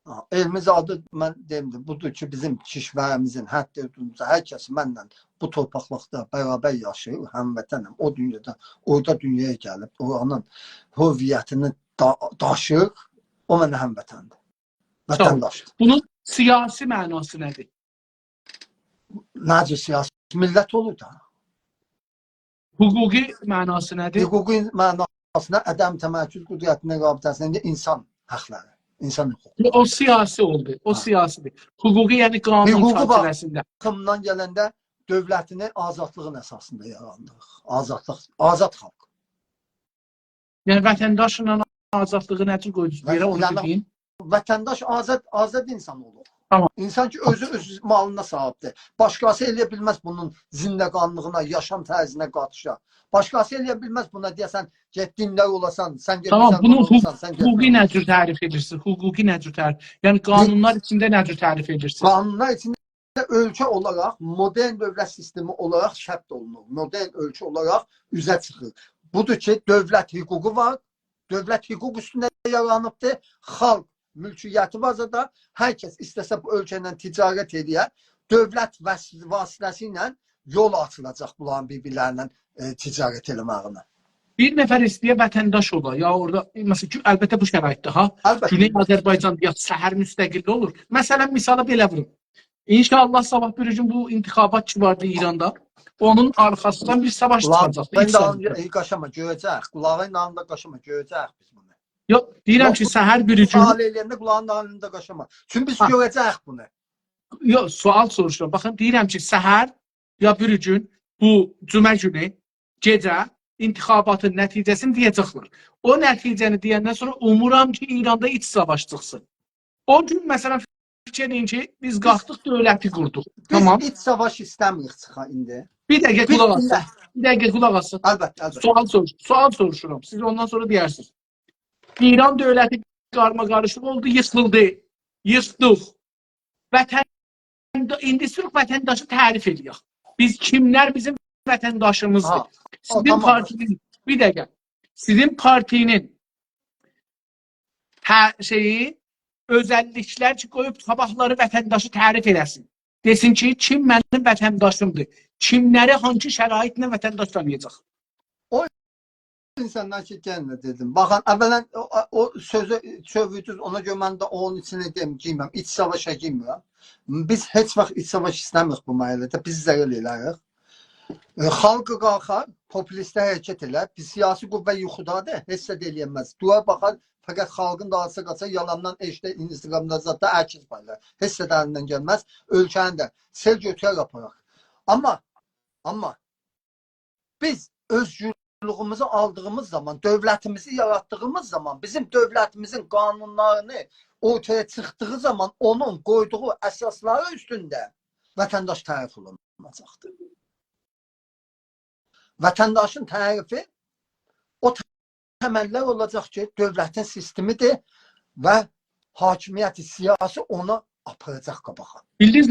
آ، علمی زادی من دئدیم، بودور کی، بیزیم کشوریمیزین، حتی هر کس منله بو تورپاقلیقدا برابر یاشاییر، هموطنم. او دونیادا، اورادا دونیایا گلیب، اورانین هویتینی دا-، داشیر، او منه هموطندیر. تامام. وطنداشدیر. بونون سیاسی معناسی نه‌دیر؟ نه جور سیاسی؟ میللت اولور دا. حقوقی معناسی نه‌دیر؟ حقوقی معناسیندا عدم تمرکز قدرتینه رابطه‌سینده انسان حاقلاری، انسان حقوقو. او سیاسی اولدو، او ها. سیاسی‌دیر. حقوقی، یعنی قانون حقوقی چرچیوه‌سینده. باخیمدان گلنده دؤولتینی آزادلیغین اساسیندا یاراندیریق. آزادلیق، آزاد خالق. یعنی وطنداشلا آزادلیغی نه جور قویدونوز بیر یئره، اونو یعنی بیر دئیین. وطنداش آزاد، آزاد انسان اولور. تامام. انسان کی، اؤزو اؤز مالینا صاحیبدیر. باشقاسی ائله‌یه بیلمز بونون زندگانلیغینا، یاشام طرزینه قاریشا. باشقاسی ائله‌یه بیلمز بونا دئیه‌سن، «گئت دیندار اولاسان، سن گئت تامام، سن بونو اولاسان، سن گئت حقوقی نه جور تعریف ائدیرسینیز؟ حقوقی نه جور تعریف؟ یعنی قانونلار ایچینده نه جور تعریف ائدیرسینیز؟ قانونلار ایچینده اؤلکه اولاراق، مدرن دؤولت سیستمی اولاراق ثبت اولونور. مدرن اؤلکه اولاراق اوزه چیخیر. بودور کی، دؤولت حقوقو وار، دؤولت حقوق اوستونده یارانیبدیر. خالق مولکیتی وار زادا، هر کس ایسته‌سه بو اؤلکه ایله تجارت ائله‌یر. دؤولت واس-، واسطه‌سی ایله یول آچیلاجاق بونلارین بیر-بیرلرینن، ائ، تجارت ائله‌مه‌یینه. بیر نفر ایسته‌ییر وطنداش اولا، یا اورادا، مثلا، گو-، البته بو شرایطده ها، البته. گونئی آذربایجان یا سحر مستقل اولور. مثلا، مثالی بئله ووروم. انشاءالله صاباح بیر گون بو انتخابات کی واردی ایراندا، اونون آرخاسیندان بیر ساواش چیخاجاق. قولاغین دالیندا، ائ، قاشاما، گؤره‌جک. قولاغین دالیندا قاشاما، گؤره‌جک بیز بونو. یوخ، دئییرم کی، سحر بیر گون سؤال ائله‌ینده قولاغین دالیندا قاشاما. چونکی بیز ها. گؤره‌جک بونو. یوخ، سؤال سوروشورام. باخین، دئییرم کی، سحر یا بیر گون بو جمعه گونو گئجه انتخاباتین نتیجه‌سینی دئیه‌جکلر. او نتیجه‌نی دئیندن سونرا اومورام کی، ایراندا ایچ ساواش چیخسین. او گون، مثلا، فیکیر ائله‌یین کی، بیز قالخدیق، دؤولتی قوردوق. بیز تامام. ایچ ساواش ایسته‌میریک چیخا ایندی. بیر دقیقه قولاق آسین. بیر دقیقه قولاق آسین. البته، البته. سؤال سوروش-، سؤال سوروشورام. سیز اوندان سونرا دئیرسینیز. ایران دؤولتی قارماقاریشیق اولدو، ییخیلدی. ییخدیق. وطن، ایندی ایسته‌ییریک وطنداشی تعریف ائله‌یک. بیز کیملر بیزیم وطنداشیمیزدیر؟ ها، او سیزین تامام. پارتینین، بیر دقیقه. سیزین پارتینین هر شئیی، اؤزللیکلر کی، قویوب صاباحلاری وطنداشی تعریف ائله‌سین. دئسین کی، کیم منیم وطنداشیمدیر؟ کیملری هانسی شرایطله وطنداش تانییاجاق؟ او انسانلار کی، گلمه دئدیم. باخین، اولا او، او سؤزو چؤووردونوز، اونا گؤره من ده اونون ایچینه دئییم، گیرمم. ایچ ساواشا گیرمیرم. بیز هئچ واخت ایچ ساواش ایسته‌میریک بو مرحله‌ده. بیز ضرر ائله‌ییریک. ائ، خالق قالخار، پوپولیستلر حرکت ائلر. بیز سیاسی قوه یوخودادیر، هئچ زاد ائلیه‌نمز. دورار باخار، فقط خالقین دالیسینا قاچار، یالاندان ائشیدر، اینستاگرامدا زاددا عکس پایلایار. هئچ زاد الیندن گلمز. اؤلکه‌نی ده سئل گؤتورر آپارار. آمما، آمما بیز اؤزگورلویوموزو آلدیغیمیز زامان، دؤولتیمیزی یاراتدیغیمیز زامان، بیزیم دؤولتیمیزین قانونلارینی اورتایا چیخدیغی زامان اونون قویدوغو اساسلاری اوستونده وطنداش تعریف اولوناجاقدیر. وطنداشین تعریفی او تمللر اولاجاق کی، دؤولتین سیستمیدیر و حاکمیت سیاسی اونا آپاراجاق قاباغا. بیلدینیز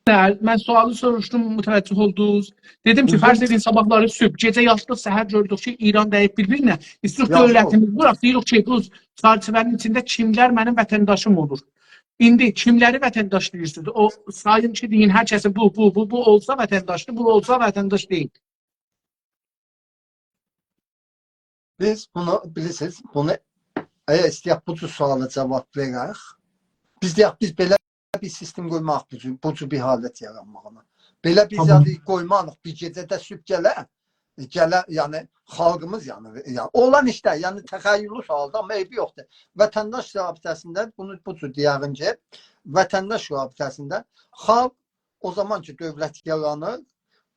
نه؟ من سؤالی سوروشدوم، متوجه اولدونوز. دئدیم کی، بیلدیم. فرض ائدین، صاباحلاری صبح، گئجه یاتدیق، سحر گؤردوک کی، ایران دَییب بیر-بیرینه. ایستیروخ یاخشی دؤولتیمیزی ووراق، دئییریک کی، بو چرچیوه‌نین ایچینده کیملر منیم وطنداشیم اولور؟ ایندی کیملری وطنداش دئییرسینیز؟ او سایین کی، دئیین، هر کسی بو، بو، بو، بو اولسا وطنداشدیر، بو اولسا وطنداش دئییل. بیز بونو، بیلیرسینیز، بونو اگر ایسته‌یک بو جور سؤالا جاواب وئرک، بیز دئیک، بیز بئله بیر سیستم قویماریق بو جور، بو جور بیر حالت یارانماغینا. بئله بیر تامام. زادی قویماریق، بیر گئجه‌ده صبح گله، گله، یعنی خالقیمیز، یعنی، یعنی اولان ایشده، یعنی تخیلی سؤالدیر، آمما عیبی یوخدور. وطنداش رابطه‌سینده بونو بو جور دئیه‌رم کی، وطنداش رابطه‌سینده خالق او زامان کی، دؤولت یارانیر،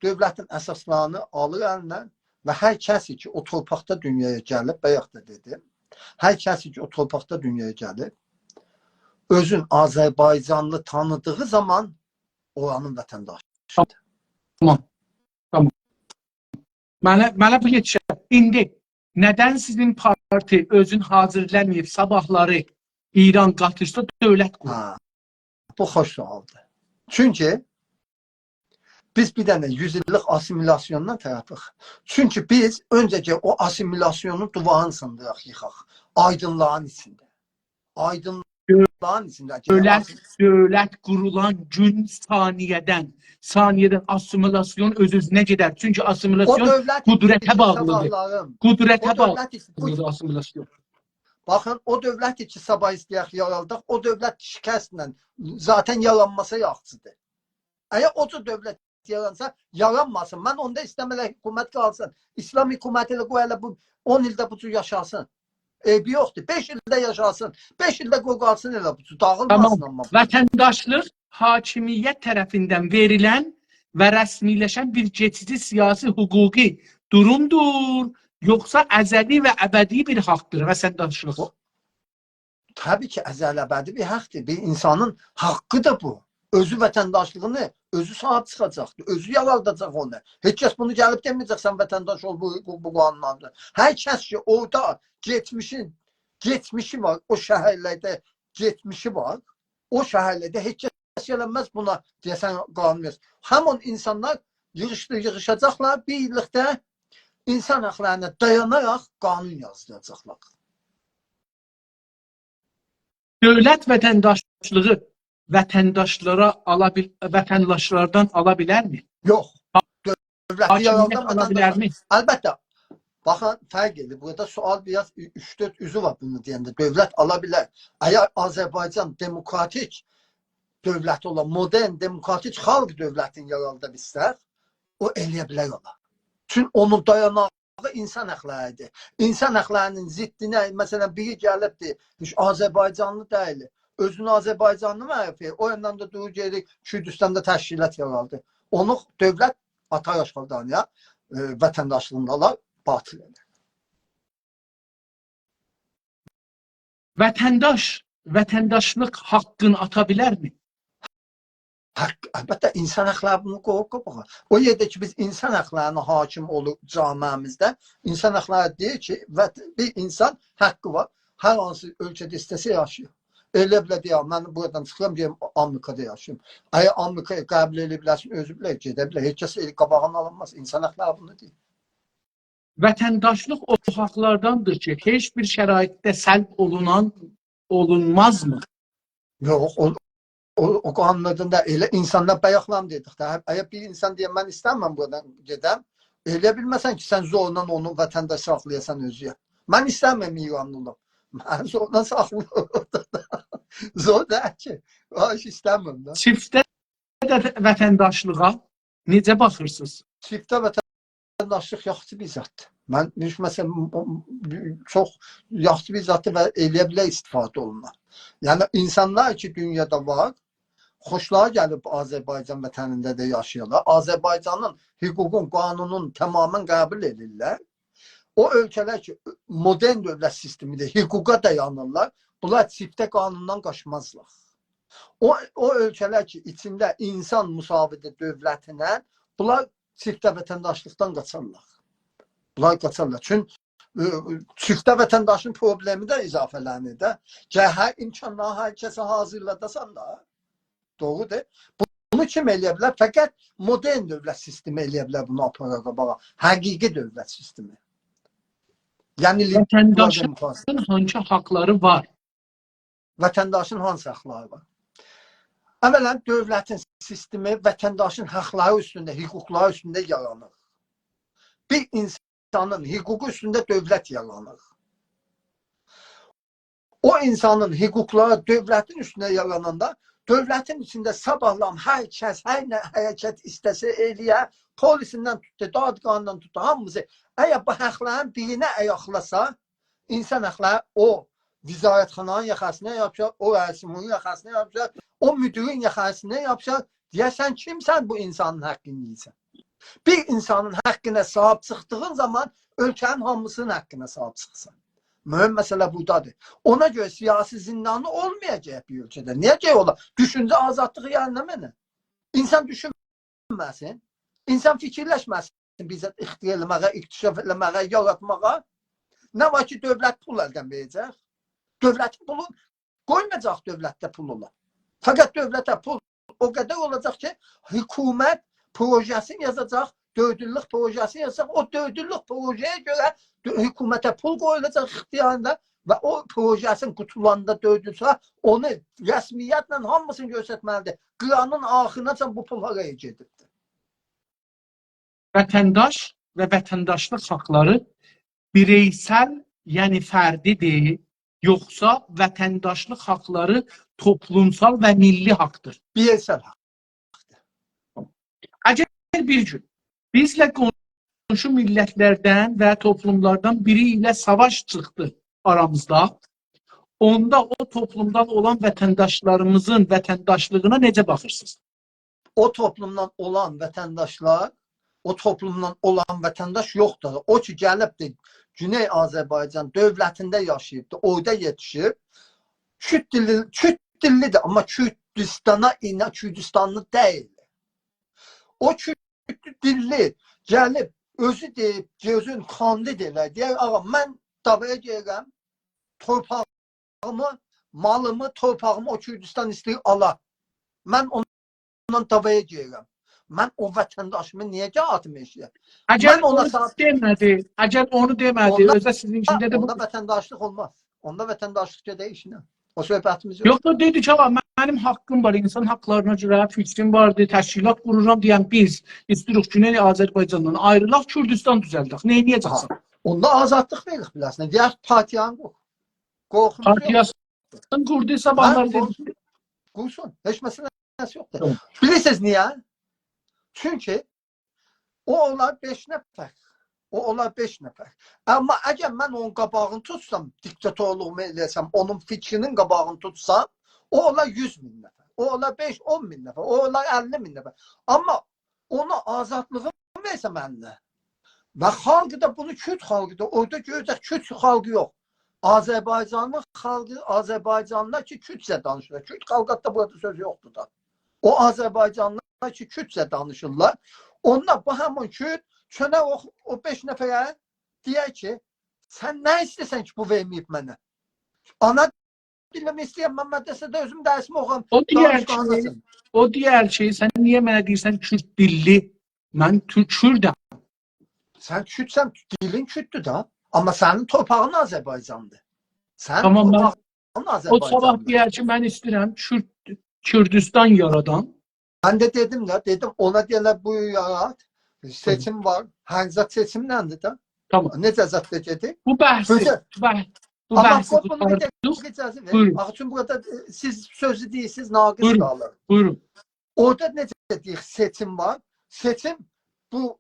دؤولتین اساسلارینی آلیر الینه و هر کسی کی، او تورپاقدا دونیایا گلیب، بایاق دا دئدیم، هر کسی کی، او تورپاقدا دونیایا گلیب، اؤزون آذربایجانلی تانیدیغی زامان اورانین وطنداشی. تامام. تامام. منه، منه بو یئتیشر. ایندی ندن سیزین پارتی اؤزون حاضیرلاماییب صاباحلاری ایران قاتیشسا دؤولت قورور؟ هه، بو خوش سؤالدیر. چونکی بیز بیر دنه یوز ایللیک آسیمیلاسیوندان طرفیک. چونکی بیز اؤنجه کی، او آسیمیلاسیونون دیوارینی سیندیراق، ییخاق. آیدینلارین ایچینده. آیدینلارین ایچینده. دؤولت، دؤولت قورولان گون ثانیه‌دن، ثانیه‌دن آسیمیلاسیون اؤز-اؤزونه گئدر. چونکی او آسیمیلاسیون دؤولت قدرته ایچینده باغلیدیر. صاباحلاریم. قدرته او دؤولت ایچ-، بو باغلیدیر آسیمیلاسیون. باخین، او دؤولت کی، صاباح ایسته‌یک یارالداق، او دؤولت شکستله ذاتاً یارانماسا یاخشیدیر. اگر او جور دؤولت یارانسا، یارانماسین. من اوندا ایسته‌مه‌رم حکومت قالسین. ایسلام حکومتی ائله قوی، ائله بو اون ایلده بو جور یاشاسین. عیبی یوخدور. بئش ایلده یاشاسین. بئش ایلده قوی قالسین ائله بو جور. داغیلماسین. تامام. آمما. وطنداشلیق حاکمیت طرفیندن وئریلن و رسمی‌لشن بیر کئچیجی سیاسی حقوقی دورومدور، یوخسا ازلی و ابدی بیر حاقدیر وطنداشلیق؟ او، طبیعی کی، ازلی ابدی بیر حاقدیر. بیر اینسانین حاققیدیر بو. اؤزو وطنداشلیغینی، اؤزو صاحیب چیخاجاقدیر، اؤزو یارالداجاق اونو. هئچ کس بونو گلیب دئمه‌یه‌جک، سن وطنداش اول، بو، بو، بو قانونلاردیر. هر کس کی، اورادا کئچمیشین، کئچمیشی وار، او شهرلرده کئچمیشی وار، او شهرلرده هئچ کس گلنمز بونا دئیه‌سن قانون یاز. همین اینسانلار ییغیشدی-، ییغیشاجاقلار، بیرلیکده اینسان حاقلارینا دایاناراق قانون یازدیراجاقلار. دؤولت وطنداشلیغی وطنداشلارا آلا بیل-، وطنداشلاردان آلا بیلرمی؟ یوخ. دؤولتی حاکمیت یارالدان آلا وطنداش. بیلرمی؟ البته، باخین، فرق ائدیر. بورادا سؤال بیر آز اوچ-دؤرد اوزو وار بونو دئینده. دؤولت آلا بیلر. اگر آذربایجان دموکراتیک دؤولت اولا، مدرن، دموکراتیک خالق دؤولتینی یارادا بیلسک، او ائلیه بیلر اولا. چون اونون دایاناغی اینسان حاقلاریدیر. اینسان حاقلارینین ضدینه، مثلا، بیری گلیبدیر، هئچ آذربایجانلی دئییل، اؤزونو آذربایجانلی معرفی، او یاندان دا دورور گئدیر کوردوستاندا تشکیلات یارادیر. اونو دؤولت آتار آشغالدانییا، ائ، وطنداشلیغینی دا آلار، باطل ائدر. وطنداش، وطنداشلیق حاققینی آتا بیلرمی؟ حاق، البته، اینسان حاقلاری بونو قویور قاباغا. او یئرده کی، بیز اینسان حاقلارینا حاکم اولور جامعه‌میزده، اینسان حاقلاری دئییر کی، وط-، بیر اینسان حاققی وار، هر هانسی اؤلکه‌ده ایسته‌سه یاشاییر. ائلیه بیلر دئیه، «من بورادان چیخیرام، گئدیم آمریکادا یاشاییم.» اگر آمریکانی قبول ائلیه بیله‌سن، اؤزو بیلر، گئده بیلر. هئچ کس ائل قاباغینی آلینماز. اینسان حاقلاری بونو دئییر. وطنداشلیق او حاقلارداندیر کی، هئچ بیر شرایطده سلب اولونان، اولونمازمی؟ یوخ، او، او، او قانونلاردان دا ائله اینسانلار بایاقلام دئدیک ده. اگر بیر اینسان دئیه، «من ایسته‌میرم بورادان گئدم»، ائلیه بیلمزسن کی، سن زورلا اونو وطنداش ساخلایاسان اؤزونه. من ایسته‌میرم ایرانلی اولام. من زورلا ساخلاییر. زور دئییل کی. آی، ایسته‌میرم ده. چیفته ده وطنداشلیغا نئجه باخیرسینیز؟ چیفته وطنداشلیق یاخشی بیر زاددیر. من، مثلا، چوخ یاخشی بیر زاددیر و ائلیه بیلر استفاده اولونا. یعنی، اینسانلار کی، دونیادا وار، خوشلاری گلیب آذربایجان وطنینده ده یاشاییرلار. آذربایجانین حقوقون، قانونون تماما قبول ائدیرلر. او اؤلکه‌لر کی، مدرن دؤولت سیستمیدیر، حقوقا دایانیرلار، بونلار چیفته قانوندان قاچمازلار. او، او اؤلکه‌لر کی، ایچینده اینسان مساویدیر دؤولتینن، بونلار چیفته وطنداشلیقدان قاچارلار. بونلار قاچارلار. چون، ائ، چیفته وطنداشین پروبلئمی ده اضافه‌لنیر ده. گرک هر امکانلاری هر کسه حاضیرلاداسان دا. دوغرودور. بونو کیم ائلیه بیلر؟ فقط مدرن دؤولت سیستمی ائلیه بیلر بونو آپارا قاباغا. حقیقی دؤولت سیستمی. یعنی لیبرال دموکراسی. وطنداشین هانسی حاقلاری وار؟ وطنداشین هانسی حاقلاری وار؟ اولا، دؤولتین سیستمی وطنداشین حاقلاری اوستونده، حقوقلاری اوستونده یارانیر. بیر اینسانین حقوقو اوستونده دؤولت یارانیر. او اینسانین حقوقلاری دؤولتین اوستونده یاراناندا، دؤولتین ایچینده صاباحلام هر کس، هر نه حرکت ایسته‌سه ائلیه، پلیسیندن توتدو، دادگاهیندان توتدو، هامیسی. اگر بو حاقلارین بیرینی آیاقلاسا، اینسان حاقلاری، او وزارتخانانین یاخاسینا یاپیشار، او رئیس‌جمهورون یاخاسینا یاپیشار، او مدیرین یاخاسینا یاپیشار، دئیه‌سن، کیمسن بو اینسانین حاققینی یئییرسن؟ بیر اینسانین حاققینا صاحیب چیخدیغین زامان اؤلکه‌نین هامیسینین حاققینا صاحیب چیخیرسان. مهم مسئله بورادادیر. اونا گؤره سیاسی زندانی اولمایاجاق بیر اؤلکه‌ده. نییه کی اولا؟ دوشونجه آزادلیغی یعنی نمنه؟ اینسان دوشونمه‌سین، اینسان فیکیرلشمه‌سین، بیر زاد اختراع ائله‌مه‌یه، اکتشاف ائله‌مه‌یه، یاراتماغا. نه وار کی، دؤولت پول الدن وئره‌جک. دؤولتین پولو قویمایاجاق دؤولتده پول اولا. فقط دؤولته پول او قدر اولاجاق کی، حکومت پروژه‌سینی یازاجاق، دؤرد ایللیک پروژه‌سینی یازاجاق. او دؤرد ایللیک پروژه‌یه گؤره دؤ-، حکومته پول قویولاجاق اختیاریندا و او پروژه‌سین قوتولاندا دؤرد ایل سونرا اونو رسمیتله هامیسینی گؤسترمه‌لیدیر. قیرانین آخیریناجان بو پول هارایا گئدیبدیر؟ وطنداش و وطنداشلیق حاقلاری بیرئیسل، یعنی فردی‌دیر، یوخسا وطنداشلیق حاقلاری توپلومسال و میللی حاقدیر؟ بیرئیسل حاق. اگر بیر گون بیزله قونشو میللتلردن و توپلوملاردان بیری ایله ساواش چیخدی آرامیزدا، اوندا او توپلومدان اولان وطنداشلاریمیزین وطنداشلیغینا نئجه باخیرسینیز؟ او توپلومدان اولان وطنداشلار، او توپلومدان اولان وطنداش یوخدور. او کی، گلیبدیر، گونئی آذربایجان دؤولتینده یاشاییبدیر، اورادا یئتیشیب. کورد دیللی، کورد دیللی‌دیر، آمما کوردوستانا اینا-، کوردوستانلی دئییل. او کورد دیللی گلیب، اؤزو دئییب، گؤزون کاندید ائلر. دئیر، «آغا، من دعوایا گیررم، تورپاغیمی، مالیمی، تورپاغیمی او کوردوستان ایسته‌ییر آلا. من اوندان دعوایا گیررم. من او وطنداشیمی نییه گرک آتیم ائشییه؟» اگر من اونا اونو صاحیب دئمه‌دی، اگر اونو دئمه‌دی، اوندا، اؤزو ده سیزین ایچینده ده بو اوندا وطنداشلیق اولماز. اوندا وطنداشلیق گئدر ایشینه. او صحبتیمیز یوخ. یوخ، او دئدی کی، «آغا، منیم حاققیم وار، اینسان حاقلارینا گؤره فیکریم واردی، تشکیلات قورورام دئین، بیز ایستیریک گونئی آذربایجاندان آیریلاق، کوردوستان دوزلدک.» نئینیه‌جکسن؟ اوندا آزادلیق وئریریک بیله‌سینه. دئیک، پارتیانی قور. قورخوموز یوخ. پارتیاسینی قوردو، صاباحلاری هه، قور-، دئدی. قورسون. هئچ مسئله‌سی یوخدور. تامام. بیلیرسینیز نییه؟ چونکی او اولار بئش نفر. او اولار بئش نفر. آمما اگر من اونون قاباغینی توتسام، دیکتاتورلوغومو ائله‌سم، اونون فیکرینین قاباغینی توتسام، او اولار یوز مین نفر. او اولار بئش، اون مین نفر. او اولار اللی مین نفر. آمما اونا آزادلیغی وئرسم الینه. و خالقی دا بونو، کورد خالقی دا اورادا گؤره‌جک، کورد خالقی یوخ. آذربایجانلی خالقی، آذربایجانلیلار کی، کوردجه دانیشیرلار. کورد خالقی حتی بورادا سؤز یوخدور دا. او آذربایجانلیلار کی، کوردجه دانیشیرلار. اوندا بو همین کورد چؤنر او، او بئش نفره دئیر کی، «سن نه ایسته‌ییرسن کی، بو وئرمه‌ییب منه؟ آنا دیلیمی ایسته‌ییرم، من مدرسه‌ده اؤزوم درسیمی اوخویام، او دئیر دانیشیغان کی، آناسین.» او دئیر کی، «سن نییه منه دئییرسن کورد دیللی؟ من تو-، کوردم.» سن کوردسن، دیلین کورددور دا. آمما سنین تورپاغین آذربایجاندیر. سن تامام، من تورپاغین او صاباح آذربایجاندیر. دئیر کی، «من ایسته‌ییرم کورد، کوردوستان یارادام.» من ده دئدیم ده، دئدیم، اونا دئیه‌لر، «بویور، یارات. سئچیم وار.» هر زاد سئچیملندیر ده. تامام. نئجه زاد دا گئدیر؟ بو بحثی، سؤزه بو بح-، بو آمما بحثی قوی بونو بیر قوتاردیق. دقیقه اجازه وئر. بویورون. آخی، چونکی بورادا، ائ، سیز سؤزو دئییرسینیز، ناقص بویورون. قالیر. بویورون. اورادا نئجه دئییر، سئچیم وار. سئچیم، بو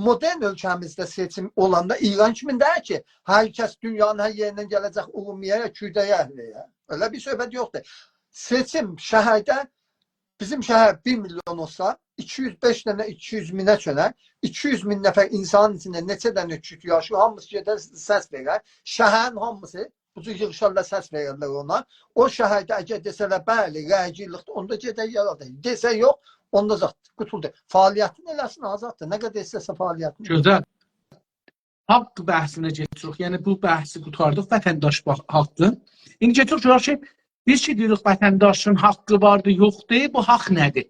مدرن اؤلکه‌میزده سئچیم اولاندا ایران کیمی دئییل کی، هر کس دونیانین هر یئریندن گله‌جک اورمیه‌یه، کوده‌یه، اهلییه. ائله بیر صحبت یوخدور. سئچیم شهرده بیزیم شهر بیر میلیون اولسا، ایکی یوز بئش دنه ایکی یوز مینه چؤنر. ایکی یوز مین نفر اینسانین ایچینده نئچه دنه کورد یاشاییر، هامیسی گئدر سس وئرر. شهرین هامیسی، بو جور ییغیشارلار، سس وئررلر اونا. او شهرده اگر دئسه‌لر، «بلی، رایگیرلیکدیر»، اوندا گئدر یارادار. دئسه، «یوخ»، اوندا زاد قوتولدو. فعالیتینی ائله‌سین، آزاددیر. نه قدر ایسته‌سه فعالیتینی. گؤزل. حاق بحثینه کئچیریک. یعنی بو بحثی قوتاردیق، وطنداش باخ-، حاققی. ایندی گئچیریک گؤرک کی، بیز کی دئییریک، وطنداشین حاققی واردیر، یوخدور، بو حاق نه‌دیر؟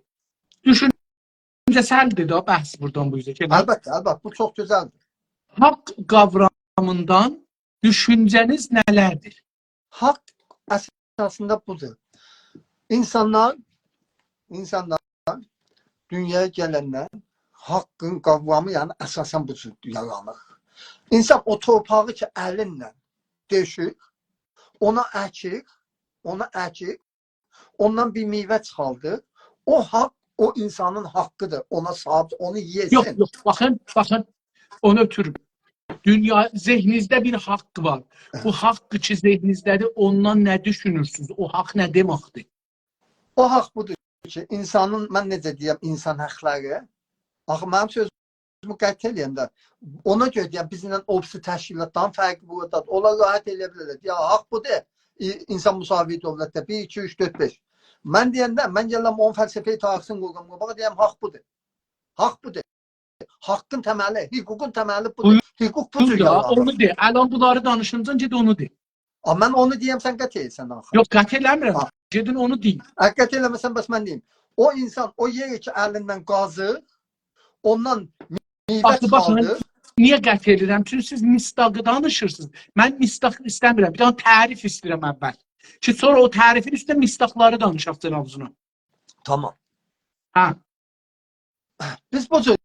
دوشونجه‌سلدیر ده بحث بورادان بو اوزه گئدیر. البته، البته، بو چوخ گؤزلدیر. حاق قاورامیندان دوشونجه‌نیز نه‌لردیر؟ حاق اساسیندا بودور. اینسانلار، اینسانلار دونیایا گلندن حاققین قاورامی، یعنی اساساً بو جور یارانیر. اینسان او تورپاغی کی الینله دئشیر، اونا اکیر، اونا اکیر، اوندان بیر میوه چیخاردیر. او حاق او اینسانین حاققیدیر. اونا صاحیب، اونو یئسین. یوخ، یوخ، باخین، باخین، اونو اؤتورون. دونیا، ذهنینیزده بیر حاق وار. بو حاق کی ذهنینیزده‌دیر، اوندان نه دوشونورسونوز؟ او حاق نه دئمکدیر؟ او حاق بودور کی، اینسانین، من نئجه دئیم، اینسان حاقلاری. آخی منیم سؤزومو قطع ائله‌ینده، اونا گؤره دئیم، بیزیمله او بیریسی تشکیلاتلارین فرقی بورادادیر. اونلار راحت ائله‌یه بیلرلر. یا حاق بودور، ای-، اینسان مساوی دؤولتده بیر، ایکی، اوچ، دؤرد، بئش. من دئینده، من گلم اونون فلسفه‌ی تاریخچه‌سینی قویورام قاباغا، دئیرم، حاق بودور. حاق بودور. حاققین تملی، حقوقون تملی بودور. بویور. حقوق بو بویور جور دا، یارانیر. اونو دئ. الان بونلاری دانیشینجا گئت اونو دئ. آ، من اونو دئیم، سن قطع ائلیسن آخی. یوخ، قطع ائله‌میرم. ها. گئدین اونو دئیین. ها، قطع ائله‌مه‌سن، بس من دئییم. او اینسان، او یئر کی الینله قازیر، اوندان میوه چیخاردیر. آخی باخین، نییه قطع ائدیرم؟ چونکی سیز مصداقی دانیشیرسینیز. من مصداق ایسته‌میرم. بیر دنه تعریف ایسته‌ییرم اول. کی سونرا او تعریفین اوستونده مصداقلاری دانیشاق، جنابینیزا. تامام. هه. بیز بو جور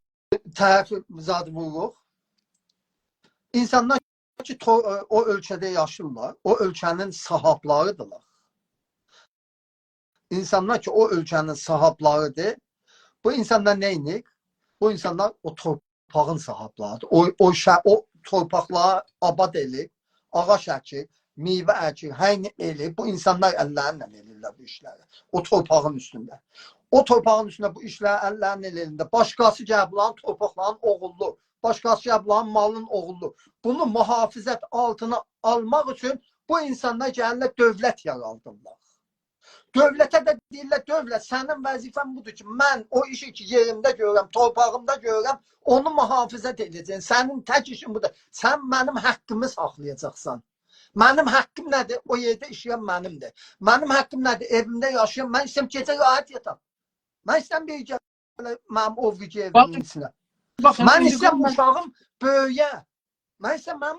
تعریف زادی ووروروق. اینسانلار کی، تو-، او اؤلکه‌ده یاشاییرلار، او اؤلکه‌نین صاحابلاریدیرلار. اینسانلار کی، او اؤلکه‌نین صاحابلاریدیر. بو اینسانلار نه ائدیر؟ بو اینسانلار او تورپاغین صاحابلاریدیر. او، او شه-، او تورپاقلاری آباد ائله‌ییب، آغاج اکیر، میوه اکیر، هر نه ائله‌ییب، بو اینسانلار اللرینن ائله‌ییرلر بو ایشلری. او تورپاغین اوستونده. او تورپاغین اوستونده بو ایشلری اللرینن ائله‌ینده باشقاسی گلیب بونلارین تورپاقلارین اوغورلور، باشقاسی گلیب بونلارین مالین اوغورلور. بونو محافظت آلتینا آلماق اوچون بو اینسانلار گلیرلر، دؤولت یارادیرلار. دؤولته ده دئییرلر، دؤولت، سنین وظیفه‌ن بودور کی، من او ایشی کی یئریمده گؤرورم، تورپاغیمدا گؤرورم، اونو محافظت ائده‌جکسن. سنین تک ایشین بودور. سن منیم حاققیمی ساخلایاجاقسان. منیم حاققیم نه‌دیر؟ او یئرده ایشله‌ین منیمدیر. منیم حاققیم نه‌دیر؟ ائویمده یاشایام. من ایسته‌ییرم گئجه راحت یاتام. من ایسته‌ییرم بیر گئجه منیم او گئجه باخین، ائویمین ایچینه. باخین، من ایندی ایسته‌ییرم بو بوشاغیم بؤیویه. من ایسته‌ییرم منیم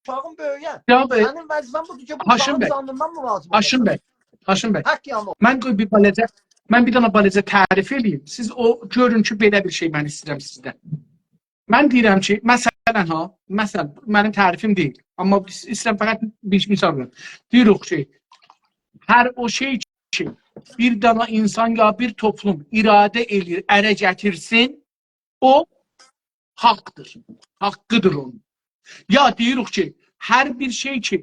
اوشاغیم بؤیویه. جناب بی، سنین وظیفه‌ن بودور کی، بو هاشم اوشاغین بی، جانیندان مراجعت هاشم ائده‌سن. بی، هاشم بی. حاق یعنی او. من قوی بیر بالاجا، من بیر دنه بالاجا تعریف ائله‌ییم. سیز او گؤرون کی، بئله بیر شئی من ایسته‌ییرم سیزدن. من دئییرم کی، مثلا ها، مثلا، منیم تعریفیم دئییل. آمما ایس-، ایسته‌ییرم فقط بیر مثال وئریم. دئییریک کی، هر او شئی کی، بیر دنه اینسان یا بیر توپلوم اراده ائله‌ییر، اله گتیرسین، او حاقدیر. حاققیدیر اونون. یا دئییریک کی، هر بیر شئی کی،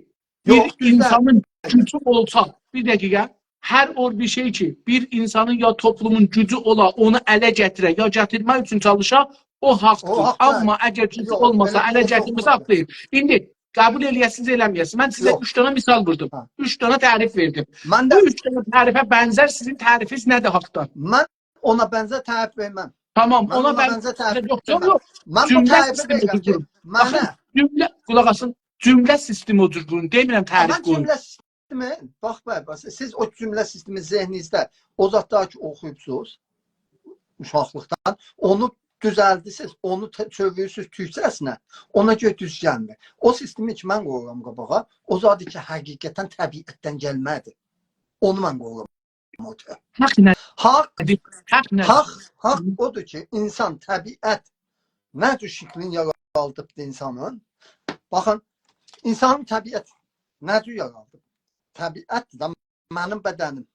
بیر، یوخ، دوزدور، اینسانین گوجو اولسا، بیر دقیقه، هر او بیر شئی کی، بیر اینسانین یا توپلومون گوجو اولا، اونو اله گتیره، یا گتیرمک اوچون چالیشا، او حاقدیر. او حاق دئییل. آمما اگر گوجو، یوخ، اولماسا، بئله بیر اله شئی گتیرمه‌سه، یوخدور. حاق دئییل. ایندی قبول ائله‌یه‌سینیز، ائله‌مه‌یه‌سینیز. من سیزه، یوخ، اوچ دنه مثال ووردوم. هه. اوچ دنه تعریف وئردیم. من ده بو اوچ دنه تعریفه بنزر سیزین تعریفینیز نه‌دیر حاقدان؟ من اونا بنزر تعریف وئرمم. تامام، من اونا اونا بنزر، بنزر تعریف، یوخ، یوخ، وئرمم، یوخ. من بو جمله تعریفی سیستمی وئرم کی، قورون. باخین، منه جمله، قولاق آسین، جمله سیستمی او جور قورون. دئمیرم تعریف قویون. من جمله سیستمی، باخ، باخ، باخ، سیز او جمله سیستمی ذهنینیزده او زادلار کی اوخویوبسونوز اوشاقلیقدان، اونو دوزلدیرسینیز، اونو ته-، چئویریرسینیز تورکجه‌سینه، اونا گؤره دوز گلمیر. او سیستمی کی من قویورام قاباغا، او زادی کی حقیقتا طبیعتدن گلمه‌دیر. اونو من قویورام. حاق نه؟ حاق، حاق نه؟ حاق، حاق اودور کی، اینسان، طبیعت نه جور شکلین یارادیبدی اینسانین؟ باخین، اینسانین طبیعت نه جور یارادیب؟ طبیعت ده منیم بدنیم،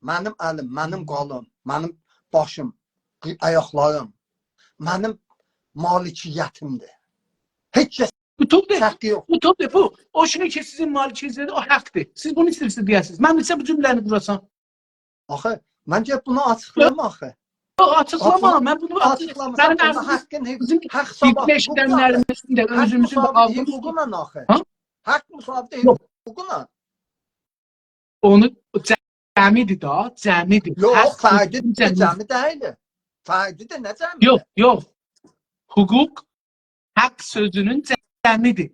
منیم الیم، منیم قولوم، منیم باشیم، آیاقلاریم، منیم مالکیتیمدیر. هئچ کس بو توپدور. حاققی یوخ. بو توپدور، بو. او شئی کی سیزین مالکیتینیزدیر، او حاقدیر. سیز بونو ایسته‌ییرسینیز دئیه‌سینیز. من ایسته‌ییرم بو جمله‌نی قوراسان. آخی، من گلیب بونو آچیقلاییم آخی. یوخ، آچیقلاما، آچیقلا-، من بونو آچیق-، آچیقلاماسان، منیم اورادا اصلینده حاققین، حق، بیزیم حق صاحابی، بیرلشدنلریمیزین ده، حقوق اؤزوموزون ده صاحابی آلتیندا حقوقونان آخی. ها؟ حق مساوی‌دیر، یوخ، حقوقونان. اونو جمعی‌دیر دا، جمعی‌دیر. یوخ، حق فردی جمعی‌دیر. جمعی دئییل. فردی ده نه جمعی؟ یوخ، یوخ. حقوق حق سؤزونون جمعی‌دیر.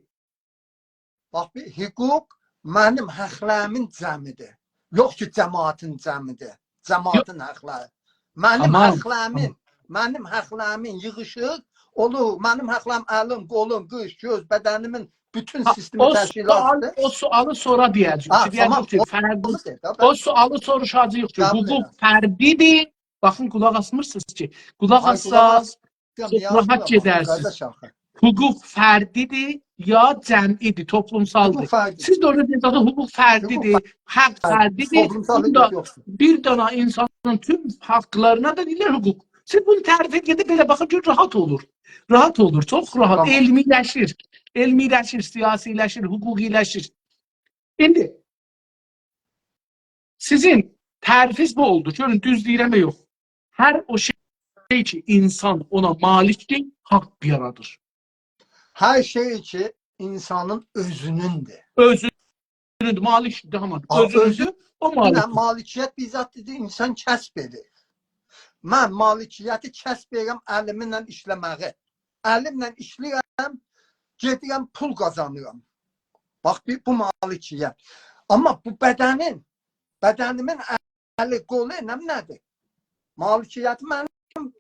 باخ، بیر حقوق منیم حقلریمین جمعی‌دیر. یوخ کی، جماعتین جمعیدیر. جماعتین حاقلاری. منیم حاقلاریمین، تامام. منیم حاقلاریمین ییغیشیق اولور. منیم حاقلاریم الیم، قولوم، قیچ، گؤز، بدنیمین بوتون سیستمی، او سؤال، تشکیلاتیدیر. او سؤالی سونرا دئیه‌جه‌ییک. ها، کی، دئیه‌جه‌ییک تامام، کی، فرقی، اونو دئ ده، او سؤالی سونرا دئیه‌جه‌ییک کی، قبول حقوق ائدیرم. فردی‌دیر. باخین، قولاق آسمیرسینیز کی. قولاق آسساز، چوخ راحت گئدرسینیز. حقوق فردی‌دیر یا جمعی‌دیر، توپلومسال‌دیر؟ حقوق فردی‌دیر. سیز ده اورادا دئیه‌جکسینیز، حقوق فردی‌دیر، حق فردی‌دیر. بوندا بیر دانا اینسانین توم حاقلارینا دا دئییرلر حقوق. سیز بونو تعریف ائدین، بئله باخین، گؤر، راحت اولور. راحت اولور، چوخ راحت. تامام. علمی‌لشیر. علمی‌لشیر، سیاسی‌لشیر، حقوقی‌لشیر. ایندی سیزین تعریفینیز بو اولدو. گؤرون، دوز دئییرم یا یوخ. هر او شئی کی، اینسان اونا مالیکدیر، حاق یارادیر. هر شئی کی، اینسانین اؤزونوندور. اؤزونوندور، مالیک، تامام. آ، اؤزونوندور، اؤزو، او مالیکدیر. مالیکیت بیر زاددیر، اینسان کسب ائدیر. من مالیکیتی کسب ائدیرم الیمله ایشله‌مه‌یی. الیمله ایشله‌ییرم، گئدیرم، پول قازانیرام. باخ، بیر، بو مالیکیت. آمما بو بدنین، بدنیمین الی، قولو، نه، نه‌دیر؟ مالیکیتی منیم،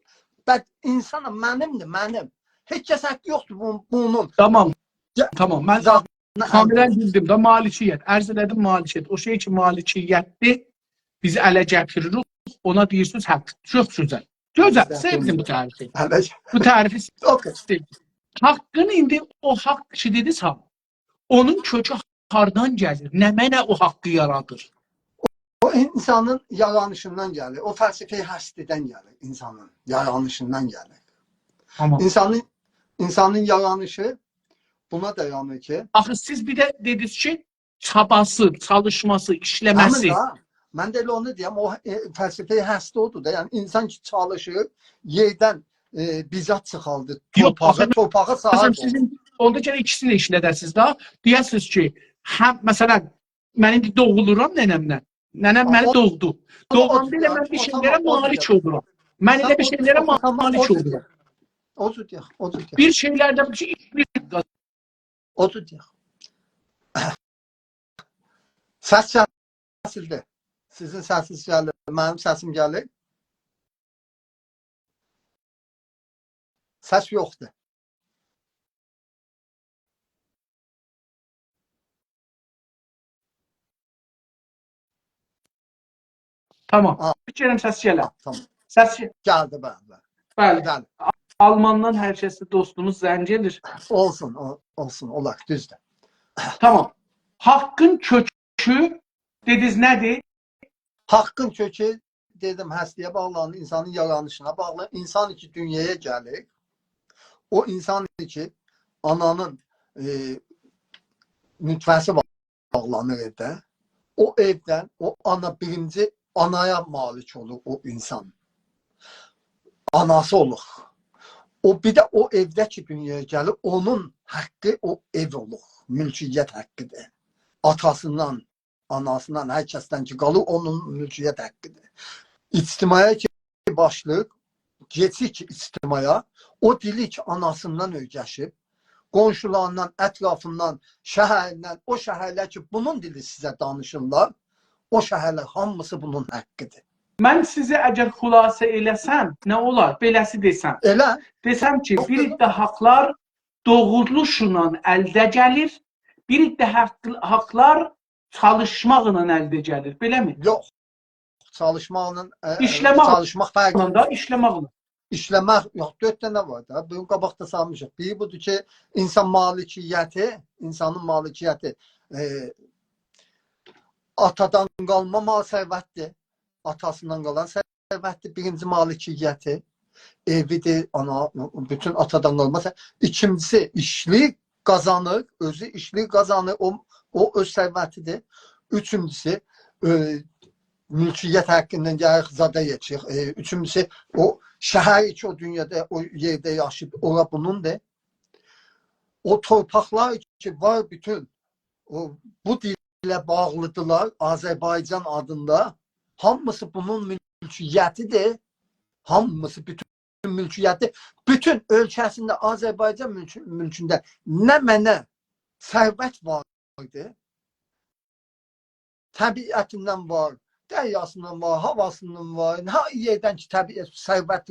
بد-، اینسانیم، منیمدیر، منیم. هئچ کس حاقی یوخدور بون-، بونون. تامام. گه-، تامام. من زادینا کاملاً ال قویور. بیلدیم ده، مالیکیت. عرض ائله‌دیم، مالیکیت. او شئی کی، مالیکیتدیر، بیز اله گتیریریک، اونا دئییرسینیز حاق. چوخ گؤزل. گؤزل، بیزده سئودیم بو تعریفی. اله گت-، بو تعریفی، اوکی، سئودیم. حاقین ایندی او حاق کی دئدینیز، ها، اونون کؤکو هاردان گلیر؟ نمنه او حاقی یارادیر؟ او اینسانین یارانیشیندان گلیر، او فلسفه‌ی هستی‌دن گلیر، اینسانین یارانیشیندان گلیر. تامام. اینسانین، اینسانین یارانیشی بونا دایانیر کی، آخی سیز بیر ده دئدینیز کی، چاباسی، چالیشماسی، ایشله‌مه‌سی. همین ده، من ده ائله اونو دئیم، او، ائ، فلسفه‌ی هستی اودور دا، یعنی اینسان کی چالیشیر، یئردن، ائ، بیر زاد چیخاردیر، یوخ، تورپاغا، آخی تورپاغا صاحیب اولور. سیزین، اوندا گرک ایکیسینی ده ایشله‌ده‌سینیز ده. دئیه‌سینیز کی، هم، مثلاً، من ایندی دوغولورام ننه‌مله. ننه‌م منی دوغدو. دوغاندا ائله من بیر شئیلره مالیک اولورام. من ائله بیر شئیلره مالیک اولورام. او جور دئیک، او جور دئیک. بیر شئیلرده بیر شئی، بیر او جور دئیک. سس کسیلدی. سیزین سسینیز گلیر، منیم سسیم گلیر. سس یوخدور. تامام. ها. فیکر ائلیرم سس گلر. ها، تامام. سس گل- گلدی، بلی، بلی. بلی. بلی. آلماندان هر کسه دوستوموز زنگ ائدیر. اولسون، او-، اولسون، اولار، دوزدور. تامام. حاقین کؤکو دئدینیز نه‌دیر؟ حاقین کؤکو، دئدیم، هستی‌یه باغلانیر، اینسانین یارانیشینا باغلی. اینسان کی دونیایا گلیر، او اینسان کی آنانین، ائ، نطفه‌سی باغلانیر ائوده. او ائودن، او آنا، بیرینجی آنایا مالیک اولور او اینسان. آناسی اولور. او، بیر ده او ائوده کی دونیایا گلیر، اونون حاقی او ائو اولور. مولکیت حاقی‌دیر. آتاسیندان، آناسیندان، هر کسدن کی قالیر، اونون مولکیت حاقی‌دیر. اجتماعا کی باشلاییر، کئچیر کی اجتماعا، او دیلی کی آناسیندان اؤیره‌شیب، قونشولاریندان، اطرافیندان، شهریندن، او شهرلر کی بونون دیلی سیزه دانیشیرلار، او شهرلر هامیسی بونون حاقی‌دیر. من سیزی اگر خلاصه ائله‌سم، نه اولار؟ بئله‌سی دئسم. ائله. دئسم کی، یوخ، بیر یوخ. عده حاقلار دوغولوشلا الده گلیر، بیر عده حاق-، حاقلار چالیشماقلا الده گلیر، بئله‌می؟ یوخ. چالیشماقلا، ائ، ایشله‌مک چالیشماق فرقلی. دا، ایشله‌مکله. ایشله‌مک، یوخ، دؤرد دنه وار دا. بونو قاباقدا سالمیشیق. بیری بودور کی، اینسان مالکیتی، اینسانین مالکیتی، ائ، آتادان قالما مال ثروتدیر. آتاسیندان قالان ثروتدیر، بیرینجی مالکیتی، ائویدیر، آنا، بوتون آتادان قالما ث-، ایکینجیسی، ایشلیر، قازانیر، اؤزو ایشلیر، قازانیر، او، او اؤز ثروتیدیر. اوچونجوسو، ائ، مولکیت حاقیندان گلیریک زادا یئتیشیک. ائ، اوچونجوسو، او شهر کی، او دونیادا، او یئرده یاشاییب، اورا بونوندور. او تورپاقلار کی وار، بوتون او، بو دیله باغلیدیرلار، آذربایجان آدیندا. هامیسی بونون مولکیتیدیر. هامیسی، بوتون مولکیتی، بوتون اؤلکه‌سینده، آذربایجان مولک-، مولکونده نمنه ثروت واردی، طبیعتیندن وار، دریاسیندان وار، هاواسیندان وار. ها یئردن کی، طبیعت، ثروت،